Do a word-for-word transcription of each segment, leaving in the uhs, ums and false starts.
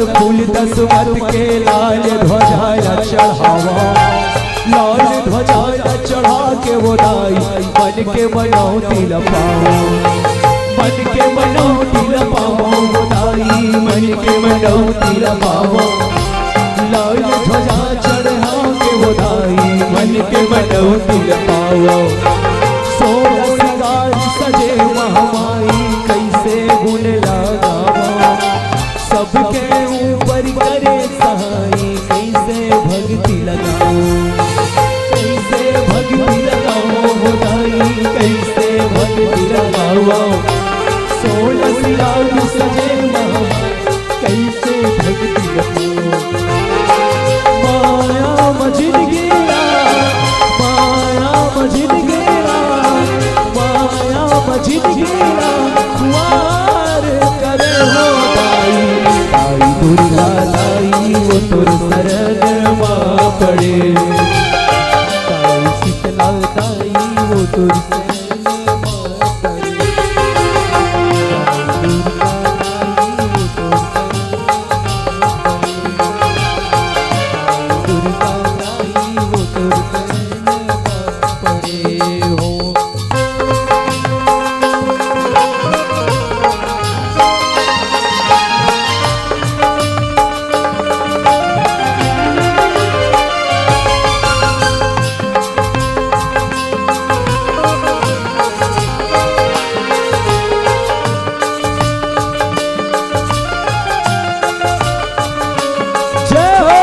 फूल दसमत के लाल ध्वजा ला चढ़ावा, लाल ध्वजा ला चढ़ा के वो दाई मन के मनौती ला पावा, मन के मनौती ला पावा वो दाई, मन के मनौती ला पावा। लाल ध्वजा चढ़ा के वो दाई मन के मनौती ला पावा। सोलह सिंगार सजे महामाई, कैसे गुण लगावा। सबके ऊपर करे सहाई, कैसे भक्ति लगाओ, कैसे भक्ति लगाओ हो दाई, कैसे भक्ति लगाओ। सोलह सिंगार सजे महा, कैसे भक्ति लगाओ। माया मजिन गेला, माया मजिन गेला, माया मजिन गेला, वार करे हो दाई। दाई दुर्गा दाई वो तोर शरण मा पड़े, दाई शीतला दाई वो तोर शरण मा पड़े, दाई दुर्गा दाई वो तोर शरण मा पड़े, दाई दुर्गा दाई वो तोर शरण मा पड़े हो। जय हो।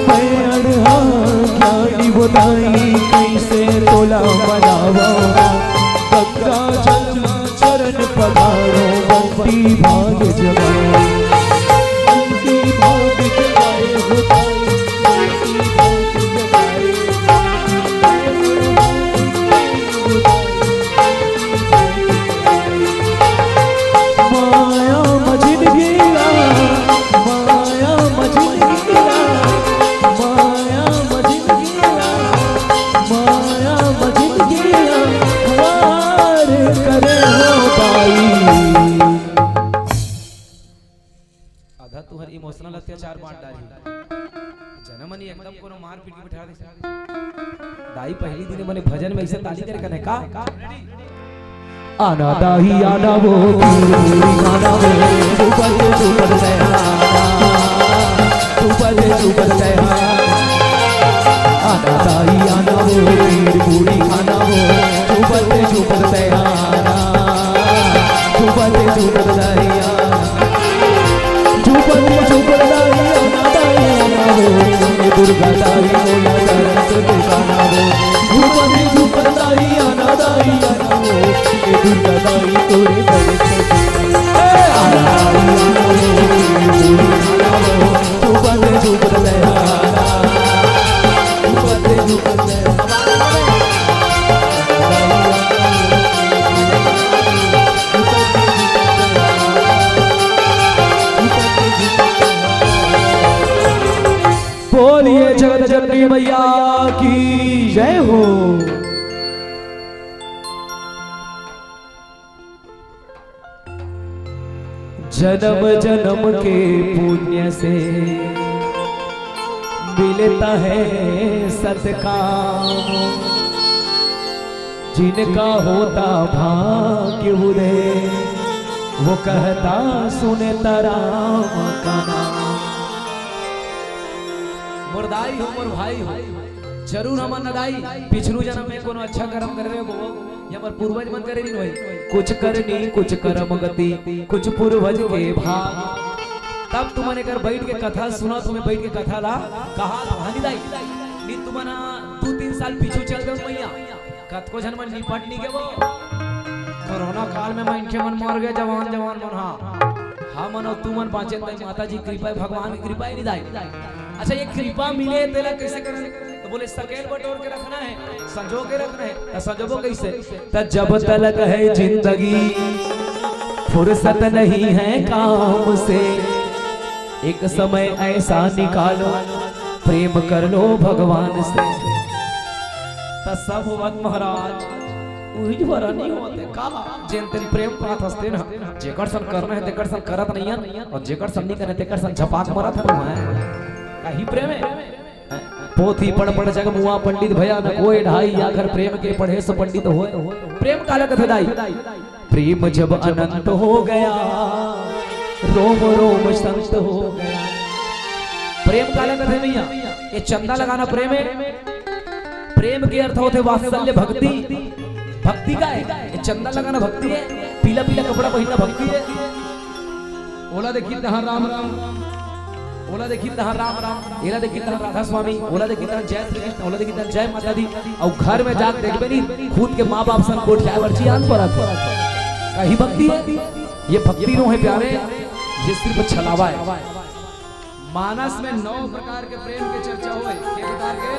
मैं अड़हा ज्ञानी बताई, कैसे तोला मनावा। गंगा जल मा चरण पधारो, बंटी भाग जगाओ। बंटी भाग जगाए हो दाई, बंटी भाग जगाए। माया मजिन गेला, माया मजिन गेला, माया मजिन गेला, माया मजिन गेला, वार करे हो दाई। आधा तुहर emotional अत्याचार बांट डारी। जनमनी एकदम कोनो मारपीट के बिठा दे। दाई पहली दिन मने भजन में ऐसे ताली करे कने का? आना दाई आना वो, पूरी खाना वो, ऊपर से ऊपर से आना, ऊपर से ऊपर से आना। आना दाई आना वो, खीर पूरी खाना वो, ऊपर से ऊपर से आना, ऊपर से ऊपर से आना। झूपन झूपन दाई आना, दाई आना हो, ये दुर्गा दाई मोला दरस दिखाना हो। झूपन झूपन दाई आना, दाई आना हो, ये दुर्गा दाई तोरे दरस दिखाना। ए, आना दाई आना हो, ये दुर्गा दाई आना हो। झूपन झूपन दाई आना, झूपन झूपन दाई आना। बोलिए जगत जननी मैया की जय हो। जन्म जन्म के पुण्य से मिलता है सतकाम। जिनका होता भाग्य उदय, वो कहता सुनता राम का नाम। मोर दाई हो, मोर भाई हो, जरूर हमन न दाई पिछलू जन्म में कोनो अच्छा कर्म करे रहे हो, ये हमर पूर्वज मन करे नहीं होई। कुछ करनी कुछ कर्म गति, कुछ पूर्वज के भाग। तब तुमन एकर बैठ के कथा सुनत हो, मैं बैठ के कथा ला कहा तो हानि दाई। नी तुमन दू तीन साल पीछू चल दो मैया, कतको झन मन निपट नहीं गेवो। कोरोना काल में मनखे मन मर गए, जवान जवान मन। हाँ, हमन अउ तुमन बाँचेन, दाई माता जी कृपा हे, भगवान की कृपा हे, नहीं दाई? अच्छा, ये कृपा मिले तेला कैसे करन? बोले, सकेल बटोर के रखना है, संजो के रखना है। त संजोबो कैसे? त जब तलक है जिंदगी, फुर्सत नहीं है काम से, एक समय ऐसा निकालो, प्रेम कर लो भगवान से। त सब होवत महाराज, उही बर नहीं होते का? जेन तेन प्रेम पात हंसते ना, जेकर सन करना है तेकर सन करत नहीं है, और जेकर सन नहीं करना है तेकर सन झपाक मरत है। कही प्रेम है। पोथी पढ़ पढ़ जग मुआ पंडित भया, न कोई ढाई आखर प्रेम के पढ़े सो पंडित होय। प्रेम काला कथे दाई? प्रेम जब अनंत हो गया, रोम रोम संत हो गया। प्रेम काला कथे भैया? ये चंदा लगाना प्रेम है? प्रेम के अर्थ होथे वात्सल्य भक्ति। भक्ति का है? ये चंदा लगाना भक्ति है? पीला पीला कपड़ा पहनना भक्ति है? ओला देखी तहाँ राम राम, ओला देखी तहाँ राम राम, एला देखी तहाँ राधा स्वामी, ओला देखी तहाँ जय श्री कृष्ण, ओला देखी तहाँ जय माता दी। अउ घर में जाके देखबे नहीं, खुद के माँ बाप सन गोठियाए बर जियान परत हे। कही भक्ति है? ये भक्ति नो है प्यारे, ये सिर्फ छलावा है। मानस में नौ प्रकार के प्रेम के चर्चा होय। के प्रकार के?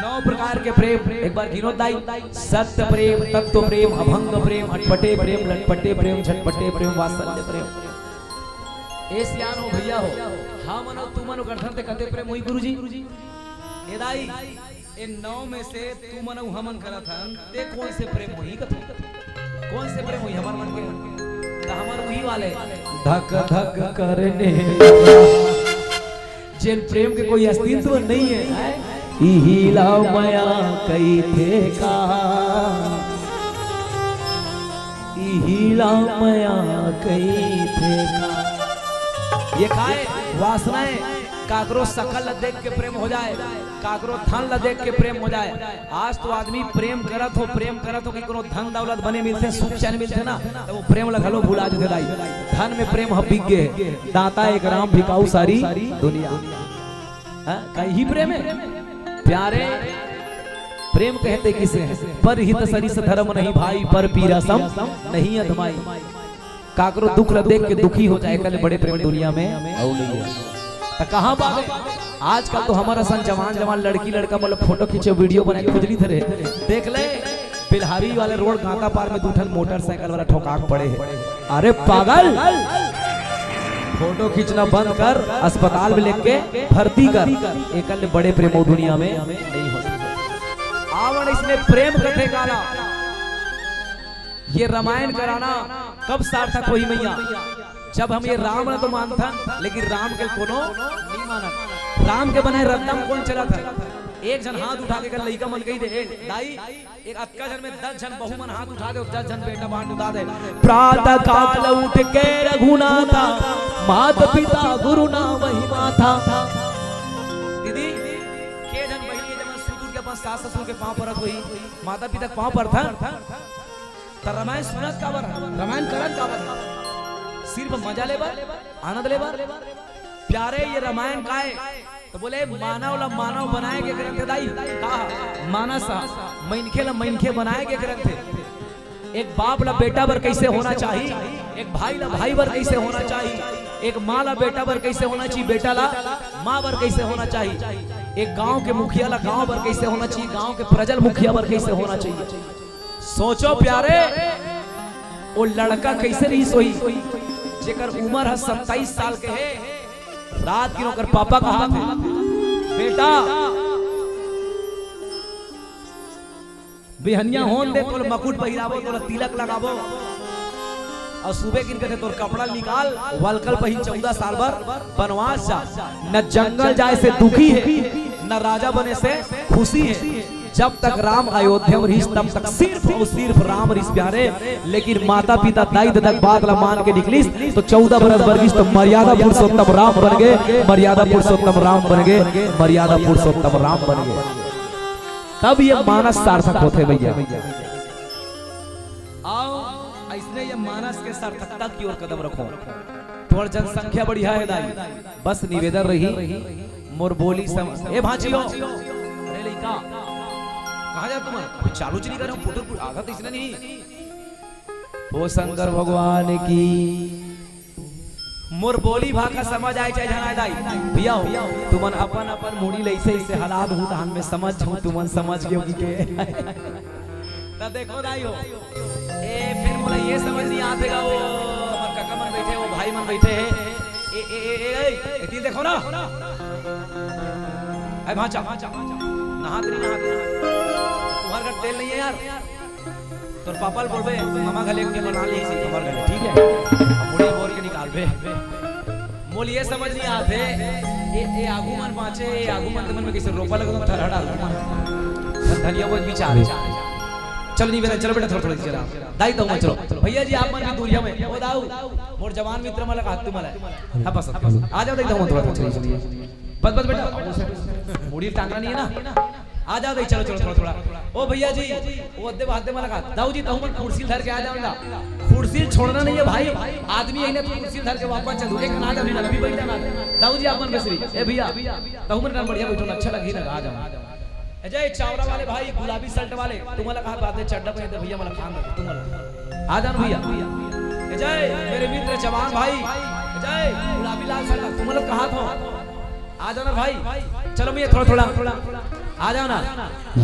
नौ प्रकार के प्रेम। एक बार गिनो दाई। सत्य प्रेम, तत्व प्रेम, अभंग प्रेम, अटपटे प्रेम, लटपटे प्रेम, झटपटे प्रेम, वात्सल्य प्रेम। ए सियान हो भैया हो, हाँ मनो तू मनो करथन ते कते प्रेम हुई गुरुजी? ए दाई, ए नौ में से तू मन अउ हमन करत हन, ते कोन से प्रेम होही कथो? कोन से प्रेम होही हमर मन के? त हमर उही वाले धक धक करने लगा। जेन प्रेम के कोई अस्तित्व नहीं है, इही ला मया कहिथे का? इही ला मया कहिथे का? ये काय वासनाएं, काकरो सकल ला देख के प्रेम हो जाए, काकरो धन ला देख के प्रेम हो जाए। आज तो आदमी प्रेम करत हो, प्रेम करत हो कि कोनो धन दौलत बने मिलथे, सुख चैन मिलथे ना, त वो प्रेम ला घलो भुला जथे दाई। धन में प्रेम ह बिक गे हे, दाता एक राम भिखाऊ सारी दुनिया। हाँ, का इही प्रेम है? प्यारे, प्रेम कहते किसे है? पर हित सरिस धर्म नहीं भाई, पर पीरा सम नहीं अधमाई। काकरो दुख ला देख के दुखी हो जाए, कल बड़े प्रेम दुनिया में अउ नहीं है। त कहाँ बा? आजकल तो हमर असन जवान जवान लड़की लड़का मतलब फोटो खींचे, वीडियो बनाए, खुजली धरे। देख ले, बिल्हारी वाले रोड गांता पार में दू ठन मोटरसाइकिल वाला ठोकाक पड़े हे। अरे पागल, फोटो खींचना बंद कर, अस्पताल में लेके भर्ती कर। एकल ले बड़े प्रेम ओ दुनिया में नहीं हो सकता। आवण इसने प्रेम कथे काला। ये रामायण कराना कब सार्थक होही मैया? जब हम ये राम ला तो मानथन, लेकिन राम के कोनो नहीं मानत। राम के बनाए रद्दा म कोन चलत हे? एक झन हाथ उठा के कल लइका मन कही दे, "ए, दाई, एक अतका झन में दस झन बहू मन हाथ उठा दे, दस झन बेटा बांट उठा दे।" प्रातः काल उठ के रघुनाथा, मात पिता गुरु नाम ही माथा। दीदी, के झन बहिनी हे जमन सुतुर के अपन सास ससुर के पांव परत होही, माता पिता के पांव परथन? त रामायण सुनत काबर? रामायण करत काबर? सिर्फ मजा लेबर, आनंद लेबर। प्यारे, ये रामायण काय? त बोले, मानव ला मानव बनाए के ग्रंथ हे दाई। का? मानस ह। मनखे ला मनखे बनाए के ग्रंथ हे। एक बाप ला बेटा बर कैसे होना चाही, एक भाई ला भाई बर कैसे होना चाही, एक माँ ला बेटा बर कैसे होना चाही, बेटा ला माँ बर कैसे होना चाही, एक गांव के मुखिया ला गांव बर कैसे होना चाही, गांव के प्रजल मुखिया बर कैसे होना चाही। सोचो प्यारे, वो लड़का कैसे रहिस होही, जेकर उमर ह सत्ताईस साल के हे। रात के ओकर पापा कहा थे, "बेटा, बिहनिया होन दे, तोला मकुट पहिराबो, तोला तिलक लगाबो।" अउ सुबह किन कथे, "तोर कपड़ा निकाल, वलकल पहिन, चौदह साल बर बनवास जा।" न जंगल जाए से दुखी हे, न राजा बने से खुशी हे। जब तक राम अयोध्या में रहिस, तब तक सिर्फ अउ सिर्फ राम रहिस प्यारे। लेकिन माता पिता, दाई ददा के बात ला मान के निकलिस, तो चौदह बरस बर गिस, तो मर्यादा पुरुषोत्तम राम बन गे, मर्यादा पुरुषोत्तम राम बन गे, मर्यादा पुरुषोत्तम राम बन गे। तब ये मानस सार्थक होथे भैया। आओ, अइसने ये मानस के सार्थकता की ओर कदम रखो। तोर जनसंख्या बढ़िया हे दाई, बस निवेदन रही, मोर बोली सम-, ए भांची हो, अरे लइका, कहाँ जा तुमन? अभी चालू च नहीं करे, फुटुर फुटुर, आधा तो इसने नहीं। ओ शंकर भगवान की। मोर बोली भाखा समझ आए चाहे झन आए दाई, भैया हो, तुमन अपन अपन मुड़ी ले ऐसे ऐसे हला दहू, तहन में समझ जाहूं तुमन समझ गेव कि के। त देखो दाई हो, ए, फिर मोला ये समझ नहीं आथे गा, वो हमर काका मन बैठे, वो भाई मन बैठे हे। ए, ए, ए, ए, ए, एती देखो ना। ए, भांचा, नहात नहीं, नहात नहीं। तुम्हार घर तेल नहीं है यार। तोर पापा ल बोलबे, मामा घले के बना ले इसी तुम्हार घले, ठीक है? अब मुड़ी बोर के निकालबे। मोल ये समझ नहीं आथे, ए, ए आगू मन बांचे, ए आगू मन, मन में कैसे रोपा लगा, थरहड़ा आगू मन। धनिया वो एक विचार है। चल नहीं बेटा, चलो बेटा, थोड़ा, थोड़ा चला। दाई तो मत चलो। भैया जी, आप मन भी दूरिया में। ओ दाऊ, मोर जवान मित्र मला का, तू मला। हाँ, बस, बस। आ जाओ, दाई तो मत थोड़ा, थोड़ा चलिए। बस, बस बेटा, मुड़ी टांगना नहीं है ना। आ जाओ, दाई, चलो, चलो, थोड़ा, थोड़ा। ओ भैया जी, वो अद्दे बात दे मला का। दाऊ जी, तहु मन कुर्सी धर के आ जाओ ना। कुर्सी छोड़ना नहीं है भाई। आदमी यही ना, कुर्सी धर के वापस चल दो। एक ना जाओ, अभी बैठ जाना। दाऊ जी, आप मन बेसरी। ए भैया, तहु मन बढ़िया बैठो ना, अच्छा लगी ना, आ जाओ। ए जय चावड़ा वाले भाई, गुलाबी शर्ट वाले, तुम्हाला कहा बात है, चड्डा पहन दे भैया, मला खान दे, तुम्हाला। आ जाओ भैया। ए जय मेरे मित्र जवान भाई, ए जय गुलाबी लाल शर्ट, तुम्हाला कहा था। आ जाना भाई, चलो मैं थोड़ा, थोड़ा, आ जाओ ना।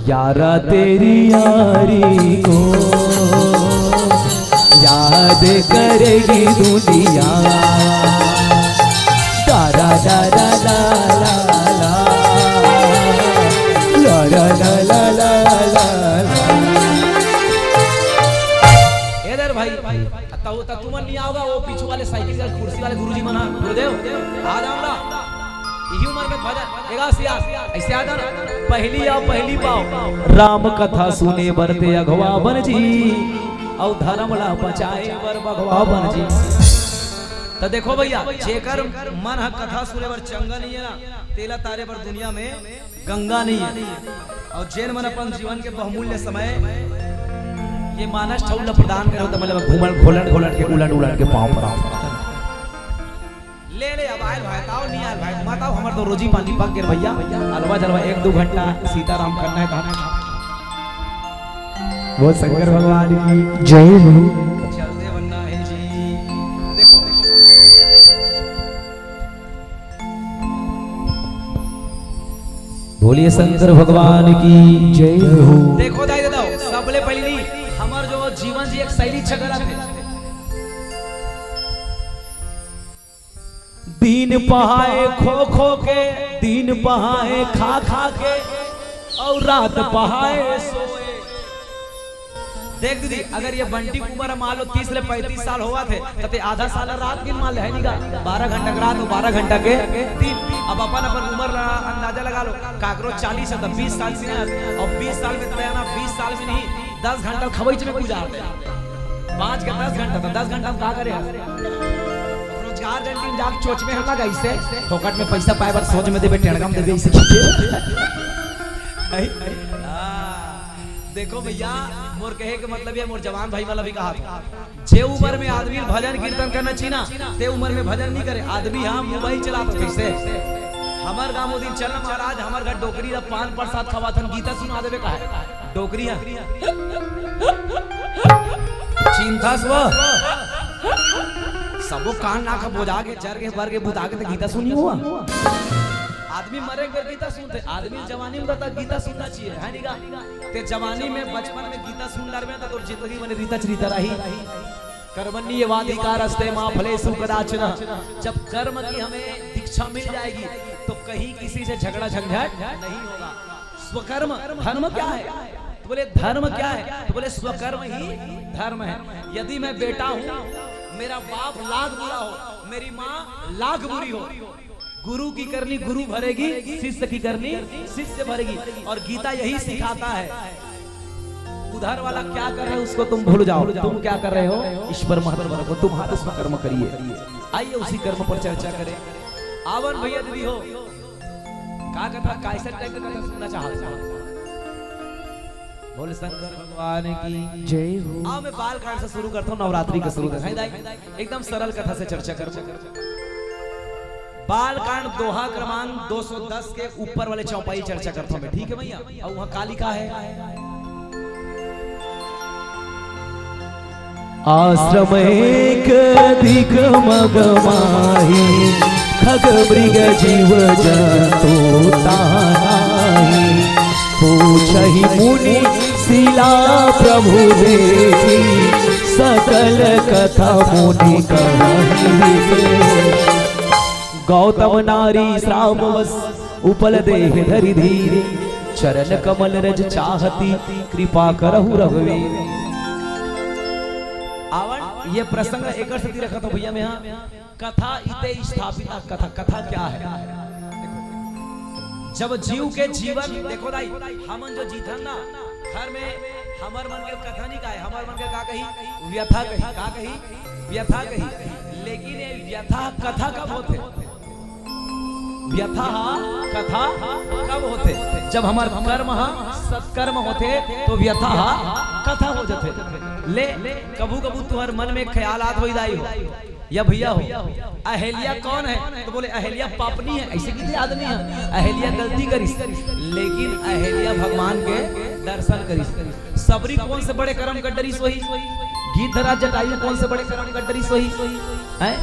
यारा तेरी यारी को याद करेगी दुनिया। डारा डारा ला ला ला। ला ला ला ला ला ला ला। ए दर भाई, त, त तुमन नहीं आओगा, वो पीछू वाले साइकिल का कुर्सी वाले गुरुजी मन हा, गुरुदेव, आ जाओ ना। यही उम्र में भजन, एगा सिया, ऐसे आ जाना। पहली या पहली पाव, राम कथा सुने बर ते अगवा बन जी, अउ धर्म ला बचाए बर बघवा बन जी। त देखो भैया, जेकर मन ह कथा सुने बर चंगा नहीं है ना, तेला तारे बर दुनिया में गंगा नहीं है। अउ जेन मन अपन जीवन के बहुमूल्य समय ये मानस ठउर ला प्रदान करे हो, त मतलब घूमल घोलट घोलट के उलट उलट के पाँव पर आओ। ले ले, अब आयल भाई, ताव नहीं आयल भाई, मत आओ, हमर तो रोजी पानी पक गे भैया। अलवा जलवा एक दो घंटा सीताराम करना है, कहा। वो शंकर भगवान की जय हो। चलते बनना है जी। देखो, बोलिए शंकर भगवान की जय हो। देखो दाई दादा, सबले पहली हमर जो जीवन जी एक शैली छगरा थे। दिन पहाए खो खो के, दिन पहाए खा खा के, अउ रात पहाए सोए। देख दीदी, अगर ये बंटी के उम्र मान लो तीस ले पैंतीस साल होवत हे, त ते आधा साल रात गिन मान ले, है नी गा? बारह घंटा के रात अउ बारह घंटा के दिन। अब अपन अपन उम्र ला अंदाजा लगा लो, काकरो चालीस है त बीस साल से है, अउ बीस साल में तय ना, बीस साल में नहीं, दस घंटा खवैच में गुजार दे। पाँच के दस घंटा, त दस घंटा में का करे? रोजगार जल्दी जाके चोच में हम लगा इसे, फोकट में पैसा पाए बर सोच में देबे, टेड़गम देबे इसे खींचे। नहीं? हाँ। देखो भैया, मोर कहे के मतलब ये, मोर जवान भाई वाला भी कहा था, जे उम्र में आदमी भजन कीर्तन करना चाहिए ना, ते उम्र में भजन नहीं करे। आदमी हाँ मोबाइल चलात कैसे? हमर गाँव दिन चल महाराज, हमर घर डोकरी ला पान प्रसाद खवाथन, गीता सुना देबे कहा है। डोकरी है। चिंता स्व। सबो कान नाक बोजा के, जर के, बर के, बुता के, ते गीता सुनी हुआ। आदमी मरे के बेर गीता सुनते, आदमी जवानी में बता गीता सुनना चाहिए, है नी गा? ते जवानी में, बचपन में गीता सुन डारबे त तोर जिंदगी बने रीता च रीता रही। कर्मण्येवाधिकारस्ते मा फलेषु कदाचन। जब कर्म की हमें दीक्षा मिल जाएगी तो कहीं किसी से झगड़ा झंझट नहीं होगा। स्वकर्म धर्म क्या है? तो बोले धर्म क्या है? तो बोले स्वकर्म ही धर्म है। यदि मैं बेटा हूँ, मेरा बाप लाख बुरा हो, मेरी माँ लाख बुरी हो, गुरु की करनी गुरु भरेगी, शिष्य की करनी शिष्य भरेगी। और गीता यही सिखाता है, उधर वाला क्या कर रहा है उसको तुम भूल जाओ, तुम क्या कर रहे हो इस पर महत्व रखो, तुम हाथ स्वकर्म करिए, आइए उसी कर्म पर चर्चा करें। आवन भैया दीदी हो, का कथा, कैसे टाइप का कथा सुनना चाहते हो? बोल शंकर भगवान की जय हो। आओ मैं बाल कांड से शुरू करता हूँ, नवरात्रि का शुरू करता हूँ। दाई, एकदम सरल कथा से चर्चा करबो। बाल कांड दोहा क्रमांक दो सौ दस के ऊपर वाले चौपाई चर्चा करता हूँ मैं, ठीक है भैया? और वहाँ का लिखा है? आश्रम एक अधिक मग माही, खग मृग जीव जंतु ताही। पूछहि मुनि सिला प्रभु देखि, सकल कथा मुनि कहहि। गौतम नारी श्रावस उपल देह धरि धीरे, चरण कमल रज चाहति कृपा करहु रघुवीर। आवन, ये प्रसंग एकर सेती रखत हंव भैया मैं, हाँ, कथा इते स्थापिता। कथा, कथा क्या है? जब जीव के जीवन, देखो दाई, हमन जो जीथन ना, घर में हमर मन के कथा नहीं कहे, हमर मन के का कही? व्यथा कही। का कही? व्यथा कही। लेकिन ये व्यथा कथा कब होथे? व्यथा हा कथा कब होथे? जब हमर कर्म हा सत्कर्म होथे, तो व्यथा हा कथा हो जाथे। ले, कभू कभू तुहर मन में ख्याल आत होई दाई हो, या भैया हो, अहिल्या कौन है? तो बोले, अहिल्या पापनी है। ऐसे कितने आदमी है, अहिल्या गलती करिस, लेकिन अहिल्या भगवान के दर्शन करिस। सबरी कौन से बड़े कर्म कर डरिस वही? गिद्धराज जटायु कौन से बड़े कर्म कर डरिस वही? हैं?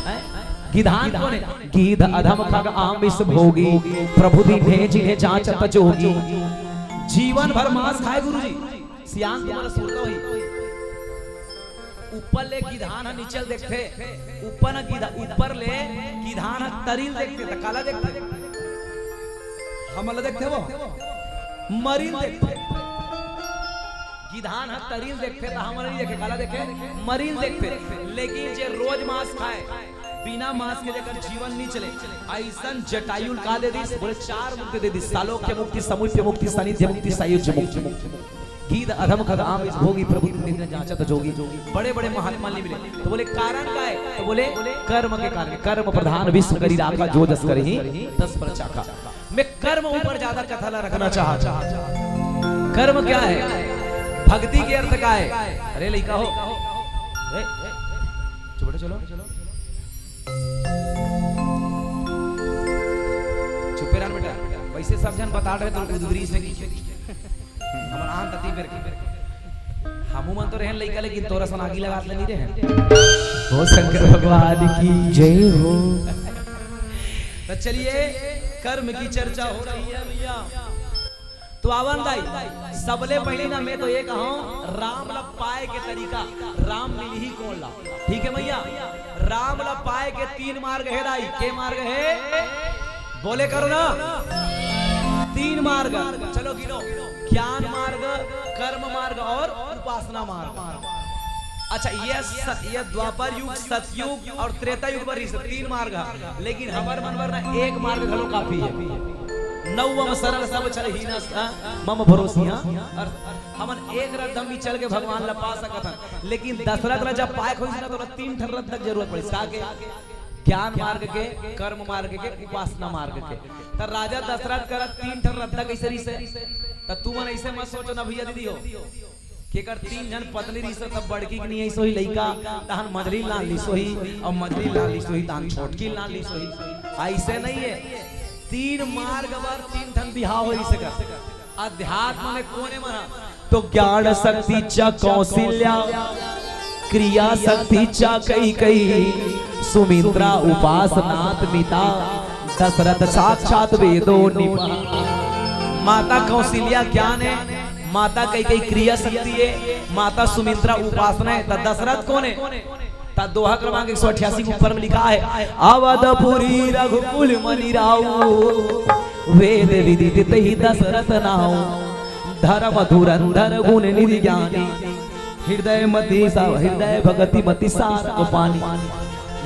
गिधान कौन है? गिद्ध अधम खग आमिष भोगी, प्रभु दीन्हे जिन्हें जांचत जोगी। जीवन भर मांस खाए गुरुजी। सियान तुम्हारा सुरता होई। ऊपर ले गिधान ह नीचे ल देखथे, ऊपर न गिधा-, ऊपर ले गिधान ह तरी ल देखथे, त काला देखथे? हमन ल देखथे वो? मरी ल देखथे। गिधान ह तरी ल देखथे, त हमन ल नइ देखे, काला देखे? मरी ल देखथे। लेकिन जे रोज मांस खाए, बिना मांस के जेकर जीवन नइ चले, अइसन जटायु ल का दे दिस? बोले, चार मुक्ति दे दिस, सालोक्य मुक्ति, समीप्य मुक्ति, सानिध्य मुक्ति, सायुज्य मुक्ति। गिद्ध अधम खग आमिष भोगी, प्रभु दीन्हे जांचत जोगी। बड़े बड़े महात्मा नइ मिले। तो बोले, कारण का है? तो बोले, कर्म के कारण। कर्म प्रधान विश्व करी राखा, जो जस करही तस फल चाखा। मैं कर्म ऊपर ज्यादा कथा ला रखना चाहत हंव। कर्म क्या है? भक्ति के अर्थ का है? अरे लइका हो, ए, चुप बेटा, चलो। चुपे रह बेटा, वैसे सब झन बता रहे तो उदबरी से की। हमन आन तती बेर के। हमू मन तो रहेन लइका, लेकिन तोर असन आगी लगात ले नइ रहेन। हो शंकर भगवान की जय हो। तो चलिए, कर्म की चर्चा हो रही है भैया। तो आवन दाई, सबले पहिली ना मैं तो ये कहूं, राम ला पाए के तरीका, राम मिलही कोन ला? ठीक है भैया, राम ला पाए के तीन मार्ग हे दाई। के मार्ग हे? बोले करो ना, तीन मार्ग। चलो गिनो, ज्ञान मार्ग, कर्म मार्ग और उपासना मार्ग। अच्छा, ये स-, ये द्वापर युग, सतयुग और त्रेता युग बर ही सब तीन मार्ग है, लेकिन हमर मन बर ना एक मार्ग घलो काफी है। नवम सरल सब छल हीना, हाँ, मम भरोसी, हाँ। और हमन एक रथ दम भी चल के भगवान ला पा सकत हन, लेकिन दशरथ ला जब पाए खोज ना, तो ओला तीन ठन रथ तक जरूरत पड़े। का के? ज्ञान मार्ग के, कर्म मार्ग के, उपासना मार्ग के। त राजा दशरथ करा तीन ठन रद्दा कइसे रिहिस हे? त तुमन अइसे मत सोचो ना भैया दीदी हो, कि एकर तीन झन पत्नी रिहिस हे, तब बड़की के नइ आइस होही लइका, तहन मझली लान लिस होही, अउ मझली लान लिस होही, तहन छोटकी लान लिस होही। अइसे नइ हे, तीन मार्ग बर तीन ठन बिहाव होइस हे। अध्यात्म में कोने मन ह? तो ज्ञान शक्ति च कौशल्या, क्रिया शक्ति च कैकेयी, सुमित्रा उपासनात मिता, दशरथ साक्षात वेदो निपा। माता कौशल्या ज्ञान हे, माता कैकेयी क्रिया शक्ति हे, माता सुमित्रा उपासना हे, त दशरथ कोन हे? त दोहा क्रमांक एक सौ अठासी के ऊपर में लिखा है, अवधपुरी रघुकुल मनि राऊ, वेद विदित तेहि दशरथ नाऊ, धर्म धुरंधर गुण निधि ज्ञानी, हृदय मति सा-, हृदय भगति मति सार को पानी।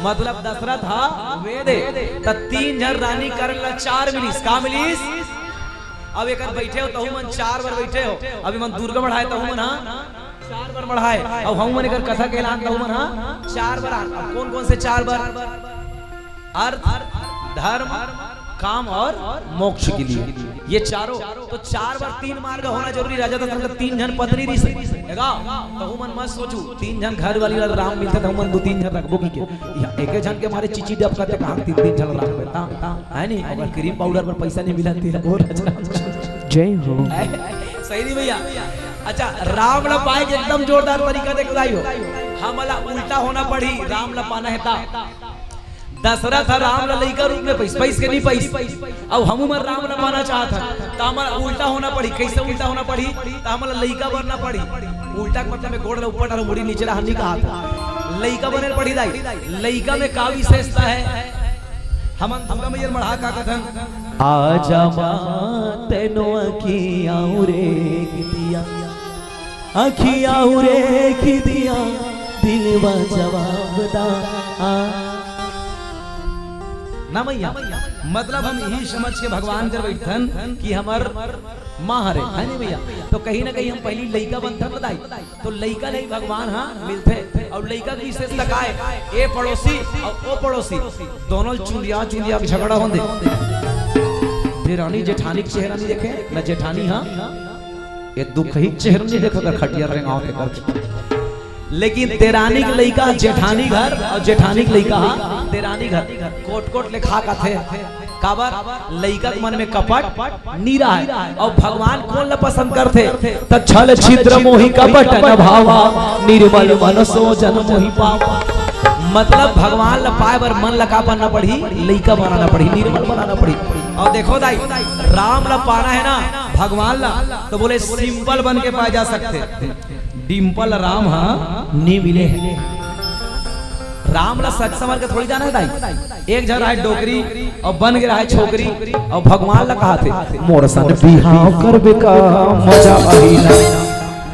मतलब दशरथ हा वेद हे, त तीन झन रानी करण ला चार मिलिस, का मिलिस? अब एकर बइठे हो तहू मन चार बर बइठे हो, अब एमन दुर्गा बढ़ाए तहू मन हा चार बर बढ़ाए, अउ हमू मन एकर कथा के एलान तहू मन हा चार बर आन। अब कोन कोन से चार बर? अर्थ, धर्म, काम और मोक्ष के लिए, ये चारों। तो चार बर तीन मार्ग होना जरूरी। राजा दशरथ तीन झन पत्नी रिहिस हे, देखा, तहू मन मत सोचू, तीन झन घर वाली ला राम मिलथे, तहू मन दू तीन झन रखबो कहिके। इहाँ एके झन के मारे चिची डब करथे, कहाँ तीन तीन झन राम मिलथे, है नहीं? अगर क्रीम पाउडर बर पैसा नइ मिलत हे, बोल राजा। जय हो। सही नहीं भैया? अच्छा, राम ला पाए के एकदम जोरदार तरीका देख रही हो। हमला उल्टा होना पड़ही, राम ला पाना हे ता। दशरथ ह राम ला लइका रूप में पइस, पइस के नहीं पइस। अउ हमू मन राम ला पाना चाहत हन, त हमला उल्टा होना पड़ही। कइसे उल्टा होना पड़ही? त हमला लइका बनना पड़ही। उल्टा के मतलब में गोड़ ला ऊपर डालो, मुड़ी नीचे रहा, नहीं कहा था। लइका बने पड़ही दाई। लइका में का विशेषता है? हमन दुर्गा मैया ल मढ़ा का कथन? आजा माँ, तैनो अखियाँ उरेख दिया, अखियाँ उरेख दिया, दिलवा जवाब दा। आ। ना मैया, मतलब हम यही समझ के भगवान कर बैठन कि हमर माँ हरे, है नहीं भैया? तो कहीं ना कहीं हम पहली लइका बनथन, बताई। तो लइका ले ही भगवान ह मिलथे। अउ लइका के विशेषता का हे? ए पड़ोसी अउ ओ पड़ोसी, दोनों ल चुंदिया चुंदिया के झगड़ा होंदे। देरानी जेठानी के चेहरा नहीं देखे, न जेठानी ह ए दुखही के चेहरा नहीं देखे, कर खटिया रेंगाव के कर। लेकिन देरानी के लइका जेठानी घर अउ जेठानी के लइका ह देरानी घर, कोट कोट ले खा खाथे। काबर? लइका के मन में कपट नी रहय। अउ भगवान कोन ला पसंद करथे? त छल छिद्र मोहि कपट न भावा, निर्मल मन सो जन मोहि पावा। मतलब भगवान ला पाए बर मन ला का बनना पड़ही? लइका बनाना पड़ही, निर्मल बनाना पड़ही। अउ देखो दाई, राम ला पाना हे ना भगवान ला, तो बोले सिंपल बन के पाए जा सकथे। डिंपल राम ह नी मिले हे। राम ला सच समझ के थोड़ी जाना हे दाई। एक झन रहे डोकरी अउ बन के रहे छोकरी, अउ भगवान ला कहाथे, मोर सन बिहाव करबे का, मजा आही ना।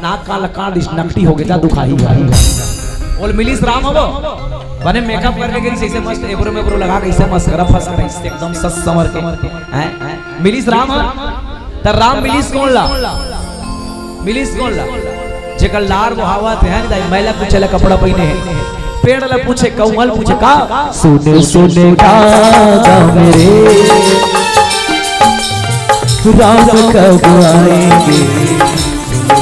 नाक कान ला काट दिस, नकटी हो गे, जा दुखाही भाई। ओल मिलिस राम हवो, बने मेकअप करके गिरिस, ऐसे मस्त एबरो मेबरो लगा के ऐसे मस्त करा फस करा, ऐसे एकदम सस संवर के, हैं? मिलिस राम ह, त राम मिलिस कोन ला? मिलिस कोन ला? जेकर लार बोहावत हे, दाई, मैला कुचैला कपड़ा पहिने हे। पेड़ ला पूछे, कौआ ला पूछे, का? सुने सुने कागा मेरे, राम कब आएंगे?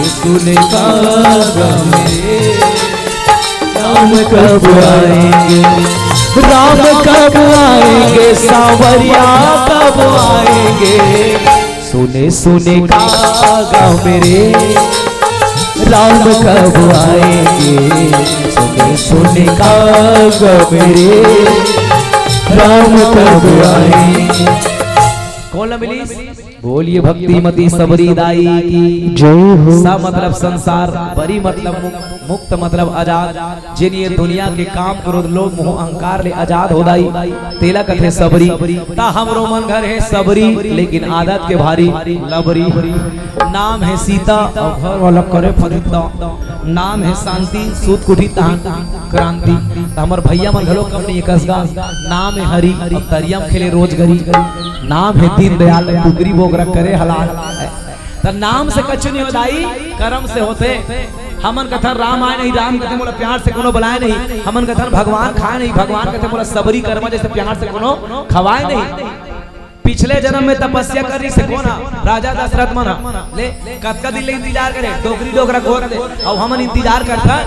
सुने सुने कागा मेरे, राम कब आएंगे? राम कब आएंगे? सांवरिया कब आएंगे? सुने सुने कागा मेरे, राम कब आएंगे? सुने सुने कागा मेरे, राम कब आएंगे? कोन ला मिलिस? बोलिए भक्तिमती सबरी दाई की जय हो। सा मतलब संसार, बरी मतलब मुक्त, मुक्त मतलब आजाद। जेन ये दुनिया के काम, क्रोध, लोभ, मोह, अहंकार ले आजाद हो दाई, तेला कथे सबरी। त हमरो मन घर हे सबरी, लेकिन आदत के भारी लबरी। नाम हे सीता अउ घर वाला करे फरिता। नाम हे शांति, सूत कुटी तहान क्रांति। त हमर भैया मन घलो कम नहीं एकस गा। नाम हे हरी, अउ तरिया म खेले रोज गरी। नाम हे दीनदयाल, कुकरी बोकरा करे हलाल। त नाम से कछु नहीं हो दाई, करम से होथे। हमन कथन राम आए नहीं, राम कथे मोला प्यार से कोनो बलाए नहीं। हमन कथन भगवान खाए नहीं, भगवान कथे मोला सबरी करमा जैसे प्यार से कोनो खवाए नहीं। पिछले जन्म में तपस्या कर रहिस हे कोन ह? राजा दशरथ मन ह। ले, कतका दिन ले इंतजार करे, डोकरी डोकरा गोद ले, अउ हमन इंतजार करथन।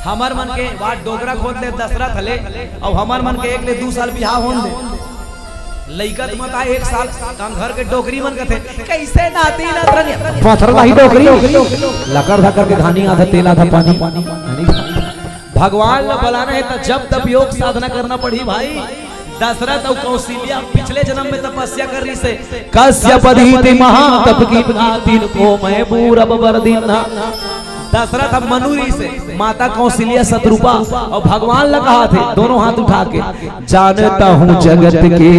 हमर मन के बात डोकरा खोद ले दशरथ ले, अउ हमर मन के एक ले दू साल बिहाव होन दे। लइका त मत आए एक साल, त हम घर के डोकरी मन कथे, "कैसे नाती नात रनिया?" पथर लाही डोकरी, लकर धकर के घानी आधा तेल आधा पानी। भगवान ल बलाना हे त जप तप योग साधना करना पड़ही भाई। दशरथ अउ कौशल्या पिछले जन्म में तपस्या कर रहिस हे। कश्यप अदिति महातप कीन्हा, तिनको मैं बूरब बर दीन्हा। दशरथ अब मनु रहिस हे, माता कौशल्या सतरूपा अउ भगवान ला कहाथे, दोनों हाथ उठा के, जानता हूँ जगत के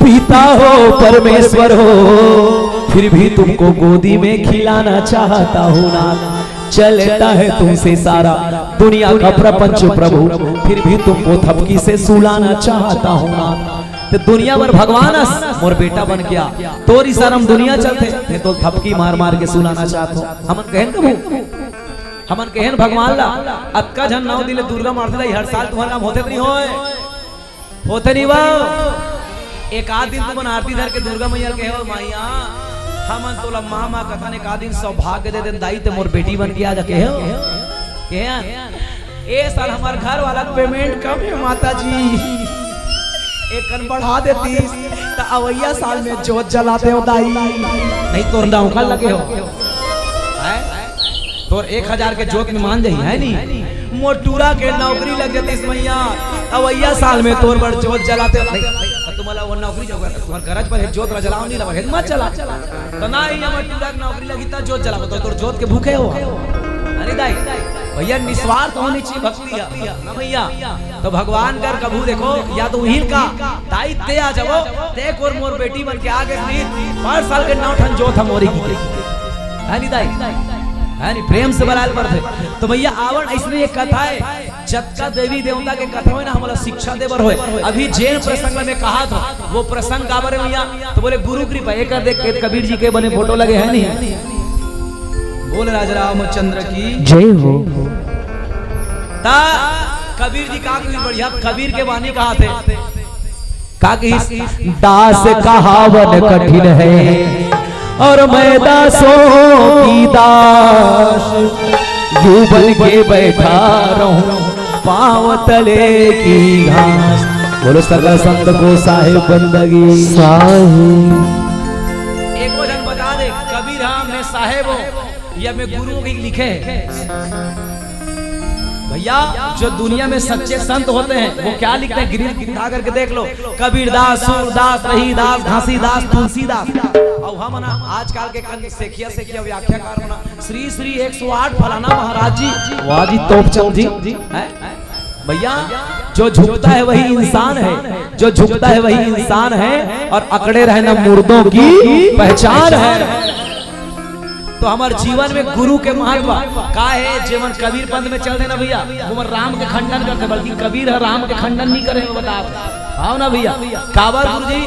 पिता हो परमेश्वर हो, फिर भी तुमको गोदी में खिलाना चाहता हूँ ना। चलता है तुमसे सारा दुनिया का प्रपंच प्रभु, फिर भी तुमको थपकी से सुलाना चाहता हूँ ना। त दुनिया भर भगवान अस मोर बेटा बन के आ, तोर इशारा म दुनिया चलथे, मैं तो थपकी मार मार के सुलाना चाहत हूँ। हमन कहेन कभू, हमन कहेन भगवान ला, अतका झन नौ दिन ले दुर्गा मारती दाई, हर साल तुम्हर काम होथे त नहीं होय? होथे नहीं बा? एक आध दिन तुमन आरती धर के दुर्गा मैया ल कहे हो, "मैया, हमन तोला माँ माँ कथन, एक आध दिन सौभाग्य दे देन दाई, ते मोर बेटी बन के आ जा," कहे हो? कहे हन? ए साल हमर घर वाला के payment कम हे माता जी, एकन बढ़ा देतीस त अवइया साल में जोत जला देव दाई। नहीं तोर डौका लगे हो, हैं? तोर एक हजार के जोत में मान जाही, है नी? मोर टूरा के नौकरी लग जातिस मइया, अवइया साल में तोर बर जोत जलाते। नहीं, त तुम्हारा वो नौकरी जो कर, तुम्हार गरज पर हे, जोत ला जलाओ, नहीं लबर हे, मत जला। त ना ही हमर टूरा के नौकरी लगी, त जोत जलाबो, त तोर जोत के भूखे हो। अरे दाई, भइया, निस्वार्थ होनी चाहिए भक्ति ह, ना भइया। त भगवान कर कभू देखो, या तो उहिल का, दाई ते आ जाबो, ते कोर मोर बेटी बन के आगे नहीं, पाँच साल के नौ ठन जोत हम ओरी की। है नी दाई? है नी? प्रेम से बलाल पर थे। त भइया, आवण अइसने एक कथा हे, जतका देवी देवता के कथा होय ना, हमला शिक्षा दे बर होय। अभी जेन प्रसंग में कहा था, वो प्रसंग काबर हे भइया? त बोले, गुरु कृपा, एक देख के कबीर जी के बने फोटो लगे हे नी? बोल राज रामचंद्र की जय हो। त कबीर जी का कोई बढ़िया कबीर के बानी कहा थे, का कहिस? दास कहावन कठिन है और मैं दासों की दास, यूं बन के बैठा रहूं पांव तले की घास। बोलो सदा संत को साहेब बंदगी। साहेब। एको झन बता दे, कबीर राम ने साहेब हो या मैं गुरु की लिखे? भइया, जो दुनिया में सच्चे संत होते हैं, वो क्या लिखते हैं? गिरी उठा करके देख लो, कबीरदास, सूरदास, रहीदास, घासीदास, तुलसीदास। अउ हमन आजकल के कन सेखिया सेखिया व्याख्याकार मन, श्री श्री एक सौ आठ फलाना महाराज जी, वाह जी, तोपचंद जी, हैं? भइया, जो झुकता है वही इंसान है, जो झुकता है वही इंसान है, और अकड़े रहना मुर्दों की पहचान है। त हमर जीवन में गुरु के महत्व का हे? जेमन कबीर पंथ में चल देना भइया, ओमन राम के खंडन करथे, बल्कि कबीर ह राम के खंडन नहीं करे, बता। हव ना भइया? काबर गुरु जी,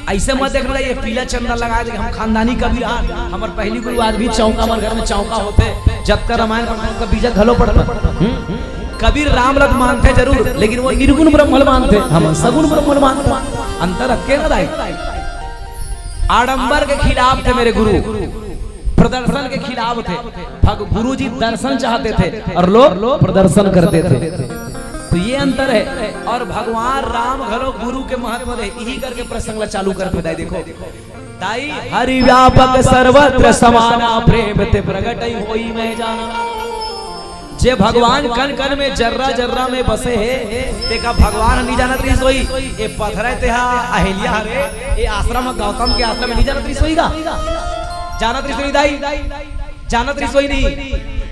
अइसे मत देखना, ये पीला चंदन लगा दे, हम खानदानी कबीर हन। हमर पहली गुरु आज भी चौका, हमर घर में चौका होथे, जतका रामायण पढ़थन, ओतका बीजा घलो पढ़थन। हम्म? कबीर राम ल त मानथे जरूर, लेकिन वो निर्गुण ब्रह्म ल मानथे, हमन सगुण ब्रह्म ल मानथन। अंतर अतके ना दाई। आडंबर के खिलाफ थे मेरे गुरु, प्रदर्शन के खिलाफ थे। भग-, गुरु जी दर्शन चाहते थे और लोग प्रदर्शन करते थे। त ये अंतर हे। अउ भगवान राम घलो गुरु के महत्व दे, इही करके प्रसंग ला चालू करथे दाई। देखो दाई, हरि व्यापक सर्वत्र समाना, प्रेम ते प्रगटइ होई मैं जाना। जे भगवान कन कन में, जर्रा जर्रा में बसे हे, तेका भगवान नहीं जानत रहिस होही? ए पथरा तेहा अहिल्या हरे, ए आश्रम गौतम के आश्रम नहीं जानत रहिस होही गा? जानत रहिस होही दाई? जानत रहिस होही नहीं?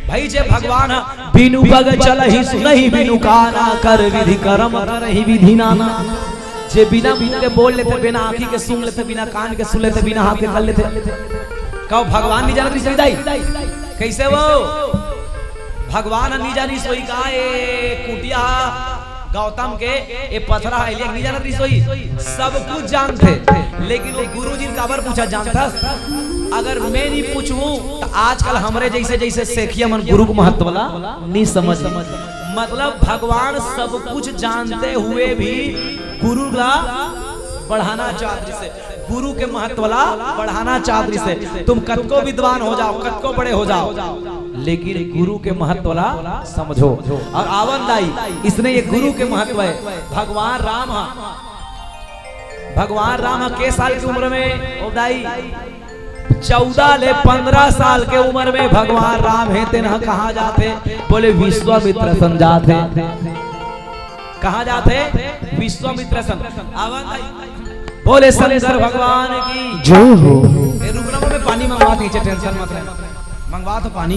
भई जे भगवान ह, बिनु पग चलही सुनही बिनु काना, कर विधि करम करही विधि नाना। जे बिना मुंह के बोल लेथे, बिना आंखी के सुन लेथे, बिना कान के सुन लेथे, बिना हाथ के कर लेथे, का भगवान नहीं जानत रहिस होही दाई? कइसे वो भगवान ह नहीं जानिस होही का? ए कुटिया गौतम के, ए पथरा ह, एला नहीं जानत रहिस होही? सब कुछ जानथे, लेकिन वो गुरु जी काबर पूछा जानथस? अगर मैं नहीं पूछूं त आजकल हमरे जइसे जइसे सेखिया मन गुरु के महत्व ला नहीं समझ। मतलब भगवान सब कुछ जानते हुए भी गुरु ला बढ़ाना चाहत रहिस हे, गुरु के महत्व ला बढ़ाना चाहत रहिस हे। तुम कतको विद्वान हो जाओ, कतको बड़े हो जाओ, लेकिन गुरु के महत्व ला समझो। अउ आवन दाई, इसने ये गुरु के महत्व हे। भगवान राम ह, भगवान राम ह के साल की उम्र में, ओ दाई, चौदह ले पन्द्रह साल के उम्र में भगवान राम हे, तेन ह कहाँ जाथे? बोले विश्वामित्र सन जाथे। कहाँ जाथे? विश्वामित्र सन। आवा भाई। बोले शंकर भगवान की जय हो। ए, रुक ना, मैं पानी मंगवा दीजिए, टेंशन मत ले। मंगवा तो पानी।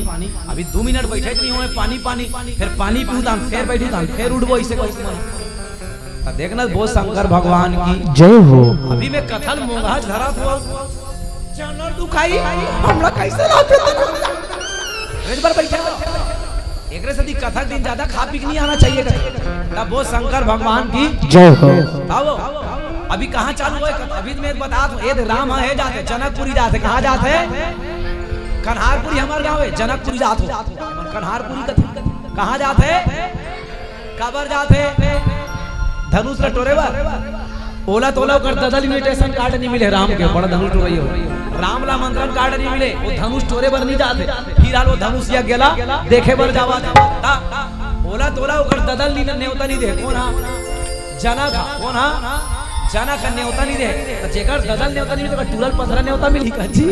अभी दो मिनट बैठे तो नहीं हुए, पानी, पानी। फिर पानी पीऊ दान, फिर बैठू दान, फिर उठबो, ऐसे कोई मन। त देखना, बोल शंकर भगवान की जय हो। अभी मैं कथा ल मोंघा धरा तो चनर दुखाई, हमला कैसे ला पे? पेट भर बैठे हो। एकरे सेती कथा के दिन ज्यादा खा पी के नहीं आना चाहिए कथा। तब बोल शंकर भगवान की जय हो। तब अभी कहाँ चालू होय कथा? अभी मैं बता दूं, ए दे राम हे जाथे, जनकपुरी जाथे, कहाँ जाथे? कन्हारपुरी हमर गाँव हे, जनकपुरी जात हो। कन्हारपुरी कथा कहाँ जाथे? काबर जाथे? धनुष ल टोरे बर। ओला तोला ओकर ददल invitation card नहीं मिले राम के, बड़ा धनुष टोरई हो। राम ला आमंत्रण card नहीं मिले, वो धनुष टोरे बर नहीं जाथे। फिर हाल वो धनुष या गेला देखे बर जावा था। ओला तोला ओकर ददल नहीं, नेवता नहीं दे। कौन हा? जनक हा। कौन हा? जनक हा नेवता नहीं दे। त जेकर ददल नेवता नहीं मिले, त टूरल पथरा नेवता मिली का जी?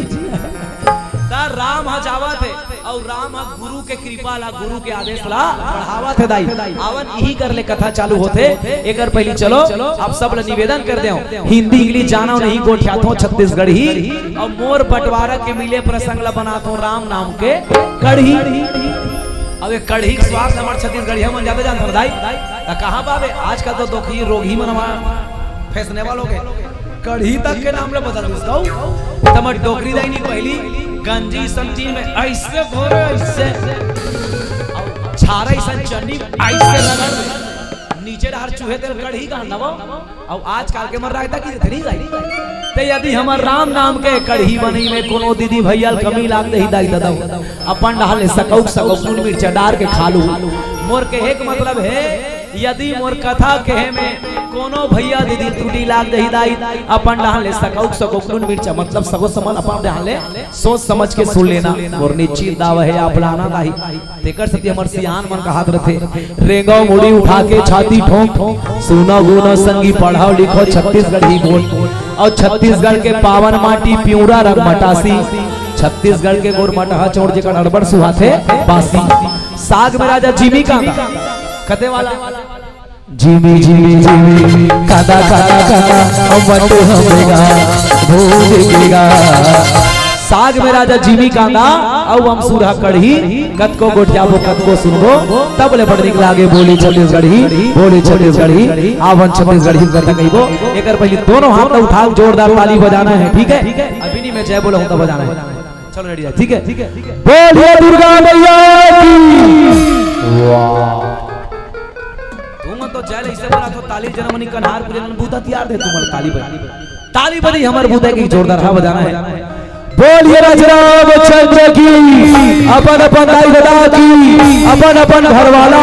त राम ह जावत हे अउ राम ह गुरु के कृपा ला, गुरु के आदेश ला बढ़ावत हे दाई। आवन इही कर ले कथा चालू होथे। एकर पहिली चलो आप सब ला निवेदन कर देव, हिंदी इंग्लिश जानव नहीं, गोठियाथो छत्तीसगढ़ी, अउ मोर बंटवारा के मिले प्रसंग ला बनाथो राम नाम के कढ़ी। अब ये कढ़ी के स्वाद हमर छत्तीसगढ़िया मन ज्यादा जानथन दाई। त कहाँ बाबे, आजकल तो दोखी रोगही मन हमार फैशनेबल हो गए। कढ़ी तक के नाम ला बदल दिस गऊ। त हमर डोकरी दाई नहीं, पहिली गंजी संजी में ऐसे घोरे, ऐसे अउ छारा ऐसा चन्नी में ऐसे रगड़, नीचे डहर चूहे तेल कढ़ी का नवा। अउ आजकल के मन रायता की इतनी दाई। ते यदि हमर राम नाम के कढ़ी बनई में कोनो दीदी भैया ल कमी लाग दही दाई ददा, अपन डहर ले सकौक सकौक नून मिर्चा डार के खा लू। मोर कहे के मतलब हे, यदि मोर कथा कहे में कोनो भैया दीदी त्रुटि लाग दही दाई, अपन डहर ले सकौक सकौक नून मिर्चा मतलब सगो समन अपन डहर ले सोच समझ के सुन लेना। मोर निश्चित दावा हे आप लाना दाई। तेकर सेती हमर सियान मन कहात रथे, रेंगव मुड़ी उठा के छाती ठोंक, सुनो गुनो संगी, पढ़व लिखव छत्तीसगढ़ी बोल। अउ छत्तीसगढ़ के पावन माटी पिंवरा रंग मटासी, छत्तीसगढ़ के गोर मटहा चौड़ जेकर अड़बड़ सुहाथे बासी। साग में राजा जिमी कांदा, कते वाला? जिमी जिमी जिमी, कांदा कांदा कांदा, अम्मट हमेगा, भोज केगा। साग में राजा जिमी कांदा, अउ अमसूर हा कढ़ी, कतको गोठियाबो, कतको सुनबो, तब ले बड़ निक लागे बोली छत्तीसगढ़ी, बोली छत्तीसगढ़ी, आवन छत्तीसगढ़ी कथा कहिबो। एकर पहिली दोनों हाथ ला उठा, जोरदार ताली बजाना हे, ठीक हे? अभी नहीं, मैं जय बोला हूँ तब बजाना हे। चलो रेडी हे, ठीक हे? बोलिए दुर्गा मैया की। वाह। तुमन तो जय ले इसे बोला तो ताली जनमनी कन्हार पूरे मन बूता तियार दे तुमन ताली बजा। ताली बजी हमर बूता के जोरदार हा बजाना हे। बोलिए राज रामचंद्र की, अपन अपन दाई ददा की, अपन अपन घरवाला।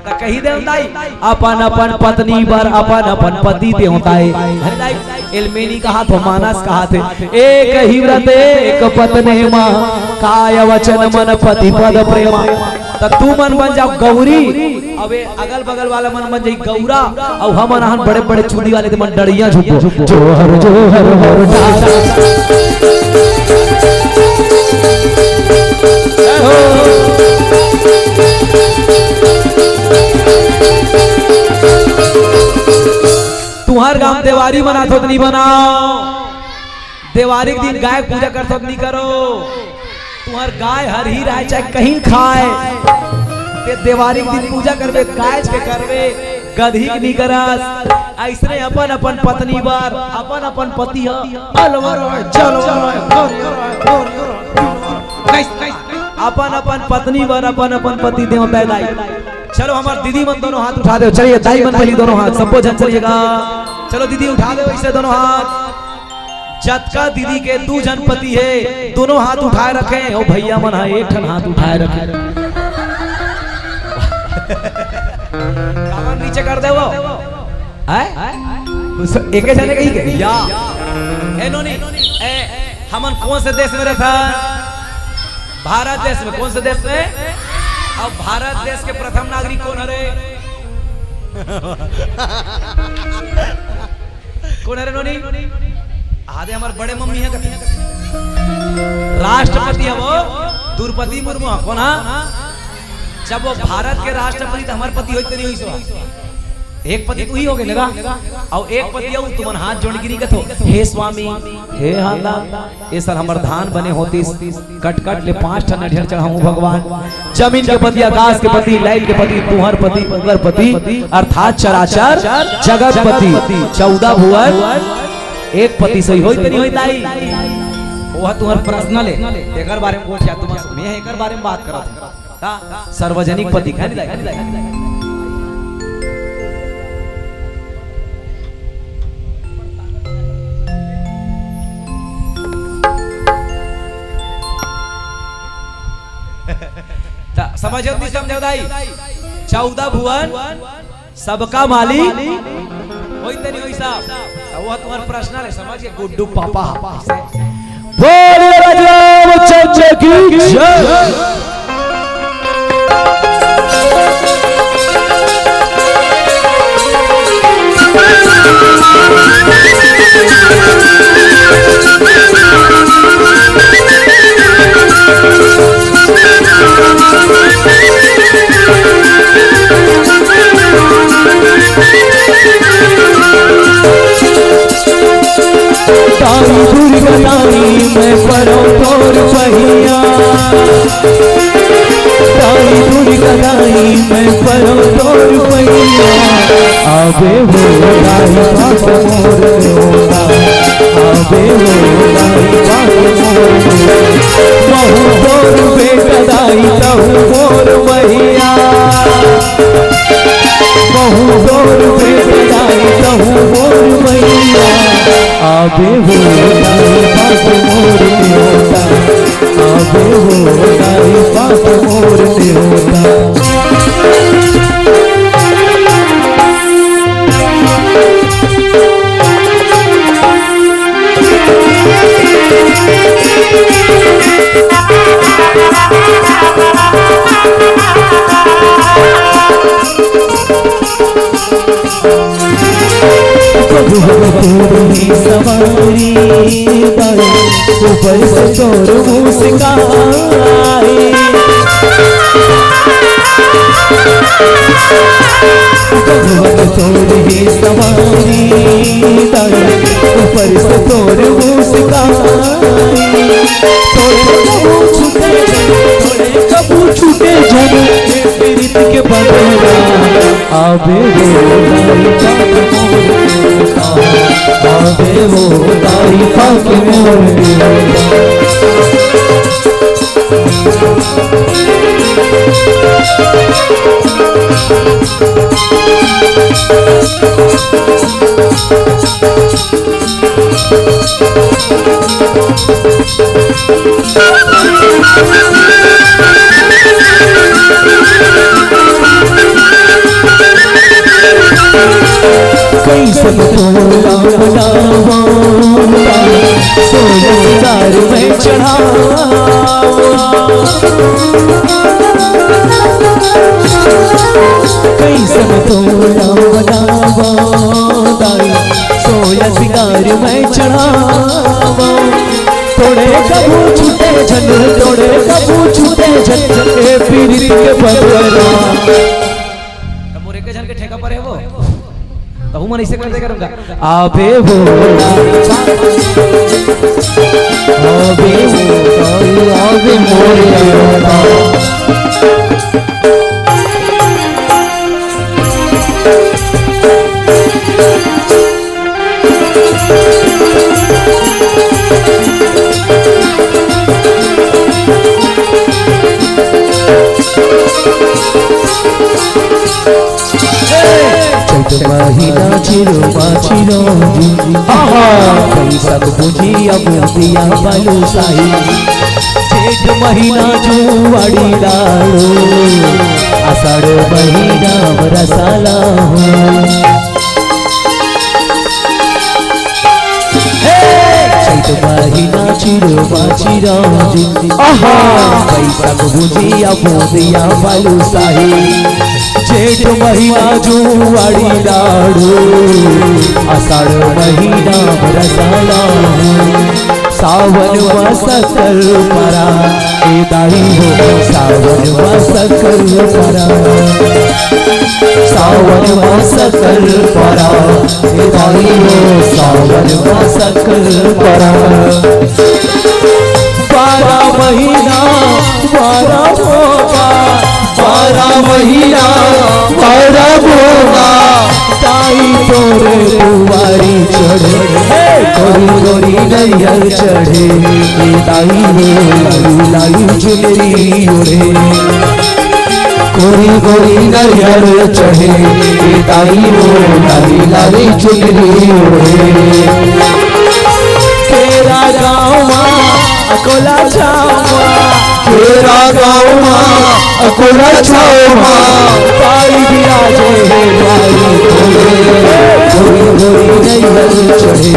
त कही दे दाई, अपन अपन पत्नी बर अपन अपन पति देवता हे। अरे दाई, एलमेनी कहाथे, मानस कहाथे, एक ही व्रत एक पत्नी मा, काय वचन मन पति पद प्रेमा। त तू मन बन जाव गौरी, अबे अगल बगल वाला मन बन जाई गौरा, अउ हमन आहन बड़े बड़े चूंदी वाले ते मन डड़िया झुकबो। जोहर जोहर मोर डाला। जय हो। तुंहर गांव देवारी मनाथो त नहीं बनाव। देवारी के दिन गाय के पूजा करथो त नहीं करो। तुंहर गाय हरही रहे चाहे कहीं खाए, ते देवारी के दिन पूजा करबे, गाय के करबे, गदही के नहीं करस। अइसने अपन अपन पत्नी बर अपन अपन पति ह अलवर हे, जलवर हे, गोरियर हे, गोरियर हे। अपन अपन पत्नी बर अपन अपन पति देवता हे दाई। चलो हमर दीदी मन दोनों हाथ उठा दे। चलिए दाई मन पहिली दोनों हाथ, सबो झन चलिएगा। चलो दीदी उठा दे वैसे दोनों हाथ। जतका दीदी के दू झन पति हे, दोनों हाथ उठाए रखे, अउ भैया मन ह एक ठन हाथ उठाए रखे। कामन नीचे कर दे वो। हैं? उस-, एके झने कही के? या। ए नोनी, ए, हमन कौन से देश में रहथन? भारत देश में। कौन से देश में? अब भारत देश के प्रथम नागरिक कौन हरे? कोन हरे नोनी? आदे हमर बड़े मम्मी हे कथे। राष्ट्रपति हे वो, द्रौपदी मुर्मू हे, कोन हा? जब वो भारत के राष्ट्रपति त हमर पति होई त नहीं होई सो। एक पति तू ही हो गए लगा। अउ एक पति अउ तुमन हाथ जोड़ के नहीं कथो, "हे स्वामी, हे हादा, ए साल हमर धान बने होतिस।" कट कट ले पांच ठन नरियर चढ़ाऊं भगवान। जमीन के पति, आकाश के पति, लाइट के पति, तुंहर पति, उंकर पति, अर्थात चराचर जगत पति, चौदह भुवन एक पति। सही होई त नहीं होई दाई? ओह तुंहर पर्सनल हे, एकर बारे में गोठिया तुम, मैं एकर बारे में बात करत हूं। का सार्वजनिक पति खानी दाई? त समझो नहीं समझो दाई? चौदह भुवन सबका मालिक होई त नहीं होई साहब? त वो तुंहर पर्सनल हे, समझ के गुड्डू पापा। बोल राम चंद्र की जय। दाई दुर्गा दाई, मैं परो तोर पहिया। दाई दुर्गा दाई, मैं परो तोर पहिया। आबे हो दाई पास मोर देवता, आबे हो दाई पास मोर देवता। महूँ तोर बेटा दाई, तहूँ मोर मैया। महूँ तोर बेटा दाई, तहूँ मोर मैया। आबे हो दाई पास मोर देवता, आबे हो दाई पास मोर देवता। कभू हम तोर ही सवारी दाई, ऊपर से तोर मुस्काए। कभू हम तोर ही सवारी दाई, ऊपर से तोर मुस्काए। तोर कभू छूटे, तोर कभू छूटे झन, प्रीत के बंधना। आबे हो दाई पास मोर देवता, आबे हो दाई पास मोर देवता। कैसन तोला बनावा, सोलह सिंगार मैं चढ़ावा। कैसन तोला बनावा दाई, सोलह सिंगार मैं चढ़ावा। तोरे कभू छूटे झन, तोरे कभू छूटे झन, ए पीरित के बंधना। त मोर एक झन के ठेका पर हे वो, तहूँ मन अइसे कर दे करूँगा। आबे हो, आबे हो, आबे मोर देवता। चैत महीना चिरो माचिरो जी, आहा, बैसाख बुझिया बुधिया बालू साही। जेठ महीना जुआड़ी लाड़ू, आषाढ़ महीना रसाला हो। हे! चैत महीना चिरो माचिरो जी, आहा, बैसाख बुझिया बुधिया बालू साही। जेठ महीना जुआड़ी लाड़ू, आषाढ़ महीना रसाला हो। सावन मा सकल परा, ए दाई हो, सावन मा सकल परा। सावन मा सकल परा, ए दाई हो, सावन मा सकल परा। बारह महीना, बारह मौका, बारह महीना, बारह मौका, दाई तोरे दुआरी चढ़े, हे गोरी गोरी नरियर चढ़े, ए दाई हो लाली लाली चुनरी ओढ़े। गोरी गोरी नरियर चढ़े, ए दाई हो लाली लाली चुनरी ओढ़े। केरा गाँव मा अकोला छाँव मा, केरा गाँव मा अकोला छाँव मा, दाई बिराजे हे दाई तोरे। गोरी गोरी नरियर चढ़े,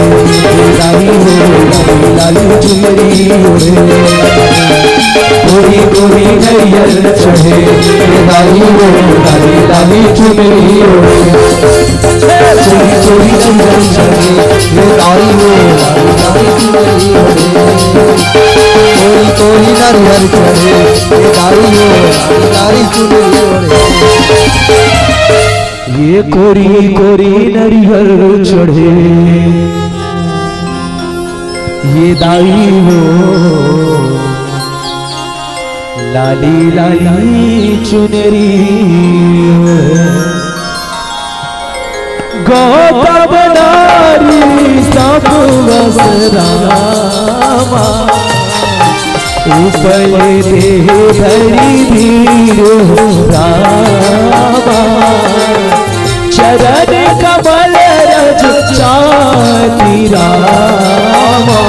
ए दाई हो लाली लाली चुनरी ओढ़े। गोरी गोरी नरियर चढ़े, ए दाई हो लाली लाली लाली चुनरी ओढ़े, चोरी चोरी नरियर चढ़े, ये दाई हो, लाली लाली चुनरी ओढ़े। चोरी चोरी नरियर चढ़े, ये दाई हो, लाली लाली चुनरी ओढ़े। ये कोरी कोरी नरियर चढ़े, ये दाई हो, लाली लाली चुनरी ओढ़े। गौतम नारी सब वस रामा, उपज देह धरि धीर हो रामा। चरण कमल रज चाति रामा,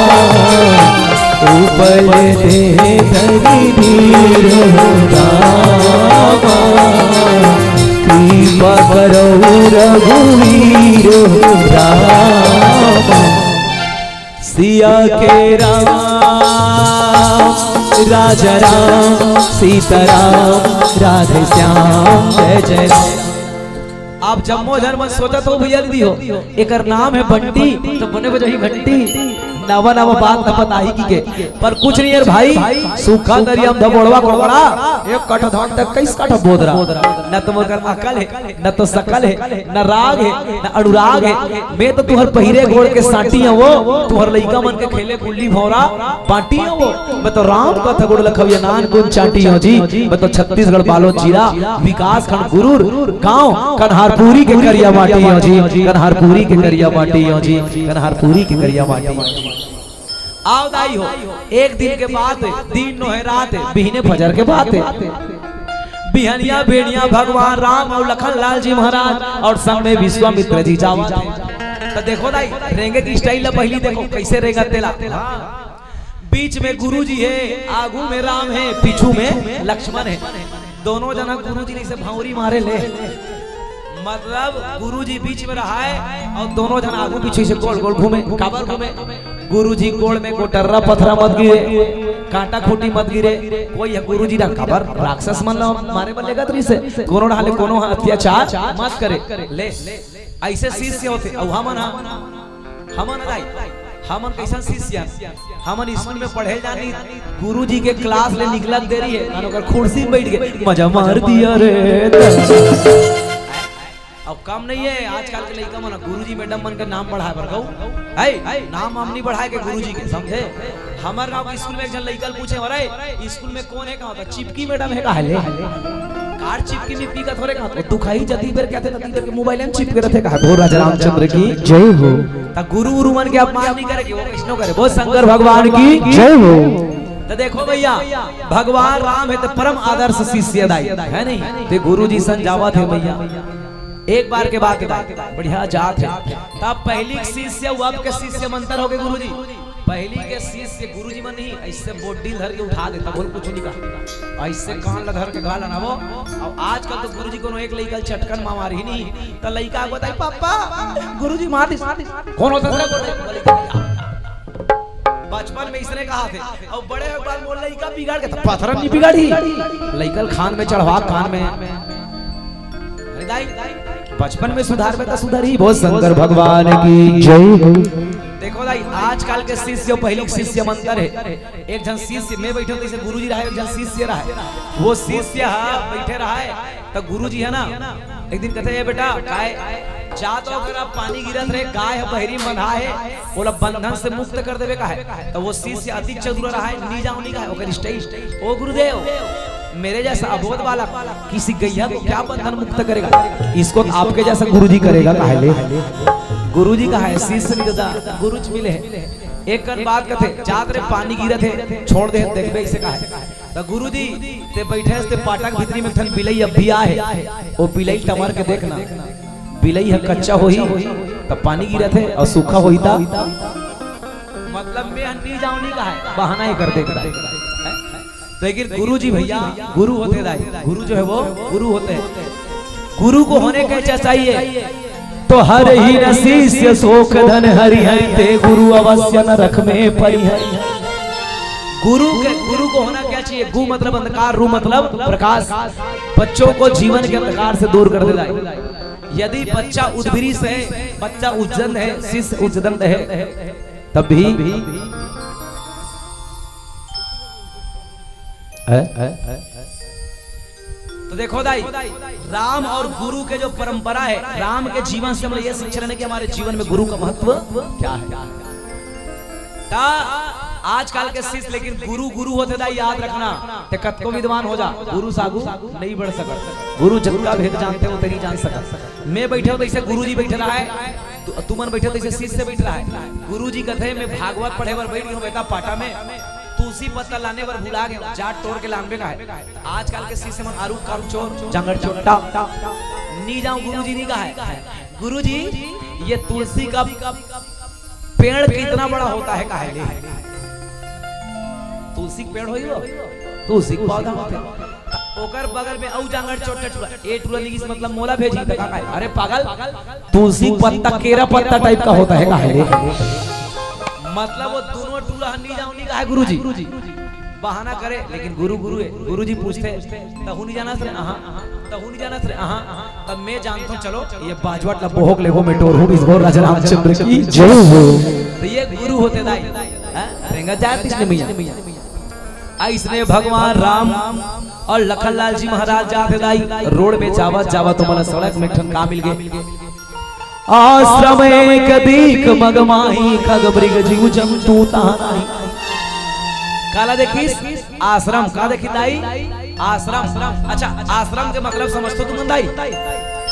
उपज देह धरि धीर हो रामा। कृपा करहु रघुवीर हो रामा। सिया के राम, राजा राम, सीताराम, राधे श्याम, जय जय राम। आप जम्मो झन मन सोचत हो भैया दीदी हो, एकर नाम है बंटी, तो बने बजाही घंटी। नवा नवा बात न बताही की के, पर कुछ नहीं यार भाई, सूखा दरिया में धबोड़वा कोड़वा, एक कट्ठा धान तक कईस कट्ठा बोदरा, न तो मगर अकल है, न तो सकल है, न राग है, न अनुराग है। मैं तो तुहर पहिरे गोड़ के सांटी हवो, तुहर लइका मन के खेले गुल्ली भौंरा बांटी हवो। मैं तो राम कथा गोड़ लखविया नान कुन चांटी हवं जी। मैं तो छत्तीसगढ़ बालोद जिला, विकासखंड गुरूर, गांव कन्हारपुरी के करिया माटी हवं जी, कन्हारपुरी के करिया माटी हवं जी, कन्हारपुरी के करिया माटी। आव दाई हो, एक दिन के बात है, दिन नोहे रात है, बिहने फजर के बात है। बिहनिया भेड़िया भगवान राम और लखन लाल जी महाराज और संग में विश्वामित्र जी जावत हे। तो देखो दाई, रेंगे की स्टाइल ला पहिली देखो, कैसे रेंगत तेला। हाँ। बीच में गुरु जी है, आगू में राम है, पीछू में लक्ष्मण है। दोनों जना गुरु जी से भौंरी मारे ले। मतलब गुरु जी बीच में रहाय और दोनों जना आगू पीछू से गोल गोल घूमे। काबर घूमे? गुरु जी गोड़ में गोटर्रा पथरा मत गिरे, कांटा खूंटी मत गिरे। कोई है गुरु जी ला काबर राक्षस मन ला मारे बर लेगत रहिसे, कोनो ढाले कोनो ह अत्याचार मत करे। ले, ऐसे शिष्य होथे। अउ हमन ह, हमन ह दाई, हमन कैसन शिष्य हन? हमन स्कूल में पढ़े जानी, गुरु जी के क्लास ले निकलत देरी हे, अन ओकर कुर्सी में बैठ के मजा मार दिया रे। अब कम नहीं है, आजकल के लइका मन गुरुजी मैडम मन के नाम बढ़ाए बर गऊ। है, नाम वाम नहीं बढ़ाए के गुरुजी के, समझे? हमर गांव के स्कूल में एक झन लइका ल पूछे, "अरे, स्कूल में कोन हे?" कहा, "चिपकी मैडम हे।" कहा ले, "कार चिपकी मिपकी का थोरे?" कहा, "वो दुखाई जती बेर कहते, तती बेर के मोबाइल में चिपके रहते।" कहा, "बोल राजा रामचंद्र की जय हो।" त गुरु उरु मन के अपमान नहीं करे कि वो वैष्णव करे, बोल शंकर भगवान की जय हो। तो देखो भैया, भगवान राम है तो परम आदर्श शिष्य दाई, है नहीं? ते गुरुजी सन जावत हे भैया। एक बार के बात हे, बढ़िया जात हे। तब पहिली के शिष्य, अब के शिष्य मंतर हो गे गुरुजी। पहिली के शिष्य गुरुजी मन नहीं, ऐसे बोडी धर के उठा देता, बोल कुछ नहीं कहा। ऐसे कान ला धर के गाल अनावो। अब आजकल तो गुरुजी कोनो एक लइका ल चटकन मार ही नहीं, तो लइका को बताई, "पापा, गुरुजी मार दिस।" "कौन होता तेरा?" बचपन में इसने कहा थे, अब बड़े होए के बाद मोर लइका बिगाड़ के, त पथरा नहीं बिगाड़ी। लइका ल खान में चढ़वा, कान में। अरे दाई, बचपन में सुधार में त सुधरही। बोल शंकर भगवान की जय हो। देखो दाई, आजकल के शिष्य, पहिली के शिष्य मंतर हे। एक झन शिष्य, मैं बैठे हूँ, जैसे गुरुजी रहा, एक झन शिष्य रहा, वो शिष्य हा बैठे रहा है, त गुरुजी है ना, एक दिन कहते, "ए बेटा, काय जा तो ओकरा पानी गिरत रहे, गाय ह बहरी म बंधा हे, ओला बंधन से मुक्त कर देबे," कहा हे। त वो शिष्य अति चतुर रहा है, नी जाओ नी कहा हे, ओकर स्टाइल, "ओ गुरुदेव, मेरे जैसा अबोध बालक किसी गैया को क्या बंधन मुक्त करेगा? इसको तो आपके जैसा गुरुजी करेगा," कहा ले। गुरुजी कहा हे, शिष्य नहीं दादा, गुरुजी मिले हे। एक कन बात कहते, "जात रे पानी गिरत हे, छोड़ दे, देखबे," इसे कहा हे। त गुरुजी, ते बैठे हस, ते पाटा के भीतरी में एक ठन बिलई अभी आहे, ओ बिलई टमर के देखना, बिलई ह कच्चा होही त पानी गिरत हे अउ सूखा होही त, मतलब मैं ह नी जाओ नी कहा हे, बहाना ही कर देता है। लेकिन गुरुजी भैया गुरु होते दाई, गुरु जो है वो गुरु होते हैं। गुरु को होने का क्या चाहिए? तो हरहिं न शिष्य सोक धन हरिहैं, ते गुरु अवश्य न रखमें परिहैं। गुरु के, गुरु को होना क्या चाहिए? गु मतलब अंधकार, रु मतलब प्रकाश। बच्चों को जीवन के अंधकार से दूर कर देता है। यदि बच्चा उद्वृष है, बच्चा उज्जन है, शिष्य उज्जन है, तब भी है? तो देखो दाई, राम और गुरु के जो परंपरा है, राम के जीवन से हम ये शिक्षा लेने कि हमारे जीवन में गुरु का महत्व क्या है। त आजकल के शिष्य लेकिन गुरु गुरु होथे दाई, याद रखना। ते कतको विद्वान हो जा, गुरु से आगू नहीं बढ़ सकत। गुरु जतका भेद जानथे, वो तेरी जान सकत। मैं बैठे हो तो ऐसे गुरु जी बैठे रहा है, तु-, तुमन बैठे हो तो ऐसे शिष्य बैठ रहा है। गुरु जी कथे, मैं भागवत पढ़े बर बैठ गयो बेटा पाटा में, तुलसी पत्ता लाने बर भुला गयो, जाट टोर के लानबे का है। आजकल के शिष्य मन आरू कामचोर, जांगर चोट्टा। नी जाऊं गुरु जी, नी कहा है। गुरु जी, ये तुलसी का पेड़ कितना बड़ा होता है, कहा ले? तुलसी के पेड़ होई वो? तुलसी के पौधा होथे। ओकर बगल में अउ जांगर चोट्टा टूरा, ए टूरा निगिस मतलब मोला भेजी, त का कहे? अरे पागल, तुलसी के पत्ता, केरा पत्ता टाइप का होता है, कहा ले? मतलब वो दोनों टूरा हन्नी जाऊं नहीं कहा है गुरुजी। बहाना करे, लेकिन गुरु गुरु है। गुरुजी पूछते, "तहू नहीं जाना रे?" "अहाँ।" "तहू नहीं जाना रे?" "अहाँ।" "तब मैं जानता हूँ, चलो।" ये बाजवट ला बोहक ले वो में टोर हूँ, इस घोर राजा रामचंद्र की जय हो। तो ये गुरु होते दाई। हाँ? रेंगा जाए पिछले मैया। अइसने भगवान राम और लखन लाल जी महाराज जाथे दाई, रोड में जावत जावत तो मन सड़क में ठन का मिल गए। आश्रम एक दीख मग माही, खग मृग जीव जंतु तहाँ नाही। काला देखिस? आश्रम। का देखी दाई? आश्रम। अच्छा, आश्रम के मतलब समझथो तुमन दाई?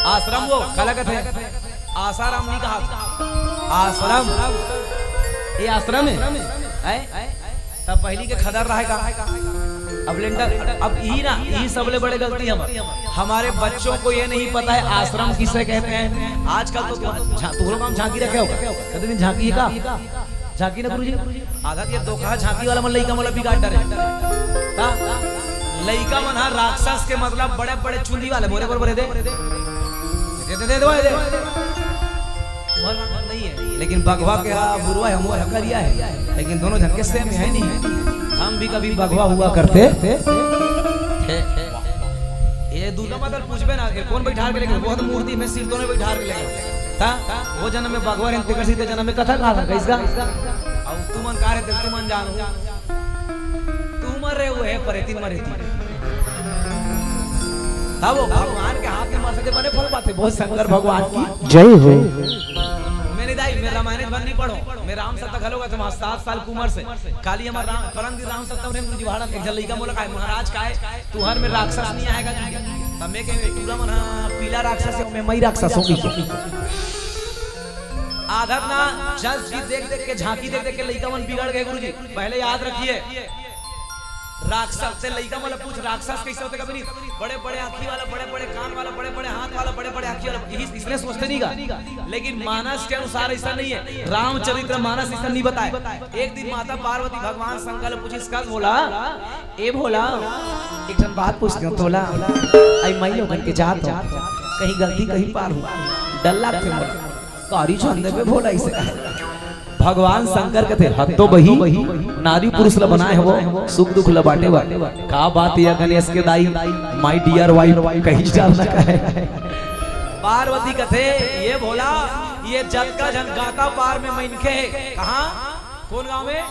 आश्रम वो काला कथे? आसाराम नहीं कहा, आश्रम। ये आश्रम है, है? तब पहली के खदर रहे का? अब लेंटर, अब यही ना, यही सबले बड़े गलती हम, हमारे बच्चों को ये नहीं पता है आश्रम किसे कहते हैं। आजकल तो तुम झा-, तुम लोग हम झांकी रखे हो, कभी दिन झांकी है का? झांकी ना गुरुजी, आधा ये धोखा झांकी वाला मन लइका मन ला बिगाड़ डारे। का? लइका मन हा राक्षस के मतलब बड़े बड़े चुंदी वाले मोरे बरोबर दे। दे, दे, दे, दे, दे। मोर नहीं है, लेकिन बघवा के हा बुरवा है, मोर हा करिया है, लेकिन दोनों झन के सेम है नहीं। हम भी कभी बघवा हुआ करते थे। ये दूनो मतलब पूछबे ना, कि कौन बैठार के लेके, बहुत मूर्ति में सिर दोनों बैठार के लेके। ता, वो जन्म में बघवा रहन, तेकर सीधे जन्म में कथा कहा था, कैसका? अब तुमन का रहते, तुमन जानो। तुमन रे वो है, परेती मरेती। तब वो भगवान के हाथ में मरते बने फल पाते, बहुत शंकर भगवान की जय हो। मैंने दाई, मैं रामायण बन नहीं पढ़ो, मैं राम सत्ता घलो का तुम्हारा सात साल की उम्र से। काली हमार राम, परम दिन राम सत्ता में मुझे भाड़ा एक जन लइका मोला कहे, "महाराज का है, तुहर में राक्षस नहीं आएगा जी।" तब मैं कहे, "पूरा मन हा पीला राक्षस है, मैं मई राक्षस हूँ।" आदत ना, जस की देख देख के, झांकी देख देख के लइका मन बिगड़ गए गुरुजी। पहले याद रखिए, राक्षस से लइका मन ला पूछ, राक्षस कैसे होते कभी नहीं, बड़े बड़े आँखी वाला, बड़े बड़े कान वाला, बड़े बड़े हाथ वाला, बड़े बड़े आँखी वाला, यही इसने सोचते नहीं का। लेकिन मानस के अनुसार ऐसा नहीं है, रामचरित्र मानस ऐसा नहीं बताए। एक दिन माता पार्वती भगवान शंकर ला पूछिस, "कस भोला, ए भोला, एक ठन बात पूछते हो तोला, आई मई लोगन के जात हो, कहीं गलती कहीं पार हो, डर लागथे मोला, कारी छंद में भोला इसे कहे।" भगवान शंकर कथे, "हद तो बही, नारी पुरुष ला बनाए हवो, सुख दुख ला बांटे बर। का बात ये गणेश के दाई, my dear wife, कहीं जान ना कहे।" पार्वती कथे, "ये भोला, ये जतका झन गाता पार में मनखे हे।" कहाँ? कौन गाँव में?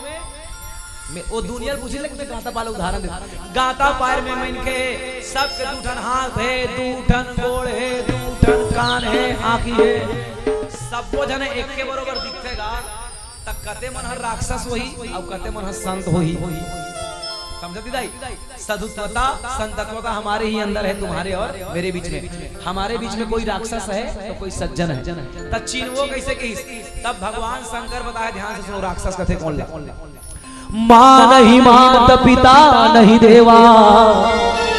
मैं ओ दुनिया ल पूछे ले, मैं गाता पार ल उदाहरण देता। गाता पार में मनखे हे, सबके दू ठन हाथ हे, दू ठन गोड़ हे, दू ठन कान हे, आँखी हे, सब्बो झन एके बरोबर दिखथे गा, त कते मन ह राक्षस होही अउ कते मन ह संत होही। समझत ही दाई? साधुत्वता, संतत्वता हमारे ही अंदर है, तुम्हारे और मेरे बीच में। हमारे बीच में कोई राक्षस है तो कोई सज्जन है। त चिन्हवो कैसे कहिस? तब भगवान शंकर बताए, ध्यान से सुनो, राक्षस कथे कौन ला। मानहि मात पिता नहीं देवा,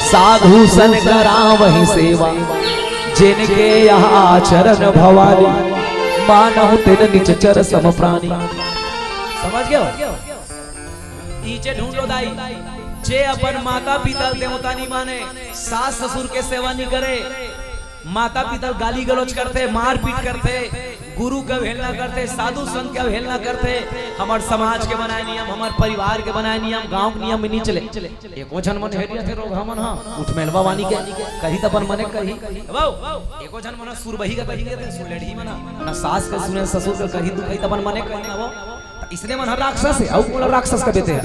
साधु सन करावहि सेवा। जिनके यह आचरण भवानी, मानहु तिन निचर सम प्राणी। समझ गए हो? नीचे ढूंढ लो दाई, जे अपन माता पिता देवता नहीं माने, सास ससुर के सेवा नहीं करे, माता पिता ल गाली गलौज करथे, मारपीट करथे, गुरु के अवहेलना करथे, साधु संत के अवहेलना करथे। हमर समाज के बनाए नियम, हमर परिवार के बनाए नियम, गांव के नियम में नी चले। एको झन मन हेरिया थे रोगहा मन ह, उठ मेलवा वानी के, कही त अपन मने कही। बाबू, एको झन मन ह सुरबही का कही थे, सुलेढ़ी मन ह, न सास के सुने, ससुर के कही दुखई त अपन मने कही ना वो। त इसने मन ह राक्षस हे, अउ कोन ल राक्षस कबे ते ह?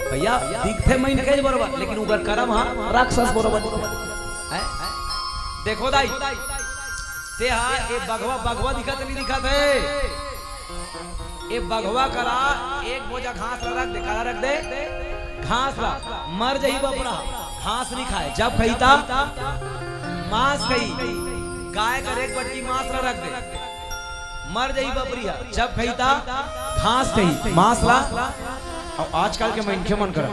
भैया, दिखथे मइन के बरोबर, लेकिन उकर करम ह राक्षस बरोबर। हैं? देखो दाई, ते हा ए बघवा, बघवा दिखत नहीं दिखत हे? ए बघवा करा एक बोझा घास ला रख दे, काला रख दे, घास ला। मर जही बपरा, घास नहीं खाए, जब खही ता मांस खही। गाय कर एक बटकी मांस ला रख दे, मर जही बपरी हा, जब खही ता घास खही, मांस ला। अउ आजकल के मनखे मन करा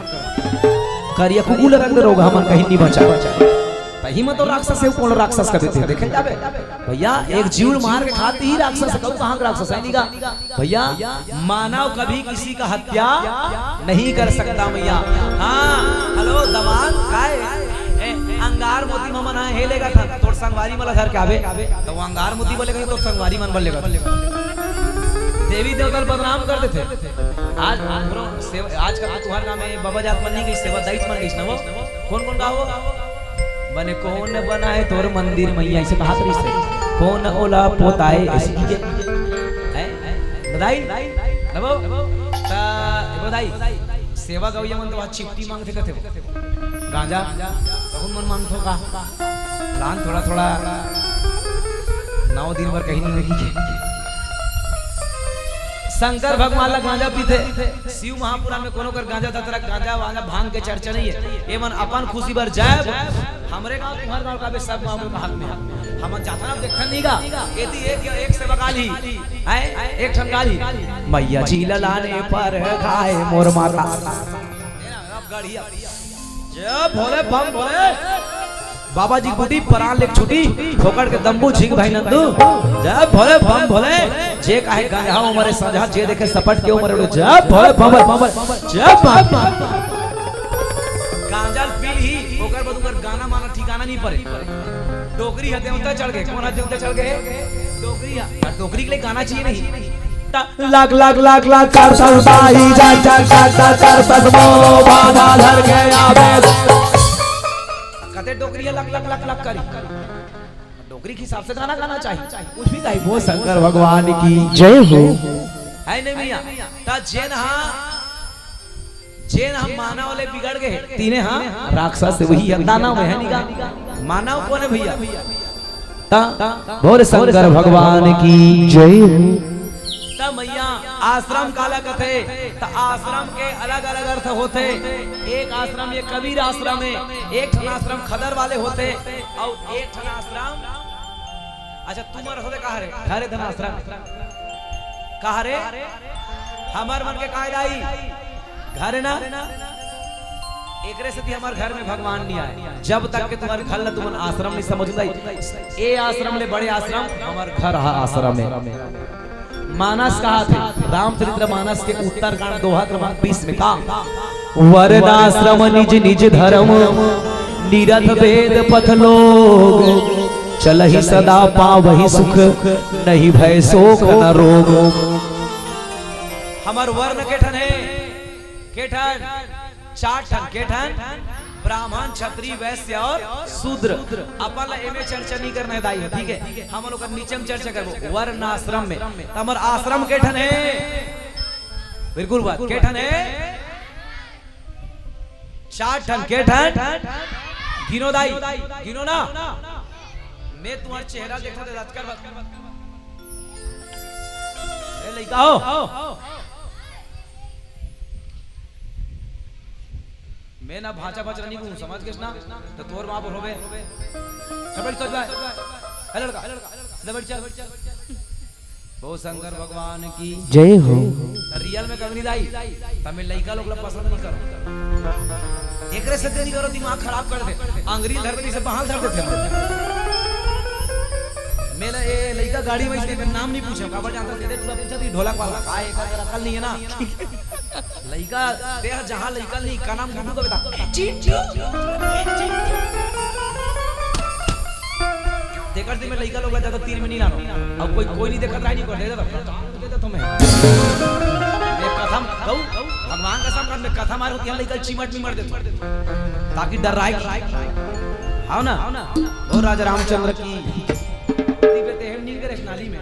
करिया कुकुर ला रख दे, रोगहा मन कहीं नहीं बचा। तही म तो राक्षस हे, कोन राक्षस कबे ते देखे जाबे। भैया, एक जीव मार के खाती ही राक्षस हे, कहूं कहां के राक्षस हे, नहीं गा? भैया, मानव कभी किसी का हत्या नहीं कर सकता मैया। हाँ, हेलो दमाद, काय? ए, अंगार मोती ममन आए, हे लेगा था, तोर संगवारी मला धर के आवे, तो वो अंगार मोती बोलेगा, तोर संगवारी मन बोलेगा। देवी देवता ल बदनाम कर देथे। आज, आज, आज का तुम्हार नाम है बाबा जात मन नहीं गई, सेवा दाई मन गई ना वो। कोन कोन गावो? बने कोन बनाए तोर मंदिर मैया, ऐसे कहा करिस हे। कोन ओला पोताए, ऐसे की के? हैं? बधाई? नबो? ता, बधाई। सेवा गवैया मन तो आज चिट्ठी मांगथे कथे वो। गांजा? बहुत मन मांगथो का? लान थोड़ा थोड़ा नौ दिन भर कहीं नहीं होगी। शंकर भगवान ला गांजा पीथे। शिव महापुराण में कोनो कर गांजा धतरा, गांजा वांजा भांग के चर्चा नहीं है। ये मन अपन खुशी बर जाए। हमरे गांव, तुम्हारे गांव का भी सब गांव में भाग में। हम जाता ना देखन नहीं गा। एती एक, एक सेवा काली। आए, एक ठन काली। मैया जी ला लाने पर खाए मोर माता। अब गढ़िया। जय भोले बम भोले। बाबा जी बूटी परान लेके छूटी, फोकट के दम्बू झींक भाई नंदू। जय भोले बम भोले। जे काहे गंजहा उमरे संझा, जे देखे सपट के उमरे उड़े। जय भोले बम भोले। जय बम। गांजा पी ली, ओकर बाद ओकर गाना माना ठिकाना नहीं पड़े। डोकरी ह देवता चढ़ गए, कौन ह देवता चढ़ गए? डोकरी ह। डोकरी के लिए गाना चाहिए नहीं। लाख लाख लाख लाख कर ससुराई जा जा जा जा कर ससुरो बाबा धर के आवे। कते डोकरी लाख लाख लाख लाख करी। डोकरी के हिसाब से गाना गाना चाहिए। कुछ भी गाई, वो शंकर भगवान की जय हो। है नहीं भैया? ता जेन हा, जेन हा मानव ले बिगड़ गए, तीने हा राक्षस, वही है दानव है, निका मानव कौन है भैया? ता बोल शंकर भगवान की जय हो। त मैया, आश्रम काला कथे? त आश्रम के अलग-अलग अर्थ होथे। एक आश्रम ये कबीर आश्रम हे, एक ठन आश्रम खदर वाले होथे, अउ एक ठन आश्रम, अच्छा, तुमर होथे कहा रे? घर हे धन आश्रम। कहा रे? हमर मन के काय दाई? घर हे ना? एकरे सेती हमर घर में भगवान नहीं आए। जब तक के तुम्हारे घर ला तुमन आश्रम नहीं समझ दाई, ए आश्रम ले बड़े आश्रम हमर घर हा आश्रम हे। मानस कहा थे, रामचरित्र मानस के उत्तरकांड दोहा क्रमांक बीस में का, वर्णाश्रम निज निज धर्म, निरथ भेद पथ लोग, चलहि सदा पावहि सुख, नहीं भय शोक न रोग। हमर वर्ण के ठन हे, के ठन? चार ठन, के ठन? ब्राह्मण, क्षत्रिय, वैश्य और शूद्र। अपन ला एमे चर्चा नहीं करना हे दाई, ठीक है? हम लोग अब नीचे में चर्चा करबो, वर्ण आश्रम में। त हमर आश्रम के ठन हे? बिल्कुल बात, के ठन हे? चार ठन, के ठन? गिनो दाई, गिनो ना। मैं तुम्हार चेहरा देखा तो राजकर बात। ए, लइका हो। मैं ना भांचा भांचा नहीं कहूँ, समझ गेस ना? तो तोर माँ पर होबे। सब बैठ, सब बैठ। ए लड़का, ले बैठ चल। बहुत शंकर भगवान की जय हो। रियल में कभी नहीं दाई, तब मैं लइका लोग ला पसंद नहीं करो। एकरे से नहीं करो, दिमाग खराब कर दे। अंग्रेज धर दे, से बहाल धर देथे। मैं ला, ए लइका गाड़ी में इसके नाम नहीं पूछे, काबर जानता, सीधे पूरा पूछा थी ढोलक वाला, काय एकर अकल नहीं है ना। लइका, ते ह जहाँ लइका नहीं, का नाम गुड्डू का बेटा? चिंटू। ते कर दे, मैं लइका लोग ला जादा तीर में नहीं लानो। अब कोई, कोई नहीं देखत रहा, नहीं कर देता, दे देता तुम्हें। मैं कथा कहूँ, भगवान का सामने मैं कथा मार होती है, लइका चिमट में मर देता, ताकि डर रहा है कि, हाँ ना, वो राजा रामचंद्र की, ती पे तेहर नील करे नाली में,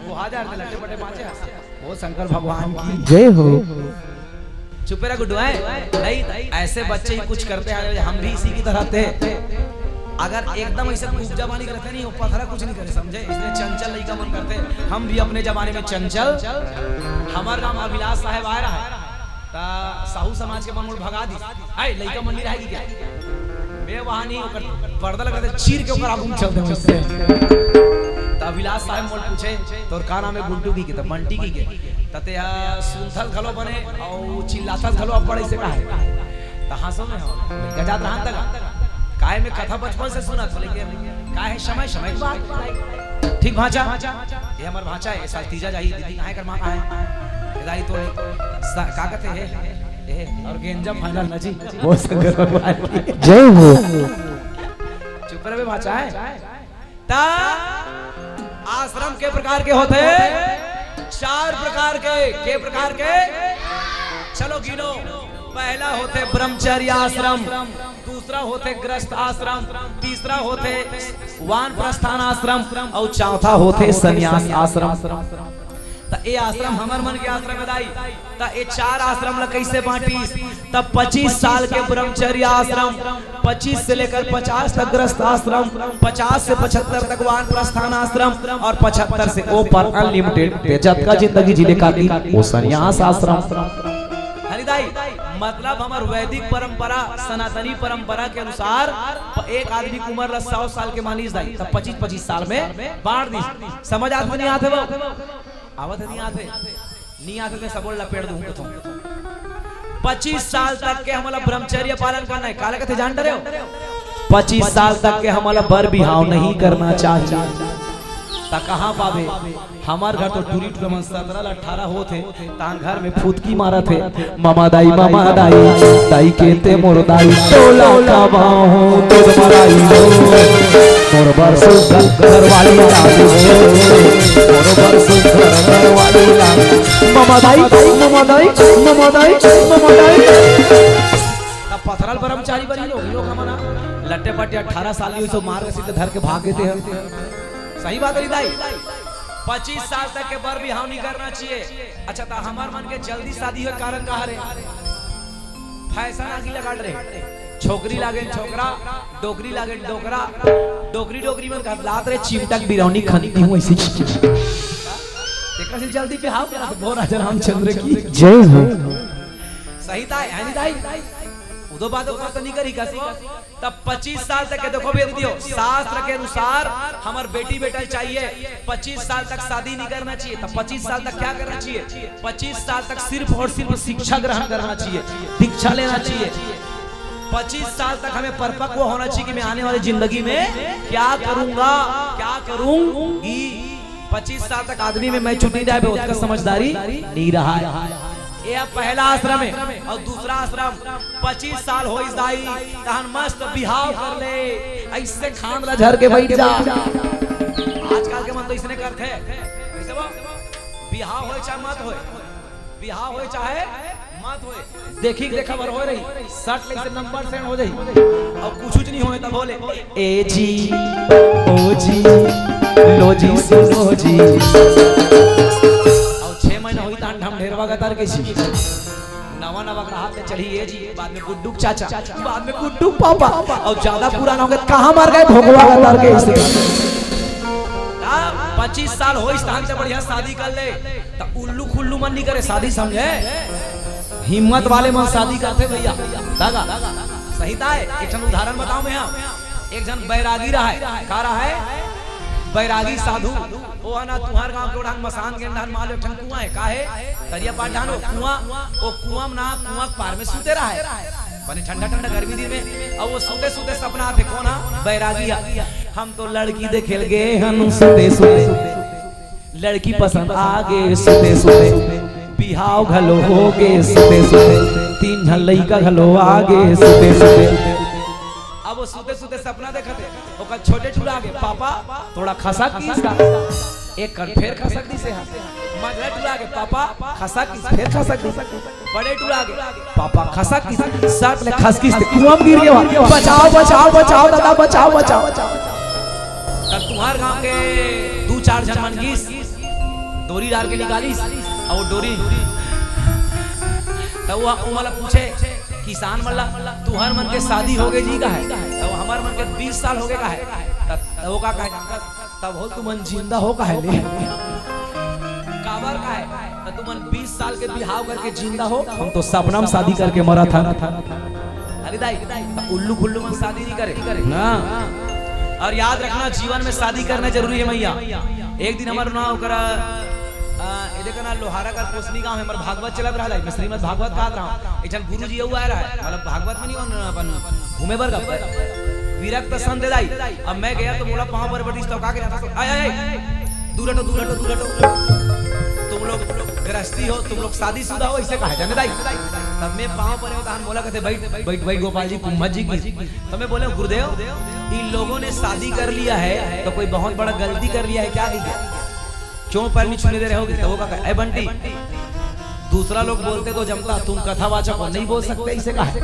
वो हजार के लट्टे पट्टे पाँचे हंस। वो शंकर भगवान की जय हो। चुप रह गुड्डू, है? नहीं, ऐसे बच्चे ही कुछ करते हैं, हम भी इसी की तरह थे। अगर एकदम ऐसे कुब्जा बानी करते नहीं, वो पथरा कुछ नहीं करे, समझे? इसलिए चंचल लइका मन करते। हम भी अपने जमाने में चंचल। हमार गांव अभिलाष साहब आए रहा, ता साहू समाज के मन मोर भगा दी। आए, लइका मन नहीं रहेगी क्या? मैं वहां नहीं, ओकर पर्दा लगा दे, चीर के ओकर आगू में चल दे उससे। त अभिलाष साहब मोर पूछे, "तोर का नाम है?" "गुड्डू" की के, त "बंटी" की के। त ते हा सुनथस घलो बने अउ चिल्लाथस घलो अब्बड़, ऐसे का है? त हंसो में हो, लइका जात रहन तक। काय में कथा बचपन से सुनत हो, लेकिन का है समय, समय की बात। ठीक भांचा, ये हमर भांचा है, ये साल तीजा जाही, दीदी कहाँ कर माँ कहाँ है? ये दाई तो सा-, का कहते हैं? ए, और गेंजा फाइनल ना जी, वो शंकर भगवान की जय हो। चुप रहे भांचा है। ता आश्रम के प्रकार के होते? चार प्रकार के। के प्रकार के? चलो गिनो। पहला होते ब्रह्मचर्य आश्रम, दूसरा होते गृहस्थ आश्रम, तीसरा होते वानप्रस्थान आश्रम और चौथा होते संन्यास आश्रम। त ए आश्रम हमर मन के आश्रम है दाई। त ए चार आश्रम ला कैसे बांटिस? त पच्चीस साल के ब्रह्मचर्य आश्रम, पच्चीस से लेकर पचास तक गृहस्थ आश्रम, पचास से पचहत्तर तक वानप्रस्थान आश्रम और पचहत्तर से ऊपर अनलिमिटेड, ते जतका जिंदगी जी ले काटी, वो संन्यास आश्रम। हनी दाई, मतलब हमर वैदिक परंपरा, सनातनी परंपरा के अनुसार प-, एक आदमी की उम्र ला सौ साल के मानिस दाई, त पच्चीस पच्चीस साल में बांट दिस। समझ आत नहीं आत है वो? आवत है नहीं आत है? नहीं आत है, सबो ला लपेट दूं तो। पच्चीस साल तक के हमला ब्रह्मचर्य पालन करना है। काला कथे जान डरे हो? पच्चीस साल तक के हमला बर बिहाव नहीं करना चाहिए। त कहाँ पावे? हमर घर तो टूरी टूरा मन सतरा ले अठारह होत हे, तान घर में फुदकी मारत हे, "ममा दाई, ममा दाई, दाई के ते मोर दाई, तोला खवाहूं दूध मलाई हो। मोर बर सुघर घरवाली लागे हो, मोर बर सुघर घरवाली लागे। ममा दाई, ममा दाई, ममा दाई, ममा दाई।" त पथरा ले ब्रह्मचारी बनी लोग, लोग हमन लट्टे पट्टे अठारह साल के होइस, मार के सीधे धर के भाग गे ते ह। सही बात है दाई। पच्चीस साल तक के बर बिहाव नहीं करना चाहिए। अच्छा, त हमर मन के जल्दी शादी होय कारण का हरे? फैशन आगी लगा रहे। छोकरी लागे छोकरा, डोकरी लागे डोकरा, डोकरी डोकरी मन कहलात रहे, चिमटा के बिरौनी खनती हूँ ऐसी। तेकर से जल्दी बिहाव करा, बोल राजा रामचंद्र की जय हो। सही दाई, है नहीं दाई? उदो बादो बात नहीं करी कसो। तब पच्चीस साल तक के देखो भी दियो, शास्त्र के अनुसार हमर बेटी बेटा चाहिए, पच्चीस साल तक शादी नहीं करना चाहिए। तब पच्चीस साल तक क्या करना चाहिए? पच्चीस साल तक सिर्फ और सिर्फ शिक्षा ग्रहण करना चाहिए, दीक्षा लेना चाहिए। पच्चीस साल तक हमें परिपक्व होना चाहिए कि मैं आने वाली जिंदगी में क्या करूंगा, क्या करूंगी। पच्चीस साल तक आदमी में मैच्योरिटी नहीं आए, ओतका समझदारी नहीं रहा है। ये अब पहला आश्रम है। और दूसरा आश्रम, पच्चीस साल होइस दाई, तहन मस्त बिहाव कर ले, ऐसे खांद ला झर के बैठ जा। आजकल के मन तो इसने करथे, कैसे वो? बिहाव होय चाहे मत होय, बिहाव होय चाहे मत होय, देखी के देखा भर होय रही, सट ले से नंबर सेंड हो जाही। और कुछ नहीं होय तब बोले, "ए जी, ओ जी, लो जी, सुनो जी।" और छह महीना होई तहन ढमढेरवा गतर के जी। नवा नवा ग्राहक के चढ़ी ए जी, बाद में गुड्डू चाचा, बाद में गुड्डू पापा, और ज्यादा पुराना हो गया, कहाँ मर गए भोगवा गतर के इसे। हाँ, पच्चीस साल होइस तहन ते बढ़िया शादी कर ले, त उल्लू खुल्लू मन नहीं करे शादी, समझे? हिम्मत वाले मन शादी करथे भैया। दादा, सही ताय, एक ठन उदाहरण बताओ मैं, हाँ। एक झन बैरागी रहा है, का रहा है? बैरागी साधु, ओ ना तुहार गांव के ओढ़ान मसान के ओढ़ान माल एक ठन कुआं है, का है? तरिया पार जानो, कुआं, ओ कुआं में ना, कुआं के पार में सूते रहा है। बने ठंडा ठंडा गर्मी दिन में, अब वो सूते सूते सपना आथे, कौन हा? बैरागी हा। हम तो लड़की देखे लगे हन सूते सूते, लड़की पसंद आगे सूते सूते, बिहाव घलो होगे सूते सूते, तीन झन लइका घलो आगे सूते सूते। अब वो सुते सुते सपना देखत हे, ओकर छोटे टूरा आगे, "पापा, थोड़ा खसक दिस का?" एक कन फेर खसक दिस हे। मझला टूरा आगे, "पापा, खसक दिस, फेर खसक दिस।" बड़े टूरा आगे, "पापा, खसक दिस।" सट ले खसकिस ते कुआं म गिर गे। बचाओ, बचाओ, बचाओ दादा, बचाओ, बचाओ। तब तुम्हार गांव के दू चार झन मन गिस, डोरी डार के निकालिस, अउ डोरी, त वो, वो मोला पूछे, किसान मन ला, "तुहर मन के शादी होगे जी का हे?" त वो, "हमर मन के बीस साल होगे का हे।" त, त वो का कहे, "तब हो तुमन जिंदा हो का हे ले?" काबर का हे? त तुमन बीस साल के बिहाव करके जिंदा हो, हम तो सपना म शादी करके मरत हन। अरे दाई, त उल्लू फुल्लू मन शादी नहीं करे ना। और याद रखना, जीवन में शादी करना जरूरी हे मैया। एक दिन हमर ना ओकरा, आ, ये देखा ना, लोहारा कर कोसनी गांव हे, हमर भागवत चलत रहा, मैं श्रीमद् भागवत कहत रहा हूँ। एक झन गुरु जी अउ आए रहा, मतलब भागवत में नहीं, अपन घूमे बर गए। विरक्त संत दाई, अब मैं गया तो मोला पाँव पर बड़ी तो का के, "आय, आय, आय, दूर हटो, दूर हटो, दूर हटो। तुम लोग गृहस्थी हो, तुम लोग शादीशुदा हो, इसे कहा जाने दाई।" तब मैं पाँव पर हूँ, तहन मोला कहते, "बैठ, बैठ, बैठ गोपाल जी, कुंभज जी की।" तो मैं बोले, "गुरुदेव, इन लोगों ने शादी कर लिया है, तो कोई बहुत बड़ा गलती कर लिया है क्या?" कहिके, "क्यों पैर नहीं छूने दे रहे हो?" तो वो का कहे, "ए बंटी, दूसरा लोग बोलते तो जमता, तुम कथावाचक हो, नहीं बोल सकते, इसे कहा है।"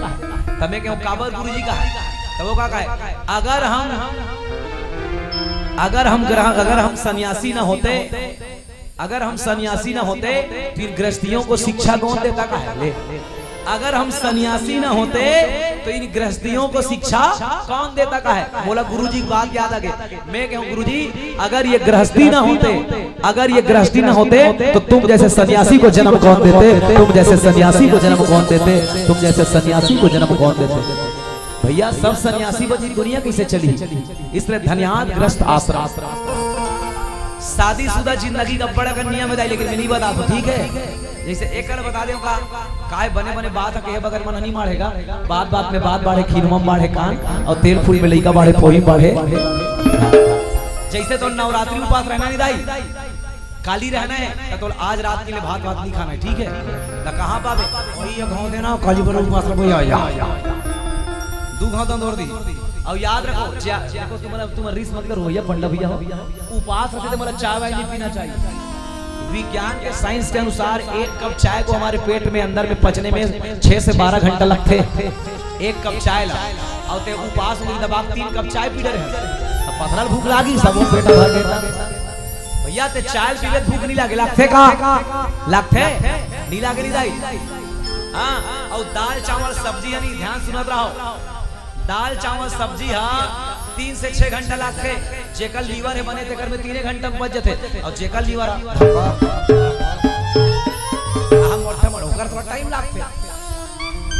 तब मैं कहूँ, "काबर गुरुजी कहा है?" तो वो का कहे, "अगर हम, अगर हम ग्रह-, अगर हम सन्यासी ना होते, अगर हम सन्यासी ना होते, फिर गृहस्थियों को शिक्षा कौन देता?" कहा है, ले, अगर हम सन्यासी ना होते, तो इन गृहस्थियों को शिक्षा कौन देता? कहा है, मोला गुरुजी की बात याद आ गई। मैं कहूँ, "गुरुजी, अगर ये गृहस्थी ना होते, अगर ये गृहस्थी ना होते, तो तुम जैसे सन्यासी को जन्म कौन देते? तुम जैसे सन्यासी को जन्म कौन देते? तुम जैसे सन्यासी को जन्म कौन देते?" भैया, सब सन्यासी बची, दुनिया कैसे चली? इसलिए धन्याद ग्रस्त आश्रम। शादीशुदा जिंदगी का बड़ा अकन नियम हे दाई, लेकिन मैं नहीं बता दूं, ठीक है? जैसे एक कन बता दें का, काय बने बने बात हे, कहे बगैर मन नहीं माढ़ेगा। बात बात में बात बाढ़े, खीरमा में बाढ़े कान, और तेल फूल में लइका बाढ़े, पोही बाढ़े। जैसे तो नवरात्रि उपास रहना नहीं दाई, काली रहना है, तो आज रात के लिए भात वात नहीं खाना है, ठीक है? तो कहाँ पावे? वही ये घाव देना, काली बनो उपास रहो, या, या। दू घाव दंदोर दी। और याद रखो, जा-, देखो, तुम्हारा, तुम्हारा रिस मत करो, भैया, पंडा भैया हो। उपास रखते तो मतलब चाय वाय नहीं पीना चाहिए। विज्ञान के, साइंस के अनुसार एक कप चाय को हमारे पेट में, अंदर में पचने में छह से बारह घंटा लगते। एक कप चाय ला, और ते उपास उंगली दबा के तीन कप चाय पी रहे हैं, अब पथरल भूख लागी, सब वो पेट भर देता। भैया, ते चाय पीले भूख नहीं लागे, लगथे का? लगथे? नहीं लागे, नहीं दाई? हाँ, और दाल चावल सब्जी यानी ध्यान सुनत रहो, दाल चावल सब्जी हा तीन से छह घंटा लागथे। जेकर लीवर हे बने, तेकर में तीने घंटा में पच जथे, और जेकर लीवर हा, हाँ, मोटा मोटा, ओकर थोड़ा टाइम लागथे।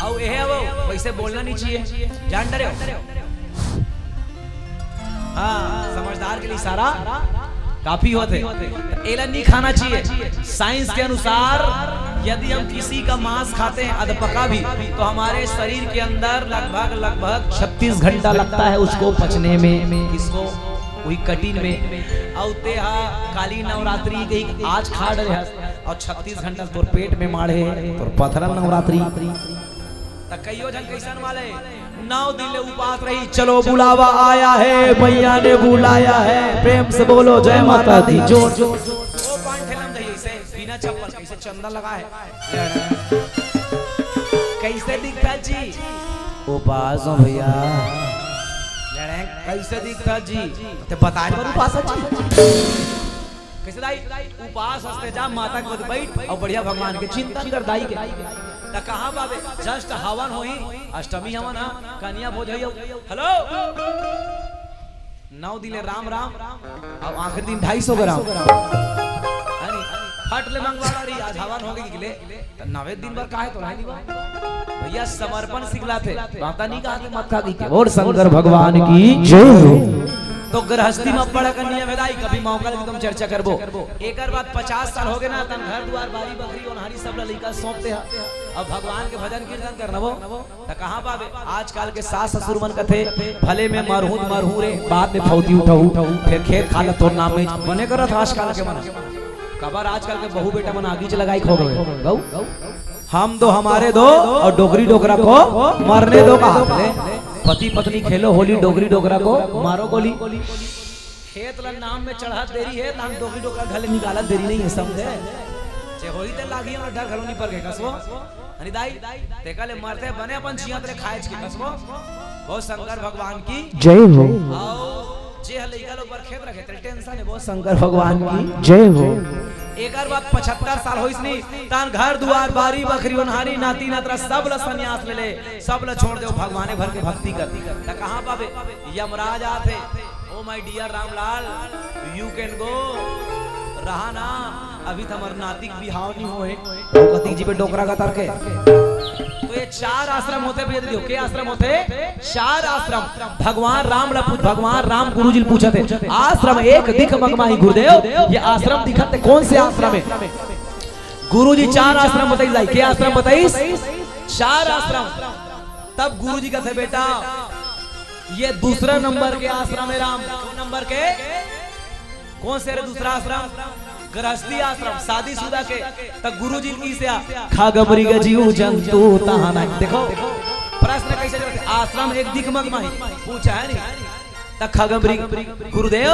और ये हे, वो वैसे बोलना नहीं चाहिए, जान डरे हो? हाँ, समझदार के लिए इशारा काफी होथे। एला नहीं खाना चाहिए। साइंस के अनुसार यदि हम किसी का मांस खाते हैं अधपका भी, तो हमारे शरीर के अंदर लगभग, लगभग छत्तीस घंटा लगता है उसको पचने में। किसको? वही कटिन में। और ते हा काली नवरात्रि के ही आज खा डरे हस, और छत्तीस घंटा तोर पेट में माढ़े, तोर पथरल नवरात्रि। त कइयो झन कइसन वाले नौ दिन ले उपास रही, चलो बुलावा आया है, मैया ने बुलाया है, प्रेम से बोलो जय माता दी, जोर जोर। वो पान ठेलम दही से बिना चप्पल कइसे चंदा लगा है। कइसे दिखता जी? उपास हो भैया। कइसे दिखता जी? ते बताए बर उपास जी। कइसे दाई? उपास हस्ते जा, माता के गोद बैठ और बढ़िया भगवान के चिंतन कर दाई के। त कहाँ पाबे? Just हवन होही, अष्टमी हवन हा, कन्या भोज होही। हेलो, नौ दिन ले राम राम, और आखिरी दिन ढाई सौ ग्राम। है नी? फट ले मंगवा ला रही, आज हवन हो गई के ले। त नवे दिन बर काहे तो नहीं बा? भैया, समर्पण सिखलाथे। माता नहीं कहा कि मत खा की के। और शंकर भगवान की जय हो। तो गृहस्थी में बड़ा का नियम हे दाई, कभी मौका लगे तो हम चर्चा करबो। एकर बाद पचास साल हो गए ना, तन घर दुआर, बारी बखरी, ओनहारी सब ला लइका सौंप दे हा। अब भगवान के भजन कीर्तन करना वो, त कहाँ पाबे? आजकल के सास ससुर मन कथे, "भले मैं मरहूँ त मरहूँ रे, बाद में फौती उठाऊ, फिर खेत खाला तोर नाम में।" बने करत आजकल के मन। काबर आजकल के बहू बेटा मन आगीच लगाई खो गए। गऊ? हम दो हमारे दो और डोकरी डोकरा को मरने दो कहा ले। पति पत्नी खेलो होली, डोकरी डोकरा को मारो गोली। खेत ल नाम में चढ़त देरी हे, तहां डोकरी डोकरा घर ले निकालत देरी नइ हे, समझे? जे होही ते लागही, ओला डर घलो नइ परगे, कसबो। अरे दाई, तेकर ले मरथे बने अपन जियत ले खाएच के, कसबो। बोल शंकर भगवान की जय हो। अउ जे ह लइका लोग बर खेत रखे, तेला tension हे, बोल शंकर भगवान की जय हो। एकर बाद पचहत्तर साल होइस नी, तहां घर दुवार, बारी बखरी, ओनहारी, नाती नतरा, सब ल संन्यास ले ले, सब ल छोड़ देव, भगवाने भर के भक्ति कर। त कहां पाबे? यमराज आथे, "Oh my dear Ramlal, you can go, रहा ना, अभी त हमर नाती के बिहाव नइ होए।" अउ कति जी पे डोकरा गतर के। तो ये चार आश्रम होथे भैया, देखो, के आश्रम होथे? चार आश्रम। भगवान राम ल पूछ, भगवान राम गुरु जी ल पूछत हे, "आश्रम एक दिख मगमाही गुरुदेव, ये आश्रम दिखत हे, कौन से आश्रम हे?" गुरु जी चार आश्रम बताइस दाई, के आश्रम बताइस? चार आश्रम। तब गुरु जी कथे, "बेटा, ये दूसरा नंबर के आश्रम हे राम।" कौन नंबर के? कौन से रे दूसरा आश्रम? गृहस्थी आश्रम, शादीशुदा के। त गुरु जी कइसे आ? "खग मृग जीव जंतु तहां नाही।" देखो, प्रश्न कइसे चलथे? आश्रम एक दिख मगमाही, पूछा हे नी? त खग मृग, गुरुदेव,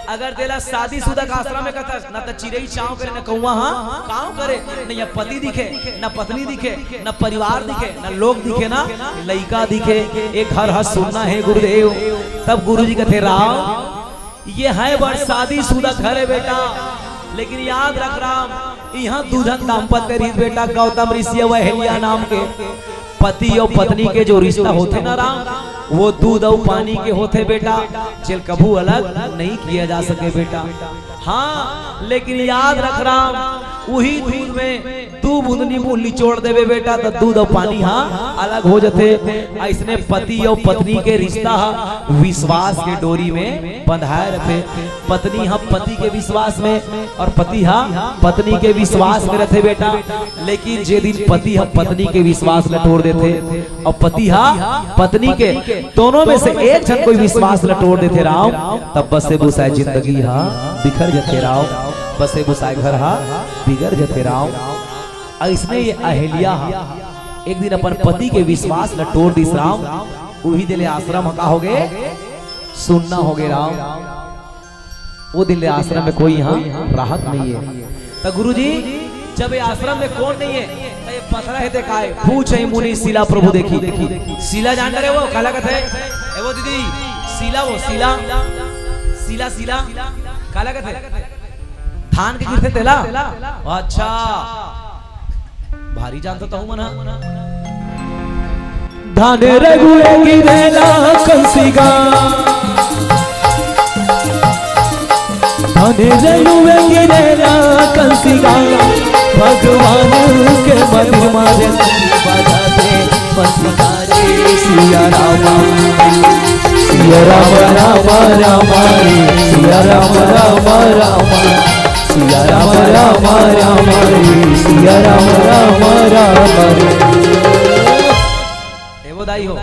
अगर तेला शादीशुदा के आश्रम में कथस, न त चिरई चांव करे, न कौवा ह कांव करे, न ये पति दिखे, न पत्नी दिखे, न परिवार दिखे, न लोग दिखे, न लइका दिखे, एक घर ह सुन्ना हे गुरुदेव। तब गुरु जी कथे, "राम, ये हे बड़ शादीशुदा घर हे बेटा, लेकिन याद रख राम, इहां दू झन दाम्पत्य रहिस बेटा, गौतम ऋषि अउ अहिल्या नाम के। पति अउ पत्नी के जो रिश्ता होथे ना राम, वो दूध अउ पानी के होथे बेटा, जेल कभू अलग नहीं किया जा सके बेटा। हां, लेकिन याद रख राम, उही दूध में दू बूंद नींबू निचोड़ देबे बेटा, त दूध अउ पानी ह अलग हो जथे।" अइसने पति अउ पत्नी के रिश्ता ह विश्वास के डोरी में बंधाय रथे। पत्नी ह पति के विश्वास में अउ पति ह पत्नी के विश्वास में रथे बेटा। लेकिन जे दिन पति ह पत्नी के विश्वास ल टोर देथे अउ पति ह पत्नी के, दोनों में से एक झन कोई विश्वास ल टोर देथे राम, तब बसे बुसाए जिंदगी ह बिखर जथे राम, बसे बुसाए घर ह बिगड़ जथे राम। अइसने ये अहिल्या ह एक दिन अपन पति के विश्वास ल टोर दिस राम। उही दिन ले आश्रम ह का होगे? सुन्ना होगे राम। वो दिन ले आश्रम में कोई इहां रहत नइ हे। त गुरुजी, जब ये आश्रम में कोन नइ हे, त ये पथरा हे ते काय? पूछे मुनि शिला प्रभु देखी। शिला जान डरे वो, काला कथे? ए वो दीदी, शिला वो, शिला। शिला, शिला। काला कथे? धान के गिरथे तेला? अच्छा। भारी जानथो तहू मन ह। धान रघुए गिरेला कंसिगा, धान रघुए गिरेला कंसिगा, भगवान के मंदिर मारे बाजा दे कंसिगा रे सिया रामा, सिया राम राम राम रे, सिया राम राम राम। सिया राम राम राम रे, सिया राम राम राम रे। ए वो दाई हो,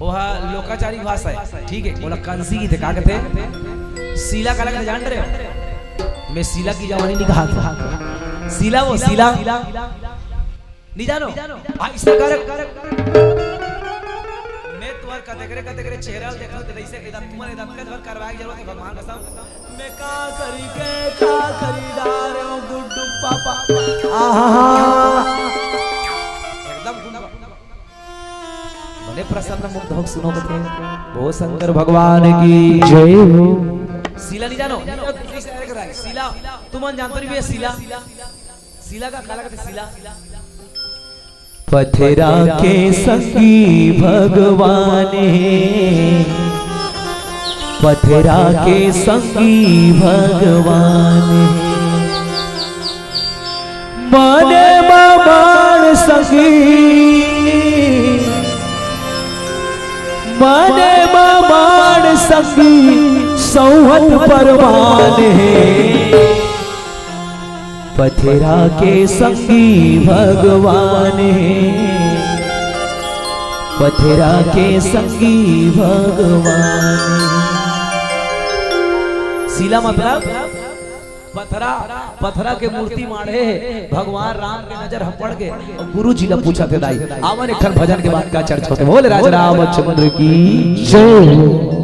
ओहा लोकाचारी भाषा हे, ठीक हे। ओला कंसी कथे, का कथे? शिला काला कथे जान रहे हो? मैं शिला की जवानी नहीं कहा था। शिला वो, शिला। नहीं जानो? भाई, इसका कारण मैं तुम्हारे कतेकरे, कतेकरे चेहरा देखो, तो ऐसे इधर तुम्हारे इधर कत भर करवाए जरूरत है, भगवान कसम। मैं का करी के, का करी डारे हो, गुड्डू पापा। आहा। एकदम गुंगा। बने प्रसन्न मुग्ध हो सुनो कथे। वो शंकर भगवान की जय हो। शिला नहीं जानो? शिला, तुमन जानते नहीं भैया शिला? शिला का काला कथे शिला? पथरा के संगी भगवान हे, पथरा के संगी भगवान हे। माने मा बाण संगी, माने मा बाण संगी, सौहत परमान हे। पथरा के संगी भगवान हे, पथरा के संगी भगवान हे। शिला मतलब पथरा, पथरा के मूर्ति माढ़े हे, भगवान राम के नजर ह पड़ गे अउ गुरु जी ला पूछत हे, दाई, आवन एक ठन भजन के बाद का चर्चा होथे। बोल राज रामचंद्र की जय हो।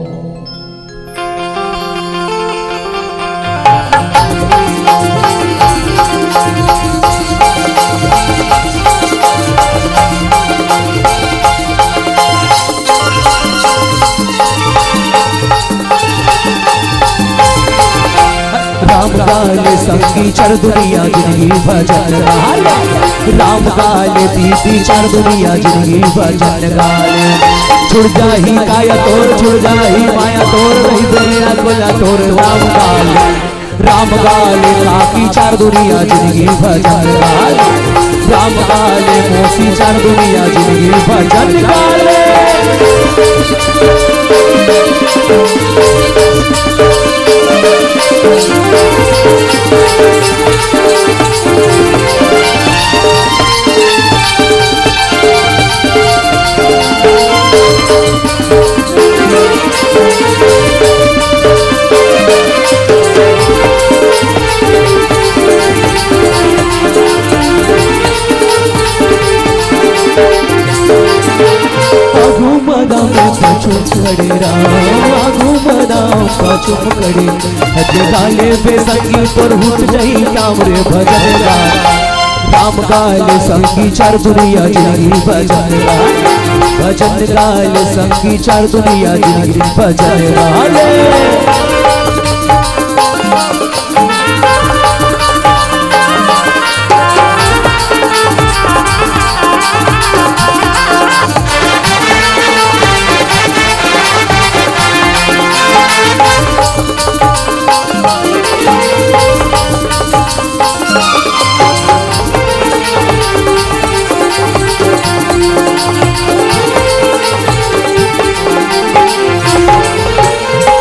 राम गाले संगी चर दुनिया जिनगी भजन गाले। राम गाले दीदी चर दुनिया जिनगी भजन गाले। छुड़ जाही काया तोर, छुड़ जाही माया तोर, रही दुनिया कोया तोर। राम गाले, राम गाले काकी चर दुनिया जिनगी भजन गाले। राम गाले मौसी चर दुनिया जिनगी भजन गाले। आगू मदाम पछुम खड़े राम, आगू मदाम पछुम खड़े। हज गाले बेसंगी पर हुट जाही काम रे भजन गा। राम गाले संगी चर दुनिया जिनगी भजन गा। भजन गाले संगी चर दुनिया जिनगी भजन गाले।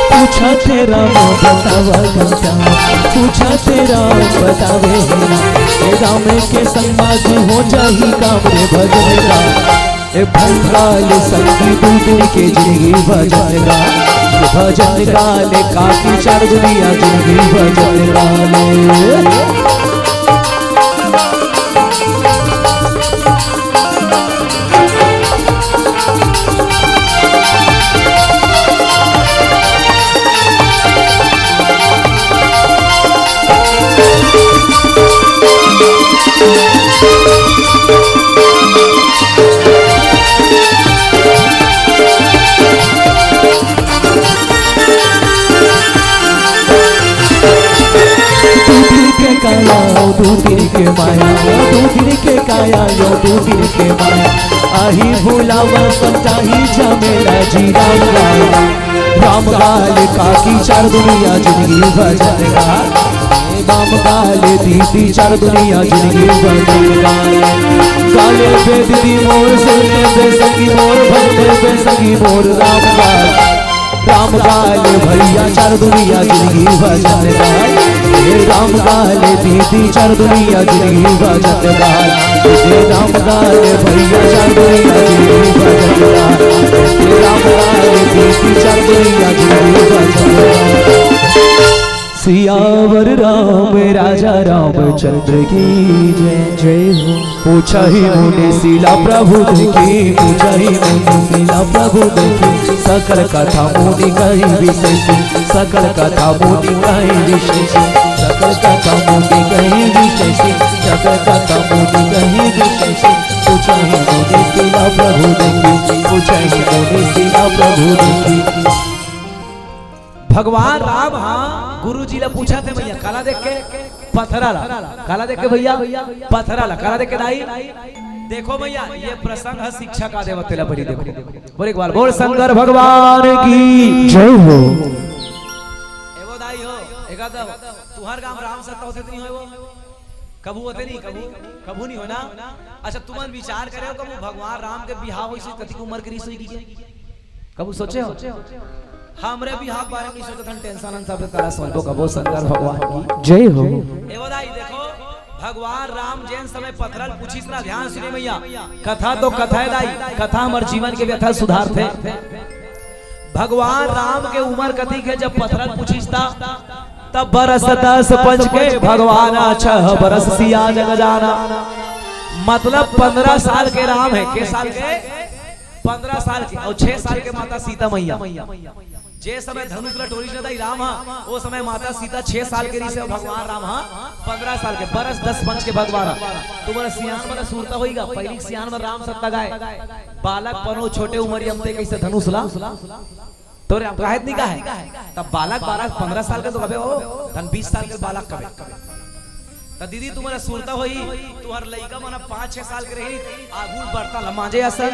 पूछा तेरा बतावा घंटा, पूछा तेरा बतावे हे ना। ए राम के संग बाजी हो जाही काम रे भजन गा। ए भंगाल संगी दू दिन के जिनगी भजन गा। भजन गाले काकी चर दुनिया जिनगी भजन गाले। दू दिन के काया, दू दिन के माया, दू दिन के काया, यो दू दिन के माया। आही बुलावा, समझाही झमेला जी राम लाल। राम गाले काकी चर दुनिया जिनगी भजन गा। राम गाले दीदी चर दुनिया जिनगी भजन गा। गाले बे दीदी मोर, सुन ले बे संगी मोर, भर ले बे संगी मोर राम गाल। राम गाले भैया चर दुनिया जिनगी भजन गाल। हे राम गाले दीदी चर दुनिया जिनगी भजन गाल। हे राम गाले भैया चर दुनिया जिनगी भजन गाल। हे राम गाले दीदी चर दुनिया जिनगी भजन गाल। सियावर राम राजा रामचंद्र की जय। जय हो। पूछहि मुनि शीला प्रभु देखी, पूछहि मुनि शीला प्रभु देखी, सकल कथा मुनि कहि विशेष, सकल कथा मुनि कहि विशेष, सकल कथा मुनि कहि विशेष, सकल कथा मुनि कहि विशेष। पूछहि मुनि शीला प्रभु देखी, पूछहि मुनि शीला प्रभु देखी। भगवान राम ह गुरु जी ला पूछत हे भैया, काला देख के? पथरा ला। काला देख के भैया? पथरा ला। काला देख के दाई? देखो भैया, ये प्रसंग ह शिक्षा का देवत तेला बड़ी देखो। बोल एक बार, बोल शंकर भगवान की जय हो। एगो दाई हो, एका तो तुहर गांव राम सत्ता होथे त नहीं होय वो? कभू होथे नहीं, कभू, कभू नहीं होय ना। अच्छा, तुमन विचार करे हो, कभू भगवान राम के बिहाव होइस हे, कतिक उमर के रिहिस होही? कभू सोचे हो? हमरे बिहाव के बारे में नहीं सोचत हन, tension हन सब, कला सोचबो कभू शंकर भगवान की जय हो। एगो दाई देखो, भगवान राम जेन समय पथरा ल पूछिस ना, ध्यान सुने भैया, कथा तो कथा हे दाई, कथा हमर जीवन के व्यथा सुधारथे। भगवान राम के उमर कतिक हे जब पथरा ल पूछिस ता? तब बरस दस पंच के भगवाना, छह बरस सिया जग जाना। मतलब पंद्रह साल के राम हे। के साल के? पंद्रह साल के। अउ छह साल के माता सीता मैया। जे समय धनुष ला टोरिस न दाई राम हा, ओ समय माता सीता छह साल के रिहिस हे, भगवान राम हा पंद्रह साल के। बरस दस पंच के भगवाना। तुम्हर सियान मन ला सुरता होही गा, पहिली के सियान मन राम सत्ता गाय। बालक पनो छोटे उमरिया म ते कइसे धनुष ला तोरे आप काहे नहीं कहा है? तब बालक बारह पंद्रह साल के तो कबे हो, तन बीस साल के बालक कबे। त दीदी तुम्हर सुरता होही, तुम्हर लइका मन पाँच छह साल के रही, आगू बर्तन ला मांजे असन,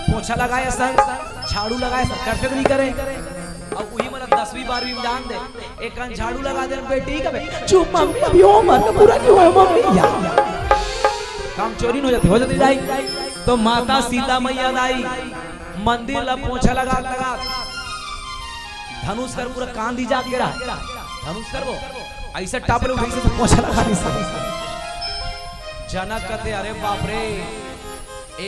पोछा लगाए असन, झाड़ू लगाए असन, करथे त नहीं करे। अब उही मन दसवीं बारहवीं में डाल दे, एक कान झाड़ू लगा दे बेटी कबे, चुप मम्मी, अभी होमवर्क पूरा नहीं हुआ है मम्मी। या काम चोरी न हो जाथे, हो जाथे दाई। तो माता सीता मैया दाई मंदिर ला पोछा लगा लगा धनुष कर पूरा कांदी जाग के रहा। धनुष कर वो ऐसे टाप ले उठाइस त पोछा लगा दिस। जनक कथे, "अरे बाप रे, ए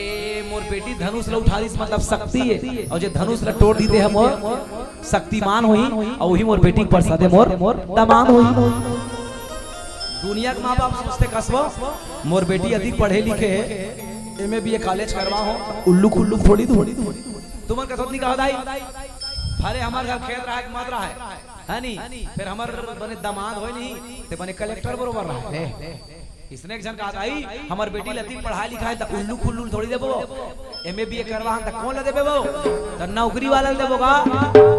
मोर बेटी धनुष ला उठा दिस, मतलब शक्ति हे, अउ जे धनुष ला टोर दिस ते मोर शक्तिमान होही, अउ उही मोर बेटी के परसादे मोर दमांद होही।" दुनिया के माँ बाप सोचथे, "कसबो, मोर बेटी अधिक पढ़े लिखे हे, एमए बीए कॉलेज करवा हो, उल्लू खुल्लू थोड़ी दूँ।" तुमन कथोत नहीं कहा दाई? भले हमर घर खेत रहा कि मत रहा है, है नी? फेर हमर बने दमांद होय नहीं, ते बने कलेक्टर बरोबर रहा है। इसने एक झन कहा दाई, हमर बेटी ला अधिक पढ़ाई लिखाई त उल्लू खुल्लू थोड़ी देबो, एमए बीए करवा हम त कौन ला देबे वो? त नौकरी वाला ला देबो का?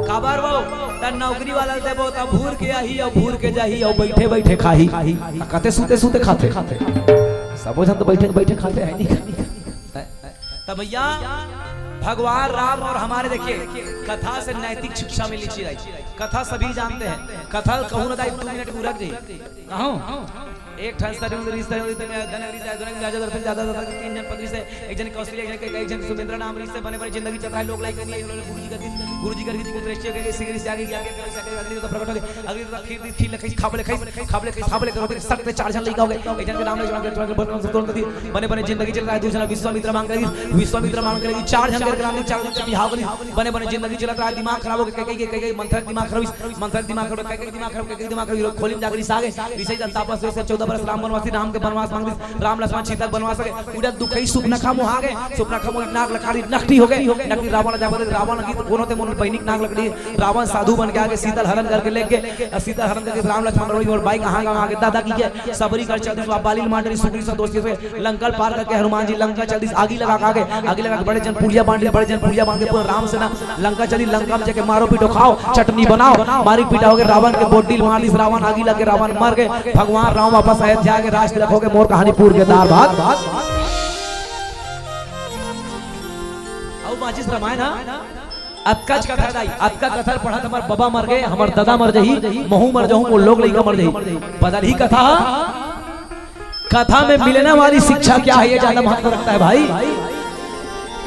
काबर वो? त नौकरी वाला ला देबो त भूर के आही अउ भूर के जाही अउ बैठे बैठे खाही। आ कते सूते सूते खाथे? सबो झन तो बैठे बैठे खाथे, है नहीं? त भैया, भगवान राम और हमारे, देखिए, कथा से नैतिक शिक्षा मिलनी चाहिए। कथा सभी जानते हैं, कथा कहूँ ना दाई, दो मिनट में रख जाइए। कहूँ एक ठन सरी उंदरी से, उंदरी से, धन उंदरी से, धन उंदरी से, ज्यादा दर्शन, ज्यादा दर्शन, तीन झन पत्नी से, एक झन कौशल्या, एक झन, एक झन सुमिंद्रा नाम उंदरी से बने बने जिंदगी चल रहा है, लोग लाई करिए, लोग गुरु जी कर दी, गुरु जी कर दी, पुत्र ऐसे हो गए, इसी के लिए आगे, आगे, आगे, आगे, आगे तो प्रकट हो गए, अगली तो खीर दी, खीर ले खाई, खाब ले खाई, खाब ले खाई, खाब ले खाई, सब ते चार झन लइका हो गए, एक झन के नाम ले, एक झन के नाम ले, बने बने जिंदगी चल रहा है, दूसरा विश्वामित्र मांग करी, विश्वामित्र मांग करी, चार झन के नाम ले, चार झन के बिहाव करी, बने बने जिंदगी चलत रहा, दिमाग खराब हो गए, कई कई, कई कई मंथर दिमाग खराब, मंथर दिमाग खराब, कई कई दिमाग खराब, कई कई दिमाग खराब, खोली में जाकर रिसा गए, रिसा ही जनता आपस में चौदह बरस राम वनवासी, राम के वनवास मांग दिस, राम लक्ष्मण सीता के वनवास गए, उड़त दुखई सुपनखा मोहा गए, सुपनखा मोहा नाग लखारी नकटी हो गए, नकटी रावण जाबो दे, रावण की तो कोनो ते मोर बहिनी के नाग लकड़ी, रावण साधु बन के आगे सीता ल हरण करके ले गए, सीता ल हरण करके राम लक्ष्मण रोई और बाई कहाँ कहाँ आगे दादा की के सबरी कर चल दिस, बाली मांडरी सुगरी सा दोस्ती से लंका पार करके हनुमान जी लंका चल दिस, आगी लगा के आगे, आगी लगा के बड़े जन पुलिया बांध दिस, बड़े जन पुलिया बांध के पूरा राम सेना लंका चली, लंका में जाके मारो पीटो खाओ, चटनी बनाओ, मारी पीटा हो गए, रावण के बोडी मार दिस, रावण आगी लग के रावण मर गए, भगवान राम वापस अयोध्या के राज तिलक हो गए, मोर कहानी पूर के दार भात। अउ बाचिस रामायण, हाँ? अतका च कथा दाई, अतका कथा पढ़त हमर बबा मर गए, हमर ददा मर जही, महू मर जहूं, वो लोग लइका मर जही। बदल ही कथा, कथा में मिलने वाली शिक्षा क्या है, ये ज्यादा महत्व रखता है भाई।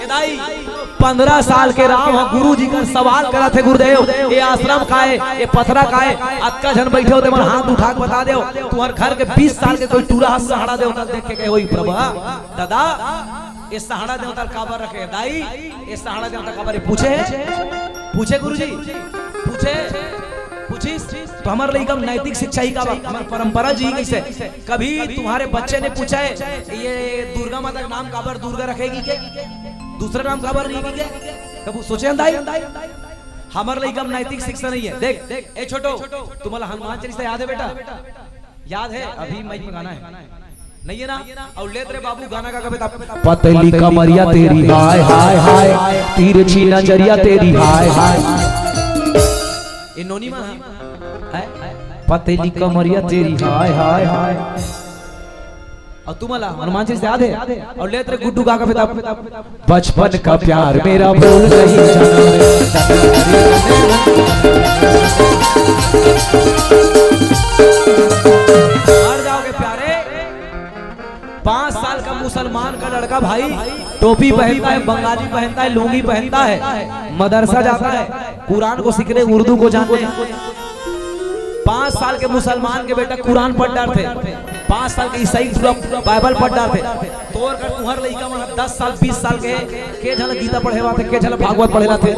ए दाई, पंद्रह साल के राम ह गुरु जी कर सवाल करत हे, "गुरुदेव, ये आश्रम का है, ये पथरा का है?" अतका झन बैठे हो, ते मन हाथ उठा के बता देव, तुम्हर घर के बीस साल के कोई टूरा ह सहाड़ा देवता देख के कहे, "ओई प्रभु, ददा, ये सहाड़ा देवता काबर रखे हे दाई?" ये सहाड़ा देवता काबर हे? पूछे हे? पूछे गुरुजी? पूछे? पूछिस? तो हमर लइका म नैतिक शिक्षा ही काबर? हमर परंपरा जी ही कइसे? कभी तुम्हारे बच्चे ने पूछा है, "ये दुर्गा माता का नाम काबर दुर्गा रखेगी के? दूसरा नाम काबर नहीं की के?" कभी सोचे हन दाई? हमर लइका म नैतिक शिक्षा नहीं है। देख, ए छोटो, तुम्हाला हनुमान चालीसा याद है बेटा? याद है? अभी माइक में गाना है। नहीं है ना? अउ लेत रे बाबू गाना का कबे तब पतली कमरिया तेरी हाय हाय हाय, तिरछी नजरिया तेरी हाय हाय। ये नोनी माँ है? पतली कमरिया तेरी हाय हाय हाय। अउ तुम्हाला हनुमान जी से याद है? अउ लेत रे गुड्डू गा कबे तब बचपन का प्यार मेरा भूल नहीं जाना। मर जाओगे प्यारे। पाँच साल का मुसलमान का लड़का भाई टोपी पहनता है, बंगाली पहनता है, लुंगी पहनता है, मदरसा जाता है, कुरान को सीखने, उर्दू को जानने। पाँच साल के मुसलमान के बेटा कुरान पढ़ डारथे, पाँच साल के ईसाई पूरा बाइबल पढ़ डारथे। तोर कर तुहर लइका मन दस साल, बीस साल के, के झन गीता पढ़े वाथे, के झन भागवत पढ़े लाथे।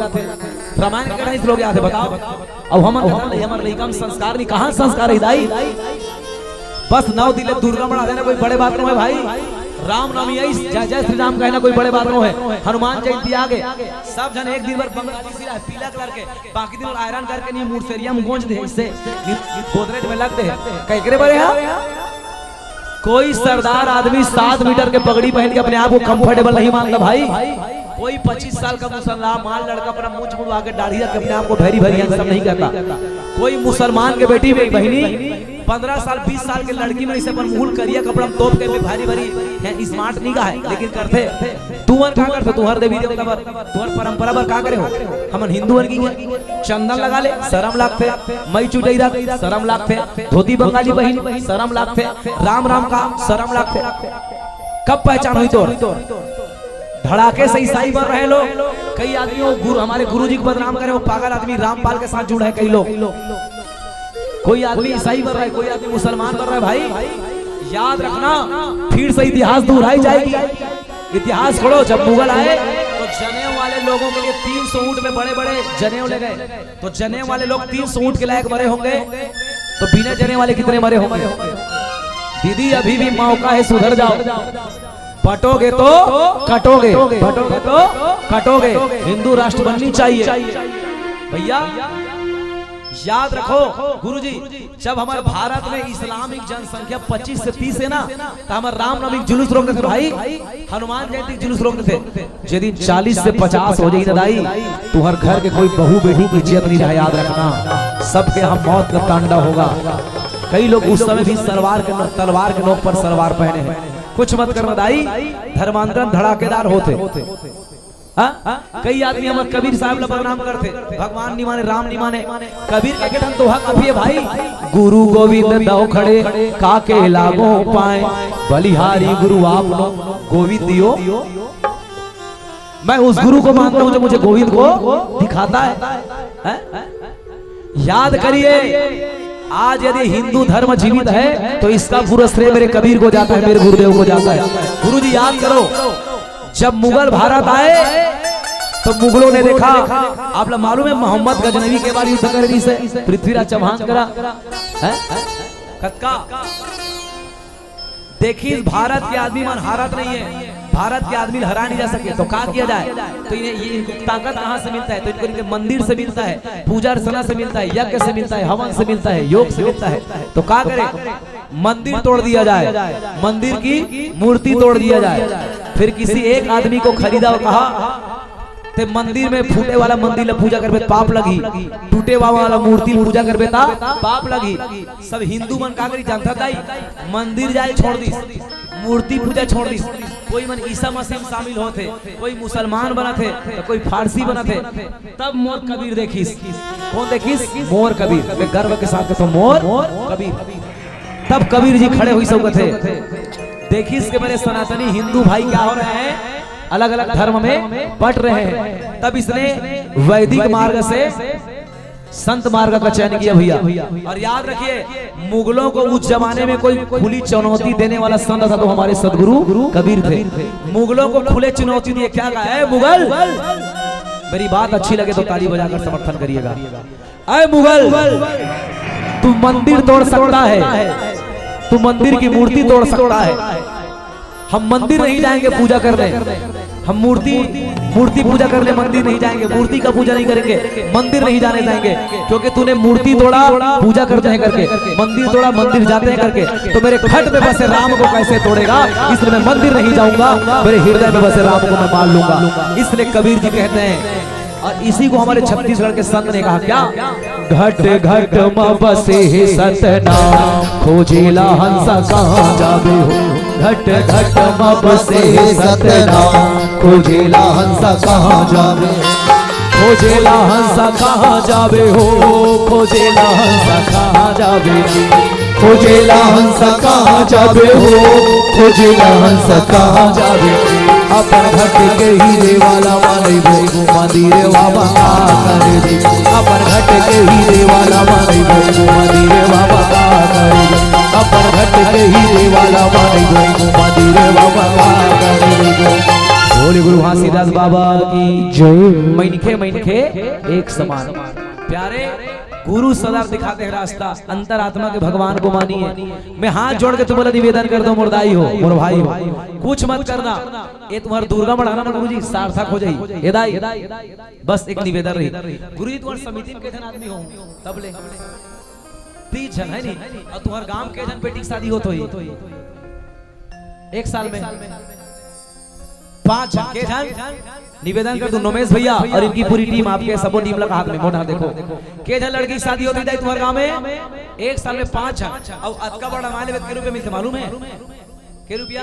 रामायण के कथा इस लोग याद है, बताओ। अब हमन कथा नहीं, हमर लइका में संस्कार नहीं, कहाँ संस्कार है दाई? बस नौ दिन ले दुर्गा मना देना कोई बड़े बात नो है भाई। रामनवमी आई, जय जय श्री राम कहना कोई बड़े बात नो है। हनुमान जयंती आ गए, सब जन एक दिन भर बंगाली सिरा है, पीला कलर के, बाकी दिन आयरन करके नहीं, मुड़सेरिया में गोंज दे, इससे गोदरेज में लग दे। कह करे बड़े हा? कोई सरदार आदमी सात मीटर के पगड़ी पहन के अपने आप को कंफर्टेबल नहीं मानता भाई। कोई पच्चीस साल का मुसलमान लड़का अपना मूंछ मुड़वा के दाढ़ी रख के अपने आप को भैरी भैरी हैंडसम नहीं कहता। कोई मुसलमान के बेटी में बहनी पन्द्रह साल, बीस साल के लड़की में इसे अपन मुंह करिया कपड़ा में तोप के भी भारी भारी है, स्मार्ट नहीं का है, लेकिन करते। तुहर का करते? तुहर देवी देवता बर, तुहर परंपरा बर का करे हो? हमन हिंदू बन गई है। चंदन लगा ले, शरम लागथे। मई चुटई रख, शरम लागथे। धोती बंगाली बहिन, शरम लागथे। राम राम का शरम लागथे। कब पहचान हुई तोर? धड़ाके से ईसाई बन रहे लोग। कई आदमी वो गुरु, हमारे गुरु जी को बदनाम करे, वो पागल आदमी रामपाल के साथ जुड़ा है कई लोग। कोई आदमी ईसाई बन रहा है, कोई आदमी मुसलमान बन रहा है भाई, याद रखना, फिर से इतिहास दोहराई जाएगी। इतिहास पढ़ो, जब मुगल आए तो जनेऊ वाले लोगों के लिए तीन सौ ऊंट में बड़े बड़े जनेऊ ले गए। तो जनेऊ वाले लोग तीन सौ ऊंट के लायक मरे होंगे, तो बिना जनेऊ वाले कितने मरे होंगे? दीदी, अभी भी मौका है, सुधर जाओ। पटोगे तो कटोगे, पटोगे तो कटोगे। हिंदू राष्ट्र बननी चाहिए भैया। याद रखो गुरुजी, जब हमारे भारत में इस्लामिक जनसंख्या पच्चीस से तीस है ना, तो हमारे रामनवमी के जुलूस रोक देते भाई, हनुमान जयंती के जुलूस रोक देते। यदि चालीस से पचास हो जाई ना दाई, तुहर घर के कोई बहू बेटी की इज्जत नहीं रहे, याद रखना। सबके यहाँ मौत का तांडव होगा। कई लोग उस समय भी सलवार के, तलवार के नोक पर सलवार पहने हैं। कुछ मत करना दाई, धर्मांतरण धड़ाकेदार होते। हाँ? कई आदमी हमर कबीर साहब ला बदनाम करथे, भगवान नी माने, राम नी माने। कबीर के ठन दोहा काफी है भाई, गुरु गोविंद दव खड़े, काके लागो पाए, बलिहारी गुरु आप नो गोविंद दियो। मैं उस गुरु को मानता हूं जो मुझे गोविंद को दिखाता है, हैं? याद करिए, आज यदि हिंदू धर्म जीवित है तो इसका पूरा श्रेय मेरे कबीर को जाता है, मेरे गुरुदेव को जाता है। गुरु जी, याद करो, जब मुगल भारत आए तो मुगलों ने देखा, आप लोग मालूम है, मोहम्मद गजनवी के बार युद्ध करे रिहिसे पृथ्वीराज चौहान करा, हैं? कतका? देखिस, भारत के आदमी मन हारत नहीं है, भारत के आदमी हरा नहीं जा सके, तो का किया जाए? तो इन्हें ये, इनको ताकत कहाँ से मिलता है? तो इनको इनके मंदिर से मिलता है, पूजा अर्चना से मिलता है, यज्ञ से मिलता है, हवन से मिलता है, योग से मिलता है। तो का करे? मंदिर तोड़ दिया जाए, मंदिर की मूर्ति तोड़ दिया जाए। फिर किसी एक आदमी को खरीदा और कहा, ते मंदिर में फूटे वाला मंदिर ला पूजा करबे, पाप लगही। टूटे वाला मूर्ति पूजा करबे, ता पाप लगही। सब हिंदू मन का करी जानता दाई, मंदिर जाए छोड़ दिस, मूर्ति पूजा छोड़ दिस। कोई मन ईसा मसीह में शामिल होथे, कोई मुसलमान बनत हे, तो कोई फारसी बनत हे। तब मोर कबीर देखिस। कौन देखिस? मोर कबीर। मैं गर्व के साथ कहता हूँ, मोर कबीर। तब कबीर जी खड़े हुई सब कथे, देखिस के मेरे सनातनी हिंदू भाई क्या हो रहे हैं, अलग-अलग धर्म में बट रहे हैं। तब इसने वैदिक मार्ग से संत मार्ग का चयन किया भैया। और याद रखिए, मुगलों को उस जमाने में कोई खुली चुनौती देने वाला संत था तो हमारे सदगुरु कबीर थे। मुगलों को खुले चुनौती दिए, क्या कहा, "ए मुगल, मेरी बात अच्छी लगे तो ताली बजाकर समर्थन करिएगा। ए मुगल, तू मंदिर तोड़ सकता है, तू मंदिर की मूर्ति तोड़ सकता है, हम मंदिर नहीं जाएंगे पूजा करने, हम मूर्ति, मूर्ति पूजा करने मंदिर नहीं जाएंगे, मूर्ति का पूजा नहीं करेंगे, मंदिर नहीं जाने जाएंगे, क्योंकि तूने मूर्ति तोड़ा पूजा करते हैं करके, मंदिर तोड़ा मंदिर जाते हैं करके, तो मेरे घट में बसे राम को कैसे तोड़ेगा? इसलिए मैं मंदिर नहीं जाऊंगा, मेरे हृदय में बसे राम को मैं मान लूंगा।" इसलिए कबीर जी कहते हैं, और इसी को हमारे छत्तीसगढ़ के संत ने कहा क्या, "घट घट म बसे हे सतनाम, खोजेला हंसा कहाँ जाबे हो।" घट घट म बसे हे सतनाम, खोजेला हंसा कहाँ जाबे। खोजेला हंसा कहाँ जाबे हो, खोजेला हंसा कहाँ जाबे। खोजेला हंसा कहाँ जाबे हो, खोजेला हंसा कहाँ जाबे। अपन घट के हीरे वाला मानबो, मंदिर बाबा का कर दे। अपन घट के हीरे वाला मानबो, मंदिर बाबा का कर दे। अपन घट के हीरे वाला मानबो, मंदिर बाबा का कर दे। श्री गुरु घासीदास बाबा की जय। मनखे मनखे एक समान। प्यारे, गुरु सदा दिखाते हैं रास्ता, अंतरात्मा के भगवान को मानिए। मैं हाथ जोड़ के तुम्हारा निवेदन करता हूँ, मोर दाई हो, मोर भाई हो, कुछ मत करना। ये तुम्हारा दुर्गा मढ़ाना ना गुरु जी, सार्थक हो जाई। ये दाई, बस एक निवेदन रही। गुरु जी, तुम्हारे समिति में कितने आदमी हो? तब ले तीस झन है नहीं, और तुम्हारे गांव के झन बेटी की शादी होत होई एक साल में? पांच झन। के झन? निवेदन कर दूं, नोमेश भैया और इनकी पूरी टीम, आपके सबो टीम लगा हाथ में, मोटा देखो, के झन लड़की की शादी होती दाई तुम्हारे गांव में? एक साल में पांच झन। और अतका बड़ा रामायण लेवे के रुपया मिलते, मालूम है? के रुपया?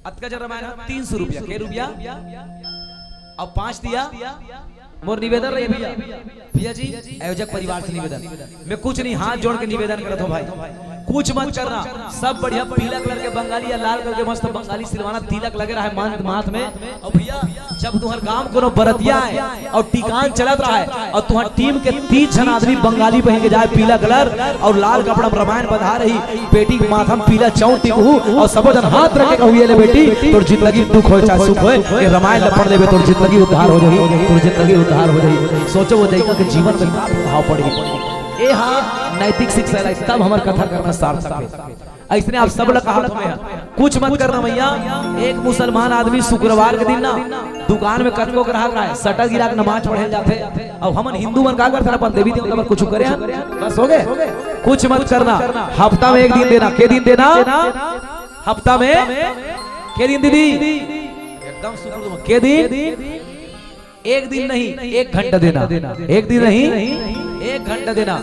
अतका जन रामायण, तीन सौ रुपया। के रुपया? अब पांच दिया। मोर निवेदन रही भैया, भैया जी, आयोजक परिवार से निवेदन, मैं कुछ नहीं, हाथ जोड़ के निवेदन करत हूँ भाई, कुछ मत करना। सब बढ़िया पीला कलर के बंगाली या लाल कलर के मस्त बंगाली सिलवाना, तिलक लगे रहा है मान-, माथ में। और भैया, जब तुम्हार गांव कोनो बरतिया है और टिकान चलत रहा है और तुम्हार टीम के तीस झन आदमी बंगाली पहन के जाए पीला कलर और लाल कपड़ा में रामायण बंधा रही, बेटी के माथा में पीला चौंक टिकहू और सबो झन हाथ रख के कहू, "ये ले बेटी, तोर जिंदगी में दुख होय चाहे सुख होय, ये रामायण ल पढ़ लेबे, तोर जिंदगी उद्धार हो जाही, तोर जिंदगी उद्धार हो जाही।" सोचो, वो लइका के जीवन में का प्रभाव पड़ही। ए हा नैतिक शिक्षा ला, तब हमर कथा करना सार्थक है। अइसने आप सब ला कहा, कुछ मत करना भैया। एक मुसलमान आदमी शुक्रवार के दिन ना दुकान में कतको ग्राहक रहे, शटर गिरा के नमाज पढ़े जाथे। अब हमन हिंदू मन का करथन, अपन देवी देवता बर कुछ करे हन, बस हो गए। कुछ मत करना, हफ्ता में एक दिन देना। के दिन देना? हफ्ता में के दिन दीदी? एकदम सुकून में। के दिन? एक दिन नहीं, एक घंटा देना। एक दिन नहीं, एक घंटा देना।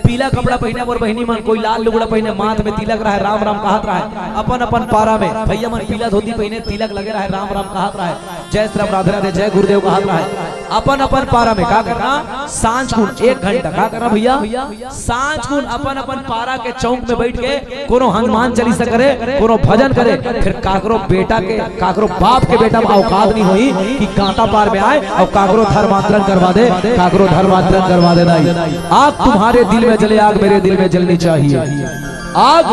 पीला कपड़ा पहिने मोर बहिनी मन, कोई लाल लुगड़ा पहिने, माथ में तिलक रहे, राम राम कहत रहे। अपन अपन पारा में भैया मन पीला धोती पहिने, तिलक लगे रहे, राम राम कहत रहे, जय श्री राम, राधे राधे, जय गुरुदेव कहत रहे। अपन अपन पारा में का करना, सांझ कुन एक घंटा का करना भैया, सांझ कुन अपन अपन पारा के चौक में बैठ के कोनो हनुमान चालीसा करे, कोनो भजन करे, फिर काकरो बेटा के, काकरो बाप के बेटा में औकात नहीं होई कि कांता पार में आए और काकरो धर्मांतरण करवा दे, काकरो धर्मांतरण करवा दे दाई। आग तुम्हारे दिल में जले, आग मेरे दिल में जलनी चाहिए। आग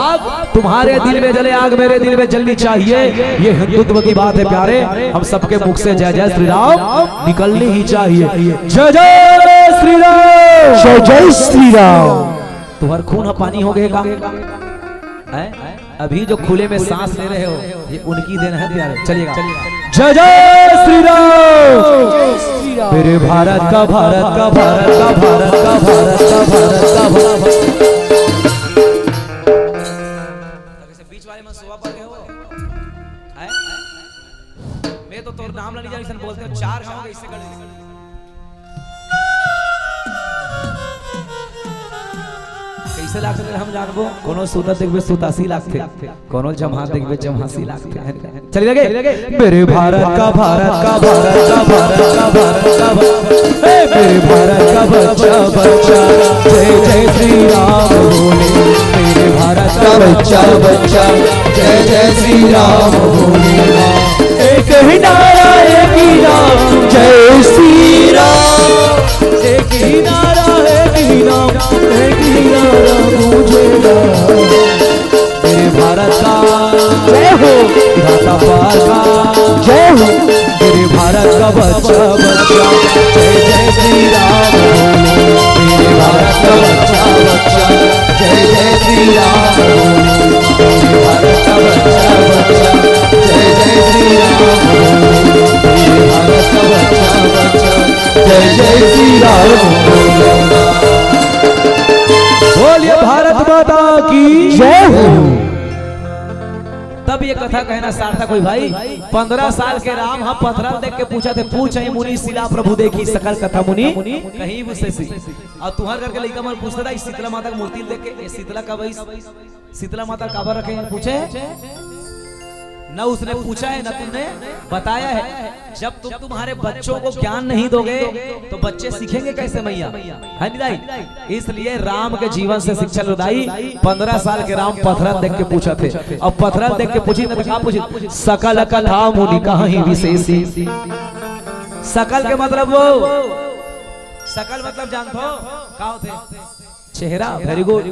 तुम्हारे दिल में जले, आग मेरे दिल में जलनी चाहिए। ये हिंदुत्व की बात है प्यारे, हम सबके मुख से जय जय श्री राम निकलनी ही चाहिए। जय जय श्री राम। जय जय श्री राम। तुम्हार खून ह पानी हो गए का? हैं? अभी जो खुले में सांस ले रहे हो, ये उनकी देन है प्यारे। चलिएगा। जय जय श्री राम। मेरे भारत का, भारत का, भारत का, भारत का, भारत का, भारत का, भारत। बीच वाले में सोवा पड़ गए हो। हैं? मैं तो तोर नाम ला नहीं जानी, सन बोलते हो, चार गाँव के इससे कट। कैसे लागथे हम जानबो? कोनो सूता देखबे, सुतासी लागथे, कोनो जम्हा देखबे, जम्हासी लागथे। चल लगे। मेरे भारत का, भारत का, भारत का, भारत का, भारत का, भारत। ए, मेरे भारत का बच्चा, बच्चा, जय जय श्री राम बोले। मेरे भारत का बच्चा, बच्चा, जय जय श्री राम बोले। एक ही नारा, एक ही नाम, जय श्री राम। एक ही नारा, एक ही नाम, एक ही नारा गूंजेगा। मेरे भारत का जय हो। विधाता पार का जय हो। मेरे भारत का बच्चा, बच्चा, जय जय श्री राम बोले। मेरे भारत का बच्चा, बच्चा, जय जय श्री राम बोले। मेरे भारत का बच्चा, बच्चा, जय जय श्री राम बोले। मेरे भारत का बच्चा, बच्चा, जय जय श्री राम बोले। बोलिए भारत माता की जय हो। तब ये कथा कहना सार्थक होई भाई। पंद्रह साल के राम ह पथरा ल देख के पूछत हे, पूछहि मुनि सिला प्रभु देखि, सकल कथा मुनि कही विशेषी। अउ तुंहर घर के लइका मन पूछथे, "दाई, शीतला माता के मूर्ति ल देख के, ये शीतला कब आइस? शीतला माता काबर रखे हैं?" पूछे? न उसने पूछा है, न तुमने बताया है। जब तुम तुम्हारे बच्चों को ज्ञान नहीं दोगे, तो बच्चे सीखेंगे कैसे मैया? है नी दाई? इसलिए राम के जीवन से शिक्षा लो दाई। पंद्रह साल के राम पथरा ल देख के पूछथे, अउ पथरा ल देख के पूछिस न त का पूछिस? सकल कथा मुनि कहहि विशेषी। सकल के मतलब वो, सकल मतलब जानथो का होथे? चेहरा। Very good।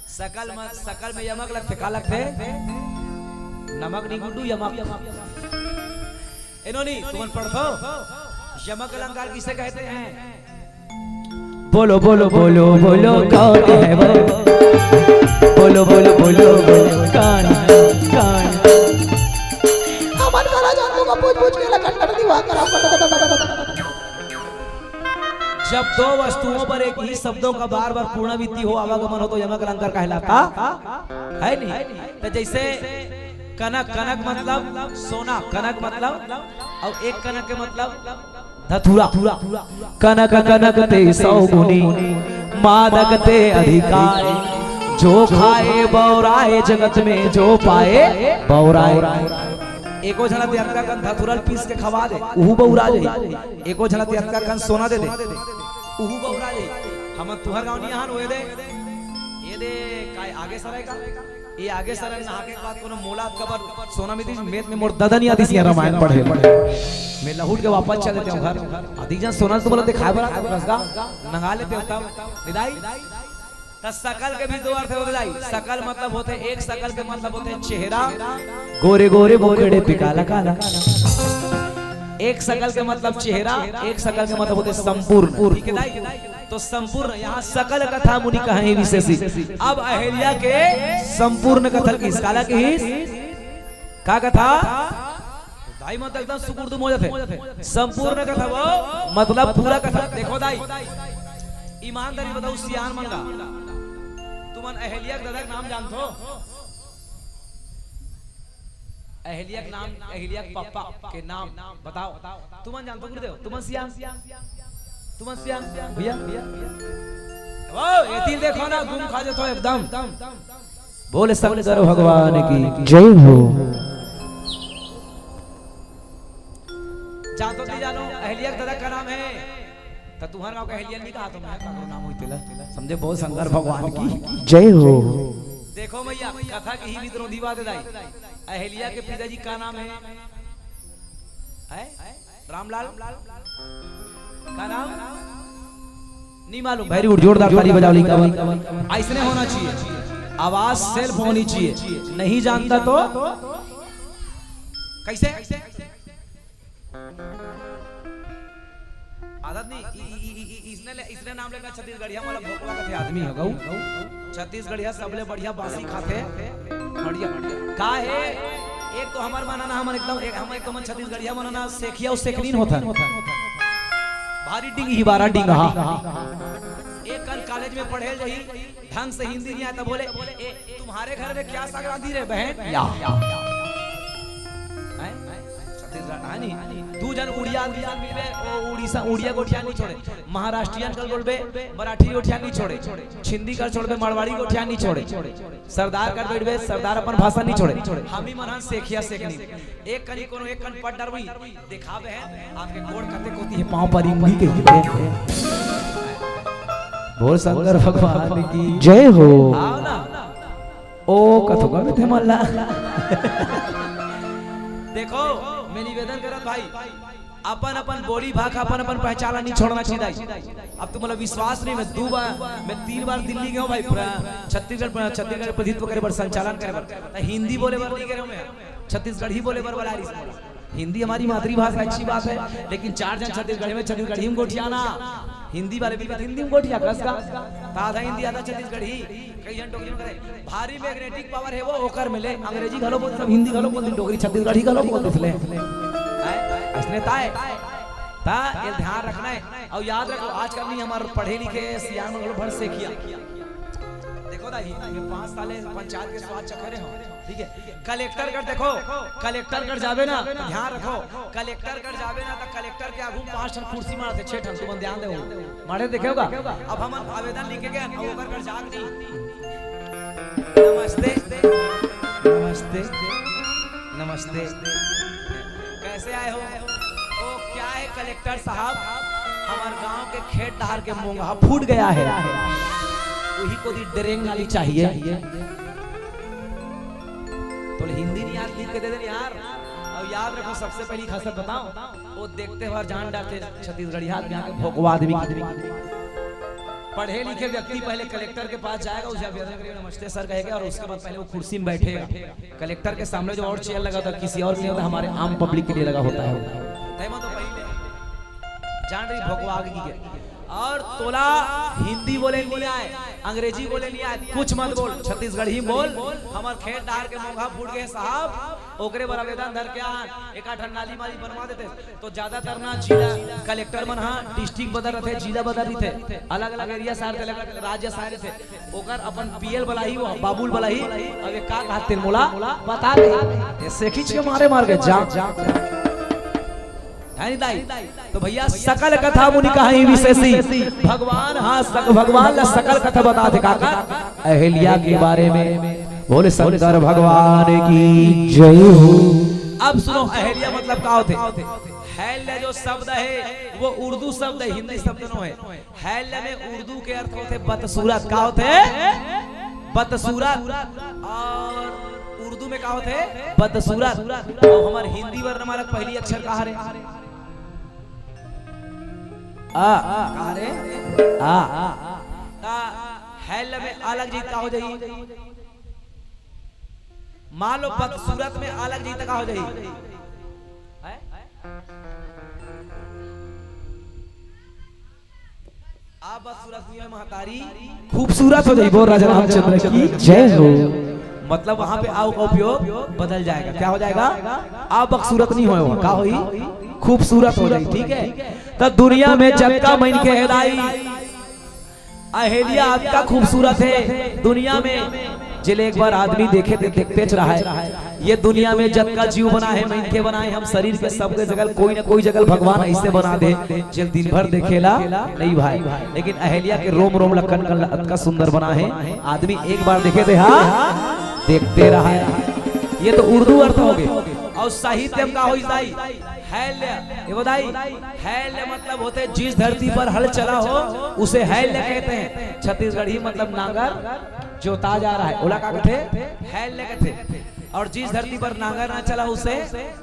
सकल म-, सकल में यमक लगथे, का लगथे? नमक नहीं गुड्डू, यमक। ए नोनी, तुमन पढ़थो? यमक अलंकार किसे कहते हैं? बोलो बोलो बोलो बोलो, कौन है वो? बोलो बोलो बोलो बोलो, कौन है, कौन है? हमन करा जान लोग पूछ पूछ के लखन कर दीवा करा। जब दो वस्तुओं पर एक ही शब्दों का बार बार पुनरावृत्ति हो, आवागमन हो, तो यमक अलंकार कहलाता है नहीं? तो जैसे कनक, कनक मतलब सोना, कनक मतलब, और एक कनक के मतलब धतूरा। कनक कनक ते सौ गुनी, मादक ते अधिकारी। जो खाए बौराए जगत में, जो पाए बौराए। एको झन अतका कन धतूरा ल पीस के खवा दे, उहू बौरा जाही। एको झन अतका कन सोना दे दे, उहू बौरा जाही। हमन तुंहर गाँव नइ आहन, ओ ए दे, ए दे, काय आगे सरय का? ए आगे सरय नहा के बाद कोनो मोला अतका बर सोना में दिस, मेत में मोर ददा नइ आतिस इहाँ रामायण पढ़े। मैं लहुट के वापस चल देते हूँ घर। अदी जन सोना तो बोला दिखाए बड़ा, कसगा नंगा लेते हो तब। विदाई। त सकल के भी दो अर्थ होथे दाई। सकल मतलब होथे, एक सकल के मतलब होथे चेहरा, गोरे गोरे मुखड़े पे काला काला। एक सकल के मतलब चेहरा, एक सकल के मतलब होथे संपूर्ण। ठीक है दाई? तो संपूर्ण, यहाँ सकल कथा मुनि कहहिं विशेषी। अब अहिल्या के संपूर्ण कथा किहिस, काला किहिस? का कथा? दाई मत एकदम सुकुड़दुम हो जाथे। संपूर्ण कथा वो, मतलब पूरा कथा। देखो दाई, ईमानदारी बताओ सियान मन ला, तुमन अहिल्या के ददा के नाम जानथो? अहिल्या के नाम, अहिल्या के पापा के नाम बताओ। तुमन जानथो गुरुदेव? तुमन सियान, तुमन सियान भैया। वो एती देखो ना, गुम खा जाथो एकदम। बोले शंकर भगवान की जय हो। जान तो नहीं जानो, अहिल्या के ददा का नाम है, तो तुंहर गाँव के अहिल्या नहीं कहा, तो मैं का नाम होई तेला? समझे? बोल शंकर भगवान की जय हो। देखो भैया, कथा के ही विद्रोही बात है दाई। अहिल्या के पिताजी का नाम है? है? रामलाल? का नाम? नहीं मालूम। Very good, जोरदार ताली बजाओ लइका मन। ऐसने होना चाहिए, आवाज सेल्फ होनी चाहिए। नहीं जानता तो कैसे? आदत नहीं, इ-, इ-, इ-, इ-, इसने ले, इसने नाम लेकर छत्तीसगढ़िया वाला भोकवा कथे आदमी हो गऊ। छत्तीसगढ़िया सबले बढ़िया बासी खाथे। बढ़िया। का हे? एक तो हमर मन ना, हमन एकदम, एक, हम एक तो मन छत्तीसगढ़िया मन ना, सेखिया अउ सेखनीन होथन। भारी डिंग ही बारा डिंग हा। एक कन कॉलेज में पढ़े जाही, ढंग से हिंदी नहीं आय त बोले, "ए, तुम्हारे घर में क्या साग रांधी रे बहन?" या। हैं? छत्तीसगढ़, हाँ नी? दू झन उड़िया, उड़िया मिलबे, ओ उड़ीसा, उड़िया गोठिया नहीं छोड़े। महाराष्ट्रियन कल बोलबे, मराठी गोठिया नहीं छोड़े। छिंदी कर छोड़बे, मारवाड़ी गोठिया नहीं छोड़े। सरदार कर बैठबे, सरदार अपन भाषा नहीं छोड़े। हम ही मन हन सेखिया सेखनीन। एक कनी कोनो एक कन पट डरबी, देखाबे हैं, आपके गोड़ कते कोती हे, पाँव पर इंगली के ही। बोल शंकर भगवान की जय हो। आओ ना। ओ कथुका में थे मल्ला। देखो, मैं निवेदन करत भाई, अपन अपन बोली भाखा, अपन अपन पहचान नहीं छोड़ना चाहिए दाई। अब तुमला विश्वास नहीं, मैं दू बार, मैं तीन बार दिल्ली गया हूँ भाई, पूरा छत्तीसगढ़, छत्तीसगढ़ प्रतिनिधित्व करे बर, संचालन करे बर, त हिंदी बोले बर नहीं गया हूँ मैं, छत्तीसगढ़ी बोले बर बला रही। हिंदी हमारी मातृभाषा, अच्छी बात है, लेकिन चार झन छत्तीसगढ़ी में छत्तीसगढ़ी में गोठियाना, हिंदी वाले भी हिंदी में गोठिया, कस का? त आधा हिंदी, आधा छत्तीसगढ़ी, कई झन डोकरी में करे। भारी मैग्नेटिक पावर हे वो, ओकर में ले, अंग्रेजी घलो बोल, सब हिंदी घलो बोल, डोकरी छत्तीसगढ़ी घलो बोल देथे ले। हैं? अइसने ताय। त ये ध्यान रखना हे। अउ याद रखो, आजकल नहीं हमर पढ़े लिखे सियान मन घलो भर सेखिया। देखो दाई, मैं पाँच साल पंचायत के स्वाद चखे रहे हूँ, ठीक है? कलेक्टर कर देखो, कलेक्टर कर जाबे ना, ध्यान रखो, कलेक्टर कर जाबे ना, त कलेक्टर के आगू पाँच ठन कुर्सी मारथे, छह ठन, तुमन ध्यान देवो। मारे देखेगा? अब हमन आवेदन लिखे गए, अब ओकर कर जाग नहीं। नमस्ते, नमस्ते, नमस्ते। कैसे आए हो? ओ, क्या है कलेक्टर साहब, हमार गांव के खेत डहर के मोंगहा फूट गया है, वही को दी ड्रेन नाली चाहिए। तो हिंदी नहीं यार, लिख के दे दे यार। अब याद रखो, सबसे पहली खासियत बताओ, वो देखते हुए जान डालते छत्तीसगढ़िया, यहाँ के भोकवा आदमी। पढ़े लिखे व्यक्ति पहले कलेक्टर के पास जाएगा, उसे अभिवादन करेगा, "नमस्ते सर" कहेगा, और उसके बाद पहले वो कुर्सी में बैठेगा। कलेक्टर के सामने जो और चेयर लगा होता है, किसी और के लिए होता है, हमारे आम पब्लिक के लिए लगा होता है वो। तय मत तो पहले जान रही भगवा आगे की के। और तोला हिंदी बोले नहीं आए, अंग्रेजी बोले नहीं आए, कुछ मत बोल, छत्तीसगढ़ी बोल। हमर खेत डार के मोंघा फूट गए साहब, ओकरे बर आवेदन धर के आन, एक आठ नाली माली बनवा देते। तो ज्यादातर ना जिला कलेक्टर मन हा डिस्ट्रिक्ट बदल रथे, जिला बदल रथे, अलग-अलग एरिया सार थे, अलग-अलग राज्य सार थे। ओकर अपन पीएल बलाही, वो बाबुल बलाही। अब ये का कहते मोला बता दे, ये सेखी के मारे मार के जा। है नी दाई? तो भैया, सकल कथा मुनि कहाई विशेषी। भगवान, हाँ, सक-, भगवान ला सकल कथा बता दे काका, अहिल्या के बारे में। बोले शंकर भगवान की जय हो। अब सुनो, अहिल्या मतलब का होथे? हैल्य जो शब्द है, वो उर्दू शब्द है, हिंदी शब्द नो है। हैल्य में उर्दू के अर्थ होथे बदसूरत। का होथे? बदसूरत। और उर्दू में का होथे? बदसूरत। और हमर हिंदी वर्णमाला के पहली अक्षर का हरे? आ। का हरे? आ। ता हैल्य में आ लग जाही, का हो जाही? मान लो बदसूरत में आ लग जाही, त का हो जाही? हैं? आ बदसूरत नहीं है महतारी, खूबसूरत हो जाही। बोल राजा रामचंद्र की जय हो। मतलब वहां पे आओ का उपयोग बदल जाएगा। क्या हो जाएगा? आ बदसूरत नहीं होए, का होही? खूबसूरत हो जाही। ठीक है, त दुनिया में जतका मनखे हे दाई, अहेलिया अतका खूबसूरत हे दुनिया में, जेला एक बार आदमी देखे ते देखतेच रहय। ये दुनिया में जतका जीव बनाहे, मनखे बनाहे, हम शरीर के सबके जगह कोई ना कोई जगह भगवान ऐसे बना दे, जेला दिन भर देखेला नहीं भाई। लेकिन अहेलिया के रोम रोम ला कन कन ला अतका सुंदर बनाहे, आदमी एक बार देखे ते हा देखते रहय। ये तो उर्दू अर्थ हो गए। और साहित्य में का होइस दाई? हैल्य। ये बताई, हैल्य मतलब होथे जिस धरती पर हल चला हो, उसे हैल्य कहते हैं। छत्तीसगढ़ी मतलब नांगर जोता जा रहा है, ओला का कहथे? हैल्य कहथे। और जिस धरती पर नांगर ना चला, उसे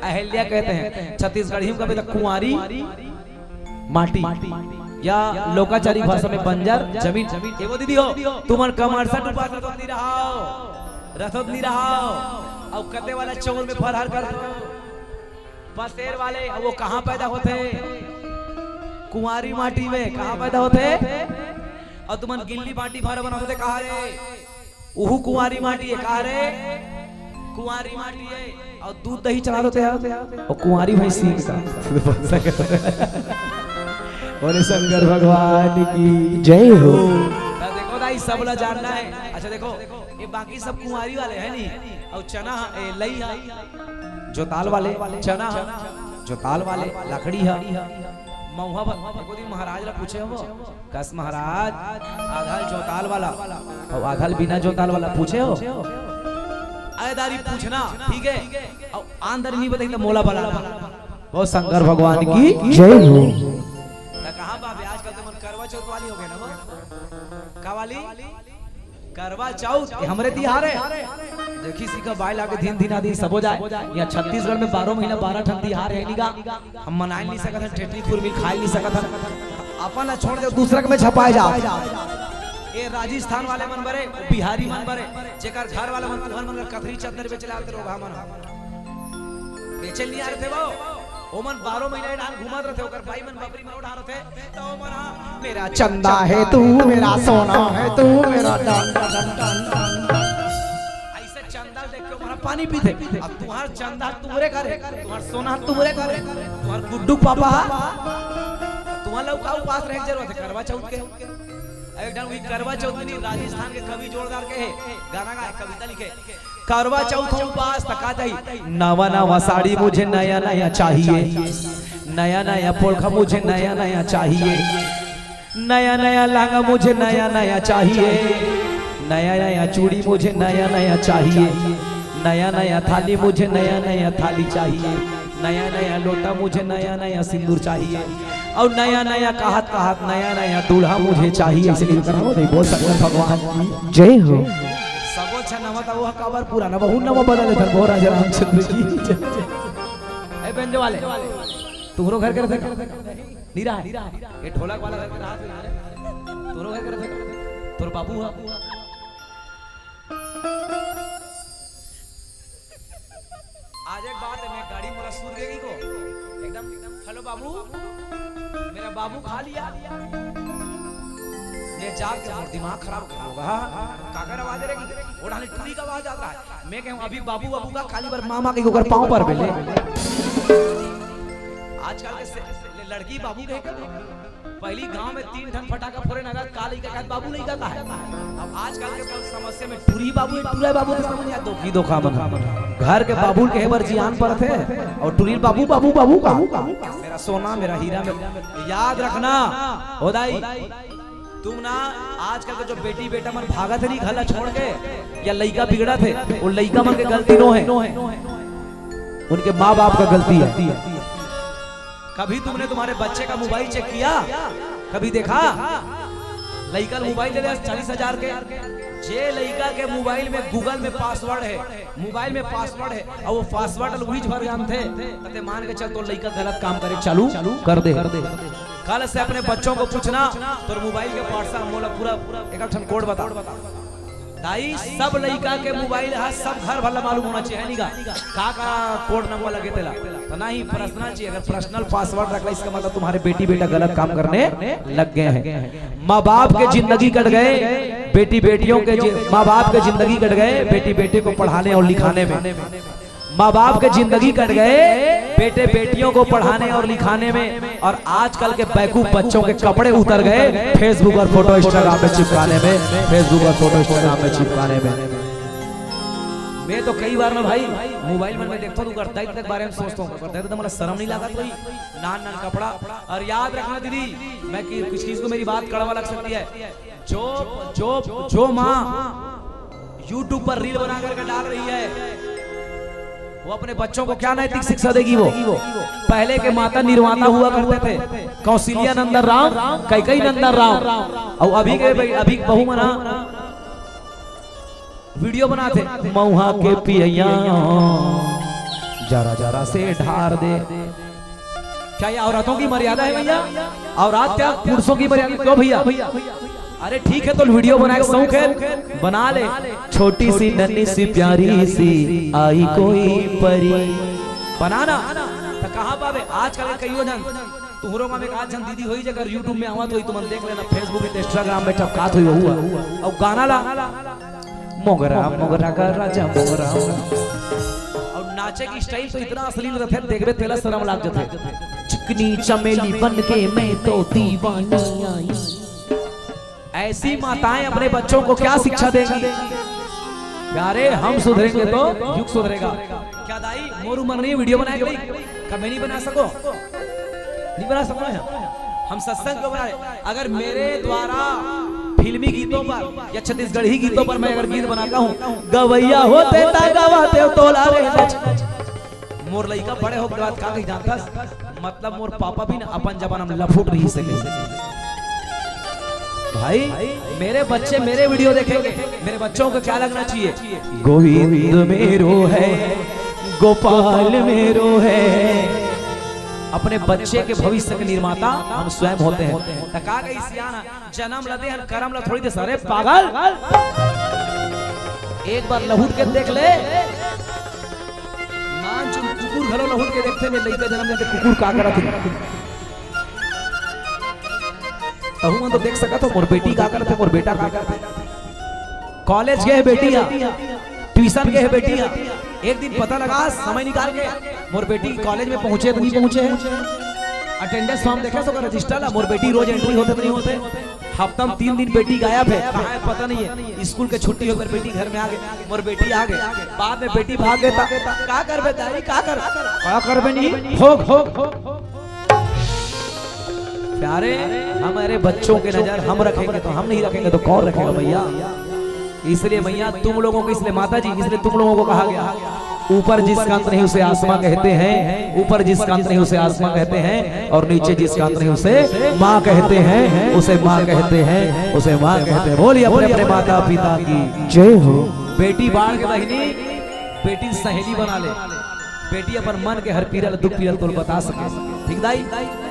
अहिल्या कहते हैं। छत्तीसगढ़ी में कभी तो कुंवारी माटी या लोकाचारी भाषा में बंजर जमीन। ए वो दीदी हो, तुमन कमरसा डुबा रथोत नहीं रहाव, रथोत नहीं रहाव। अउ कते वाला चौर में फरहर कर दो। बसेर वाले, वो कहाँ पैदा होथे? कुंवारी माटी में। कहाँ पैदा होथे? अउ तुमन गिल्ली बाटी भारा बनाते कहाँ रे? उहू कुंवारी माटी है। कहाँ रे? कुंवारी माटी है। अउ दूध दही चढ़ा देते हैं। अउ कुंवारी भैंसी का। बोले शंकर भगवान की जय हो। त देखो दाई, सब ला जानना है। अच्छा देखो, ये बाकी सब कुंवारी वाले हैं नी। अउ चना ह, ए, लई ह, जोताल वाले, चना ह, जोताल वाले, लकड़ी ह, मऊहा बर। एको दिन महाराज ला पूछे हो, कस महाराज, आधा ल जोताल वाला अउ आधा ल बिना जोताल वाला पूछे हो? अरे दारी पूछना, ठीक है, अउ आन दारी नहीं बताई त मोला बला। वो शंकर भगवान की जय हो। त कहाँ बाबे, आजकल तो मन करवा चौथ वाली हो गए ना वो। का वाली? करवा चौथ, ये हमरे तिहार है। देखी सीखा बाय लागे दिन दिन आदि सबो जाए। यहाँ छत्तीसगढ़ में बारह महीना बारह ठन तिहार है निगा। हम मनाए नहीं सकत हन, ठेठरी खुरमी खाए नहीं सकत हन। अपन ला छोड़ दे, दूसरा के में झपाए जा। ए राजस्थान वाले मन बरे, बिहारी मन बरे, जेकर घर वाला मन तुहर मन ला कथरी चद्दर बेचे ला आते रोगहा मन। बेचे नहीं आ रहे थे वो। ओमन बारह महीना डांग घूमत रथे, ओकर बाई मन बपरी मन उठा रथे, त ओमन हा, "मेरा चंदा है तू, मेरा सोना है तू, मेरा डान, डान, डान, डान।" ऐसे चंदा देख के ओमन हा पानी पीथे। अब तुम्हार चंदा तुम्हरे घर है, तुम्हार सोना तुम्हरे घर है, तुम्हार गुड्डू पापा हा, तुम्हार लौका उपास रहे जरूरत है करवा चौथ के। अब एक ढंग हुई करवा चौथ में राजस्थान के कवि जोरदार के है, गाना गाए, कविता लिखे। करवा चौथ उपास तका जाई। नवा नवा साड़ी मुझे नया नया चाहिए, नया नया पोलखा मुझे नया नया चाहिए, नया नया लहंगा मुझे नया नया चाहिए, नया नया चूड़ी मुझे नया नया चाहिए, नया नया थाली मुझे नया नया थाली चाहिए, नया नया लोटा मुझे नया नया सिंदूर चाहिए, और नया नया कहत कहत नया नया दूल्हा मुझे चाहिए। इसलिए इतना हो नहीं बोल सकते भगवान की जय हो। सबो अच्छा नवा था वो काबर पुराना, बहुत नवा बदल था वो राजा रामचंद्र की जय। ए बेंजो वाले, तुम्हरो घर के रहे थे? नहीं रहा है? ये ढोलक वाला घर के रहा था? तोरो है करत है? तोर बाबू हा? आज एक बात है, मैं गाड़ी मोला सूत गई को एकदम, "हेलो बाबू, मेरा बाबू खा लिया।" मैं जाग के मोर दिमाग खराब कर होगा। काकर आवाज रहेगी? वो डाली टूरी का आवाज आता है। मैं कहूँ, "अभी बाबू, बाबू का खाली बार मामा के ऊपर पाँव पर बेले।" आजकल के से-, लड़की बाबू कहे के, पहली गांव में तीन ठन फटाका फोड़े नगा, का लइका का बाबू लइका का है। अब आजकल के सब समस्या में टूरी बाबू, टूरा बाबू तो समझ नहीं आता, धोखी धोखा मन। घर के बाबू के बर जियान परत हे और टूरी बाबू, बाबू, बाबू का। मेरा सोना, मेरा हीरा, मेरा, याद रखना, हो दाई, तुम ना, आजकल के जो बेटी बेटा मन भागत हे नहीं घर ला छोड़ के, या लइका बिगड़त हे, वो लइका मन के गलती नो है, उनके माँ बाप का गलती है। कभी तुमने तुम्हारे बच्चे का मोबाइल चेक किया? कभी देखा? लइका मोबाइल ले ले चालीस हजार के, जे लइका के मोबाइल में Google में पासवर्ड है, मोबाइल में पासवर्ड है, और वो पासवर्ड ल उहीच भर जानथे, त ते मान के चल, तोर लइका गलत काम करे चालू कर दे। कल से अपने बच्चों को पूछना, तोर मोबाइल के WhatsApp, मोला पूरा एक ठन कोड बता। दाई, सब लइका के मोबाइल ह सब घर भर ला मालूम होना चाहिए, है नी गा? का का कोड नंबर लगे तेला? तो नहीं, पर्सनल चाहिए। अगर पर्सनल पासवर्ड रख ला, इसका मतलब तुम्हारे बेटी बेटा गलत काम करने लग गए हैं। माँ बाप के जिंदगी कट गए, बेटी बेटियों के जि-, माँ बाप के जिंदगी कट गए बेटी बेटे को पढ़ाने और लिखाने में। माँ बाप के जिंदगी कट गए बेटे बेटियों को पढ़ाने और लिखाने में, और आजकल के बेवकूफ बच्चों के कपड़े उतर गए Facebook और फोटो Instagram में चिपकाने में, Facebook और फोटो Instagram में चिपकाने में। मैं तो कई बार ना भाई, मोबाइल में मैं देखता हूँ, तो गर्दाई तक बारे में सोचता हूँ, गर्दाई तो मतलब शर्म नहीं लगा कोई, नान नान कपड़ा। और याद रखना दीदी, मैं कि-, कुछ चीज को मेरी बात कड़वा लग सकती है, जो, जो, जो माँ YouTube पर रील बना करके डाल रही है, वो अपने बच्चों को क्या नैतिक शिक्षा देगी? वो पहले के माता निर्माता हुआ करते थे, कौशल्या नंदन राम, कैकई नंदन राम, और अभी के भाई, अभी के बहू मना वीडियो बनाथे, मऊहा के पियैया जरा जरा से ढार दे। क्या ये औरतों की मर्यादा है भैया? औरत क्या पुरुषों की मर्यादा? क्यों भैया? अरे ठीक है, तो वीडियो बनाए, शौक है, बना ले। छोटी सी नन्ही सी प्यारी सी आई कोई परी, बनाना। तो कहाँ पावे आजकल के कईयो झन? तुहरो में एक आध झन दीदी होही, जेकर YouTube में आवत होही, तुमन देख लेना, Facebook में, Instagram में टपकात होही, वहू ह। अउ गाना ला, मोगरा, मोगरा का राजा मोगरा। अउ नाचे की स्टाइल तो इतना अश्लील रथे, देखबे तेला शरम लाग जथे। चिकनी चमेली बन के मैं तो दीवानी आई। ऐसी माताएं अपने बच्चों को क्या शिक्षा देंगी? प्यारे, हम सुधरेंगे तो युग सुधरेगा। क्या दाई, मोर उम्र नहीं वीडियो बनाए के लिए? कब मैं नहीं बना सको? नहीं बना सको है। हम सत्संग क्यों बनाए? अगर मेरे द्वारा फिल्मी गीतों पर या छत्तीसगढ़ी गीतों पर मैं अगर गीत बनाता हूँ, गवैया होते ता गवाते तोला रे। मोर लइका बड़े होके बाद का कही जानथस? मतलब मोर पापा भी ना अपन जमाना में लफुट नहीं सके। भाई, मेरे बच्चे मेरे वीडियो देखेंगे, मेरे बच्चों को क्या लगना चाहिए? गोविंद मेरो है, गोपाल मेरो है। अपने बच्चे के भविष्य के निर्माता हम स्वयं होते हैं। त का कही सियाना, जन्म ल दे हन, करम ल थोड़ी दे, सारे पागल। एक बार लहुट के देख ले, नानचुन कुकुर घलो लहुट के देखथे, मैं लइका जन्म देथे, कुकुर का करत हे। तहू मन तो देख सकत हो, मोर बेटी का करत हे, मोर बेटा का करत हे। कॉलेज गए बेटी हा, ट्यूशन गए बेटी हा, एक दिन पता लगा, समय निकाल के, मोर बेटी कॉलेज में पहुंचे तो नहीं पहुंचे है, अटेंडेंस फॉर्म देखे सो रजिस्टर ला, मोर बेटी रोज एंट्री होते तो नहीं होते। हफ्ता में तीन दिन बेटी गायब है, कहाँ है पता नहीं है। स्कूल के छुट्टी होकर बेटी घर में आ गए, मोर बेटी आ गए, बाद में बेटी भाग गए, ता का करबे दाई, का कर, का करबे नहीं, भोग, भोग। प्यारे, हमारे बच्चों के नजर हम रखेंगे तो हम नहीं रखेंगे तो कौन रखेगा भैया? इसलिए भैया तुम लोगों को, इसलिए माता जी, इसलिए तुम लोगों को कहा गया, ऊपर जिसका अंत नहीं उसे आसमां कहते हैं, ऊपर जिसका अंत नहीं उसे आसमां कहते हैं, और नीचे जिसका अंत नहीं उसे माँ कहते हैं, उसे माँ कहते हैं, उसे माँ कहते हैं। बोलिए अपने अपने माता पिता की जय हो। बेटी बाढ़ के बहिनी, बेटी सहेली बना ले। बेटी अपन मन के हर पीरा ल, दुख पीरा ल तोल बता सके। ठीक दाई,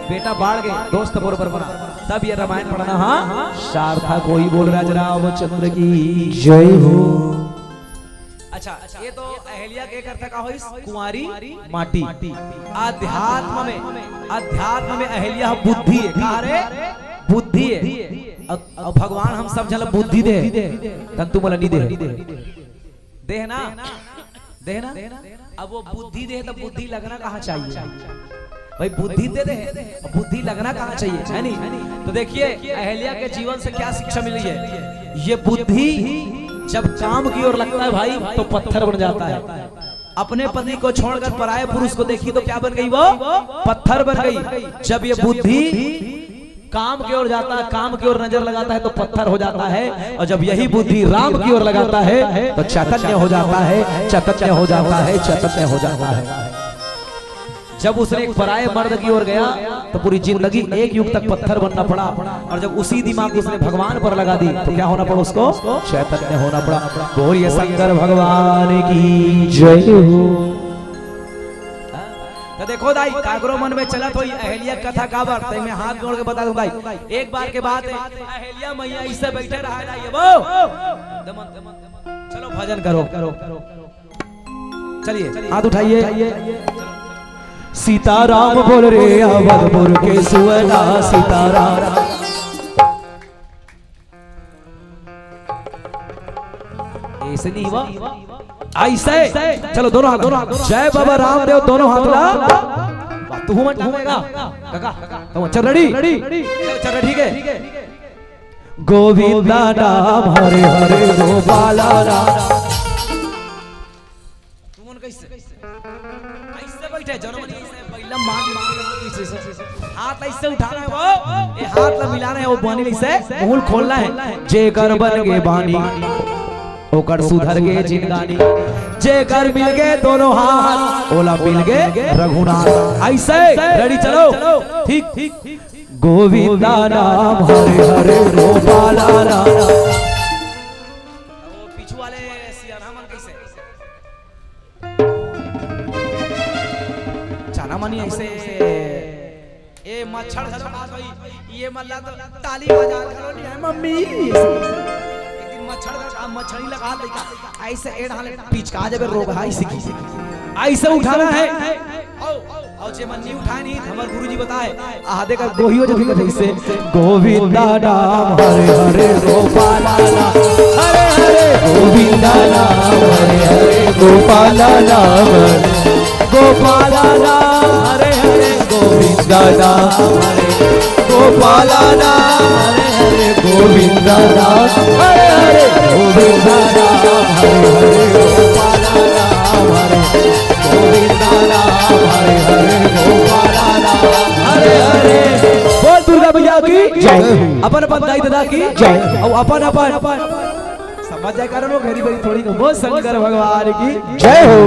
बेटा बाढ़ के दोस्त बरोबर बना, तब ये रामायण पढ़ना। हाँ, सार्थक होई। बोल राज रामचंद्र की जय हो। अच्छा, ये तो अहिल्या के करता का होइस? कुंवारी माटी। अध्यात्म में, अध्यात्म में अहिल्या बुद्धि है। का रे? बुद्धि है। अब, अब भगवान हम सब झन ल बुद्धि दे, तन तू मोला नी दे। दे ना, दे ना। अब वो बुद्धि दे, तो बुद्धि लगना कहाँ चाहिए भाई? बुद्धि दे दे, बुद्धि लगना कहाँ चाहिए, है नहीं? तो देखिए, अहिल्या के जीवन से क्या शिक्षा मिली है। ये बुद्धि जब काम की ओर लगता है भाई, तो पत्थर बन जाता है। अपने पति को छोड़कर पराये पुरुष को देखी तो क्या बन गई वो? पत्थर बन गई। जब ये बुद्धि काम की ओर जाता है, काम की ओर नजर लगाता है तो पत्थर हो जाता है, और जब यही बुद्धि राम की ओर लगाता है तो चैतन्य हो जाता है, चैतन्य हो जाता है, चैतन्य हो जाता है। जब उसने एक पराये मर्द की ओर गया तो पूरी जिंदगी एक युग तक पत्थर बनना पड़ा, और जब उसी दिमाग को उसने भगवान पर लगा दी तो क्या होना पड़ा उसको? चैतन्य होना पड़ा। बोलिए शंकर भगवान की जय हो। तो देखो दाई, काकरो मन में चलत होई अहिल्या कथा काबर, ते में हाथ जोड़ के बता दूं दाई, एक बार के बात है, अहिल्या मैया ऐसे बैठे रहा दाई, ये वो। चलो भजन करो, चलिए हाथ उठाइए। सीताराम बोल रे अवधपुर के सुअना, सीताराम। ऐसे नहीं हुआ, ऐसे। चलो दोनों हाथ, दोनों हाथ, जय बाबा रामदेव, दोनों हाथ ला। वाह, तू हूं मत ठामेगा काका। तो चल, रेडी? चल, चल, ठीक है। गोविंदा नाम हरे हरे, गोपाला नाम। तुमन कैसे? ऐसे बैठे, जनमन ऐसे, बैलम मार, मार, मार, ऐसे, ऐसे। हाथ ऐसे उठाना है वो, ये हाथ ला मिलाना है, वो बानी ऐसे, मुंह खोलना है। जेकर बन के बानी, ओकर सुधर के जिंदगानी। जेकर मिल गए दोनों हाथ, ओला मिल गए रघुनाथ। ऐसे, रेडी, चलो। ठीक, ठीक। गोविंदा नाम हरे हरे, गोपाला नाम। वो पीछू वाले सियाना मन कैसे? चना मनी ऐसे, ए मच्छर घलो खात होई, ये मल्ला तो ताली बजा घलो नहीं है, मम्मी। एक दिन मच्छर का, मच्छरी लगा लेगा, ऐसे एड़ हाले पिचका जबे रोग है इसी की। ऐसे उठाना है। आओ, आओ, जे मन नहीं उठाए नहीं, हमर गुरुजी बताए, आधे का गोहियो जब कथे से, गोविंदा नाम हरे हरे, गोपाला नाम हरे हरे, गोविंदा नाम हरे हरे, गोपाला नाम हरे, गोपाला नाम हरे हरे, गोविंदा नाम हरे, गोपाला नाम हरे हरे, गोविंदा नाम हरे हरे, गोविंदा नाम हरे हरे, गोपाला नाम हरे, गोविंदा नाम हरे हरे, गोपाला नाम हरे हरे। बोल दुर्गा मैया की जय। अपन अपन दाई ददा की जय। और अपन अपन समझ जाए कारण वो घरी बरी थोड़ी को। बोल शंकर भगवान की जय हो।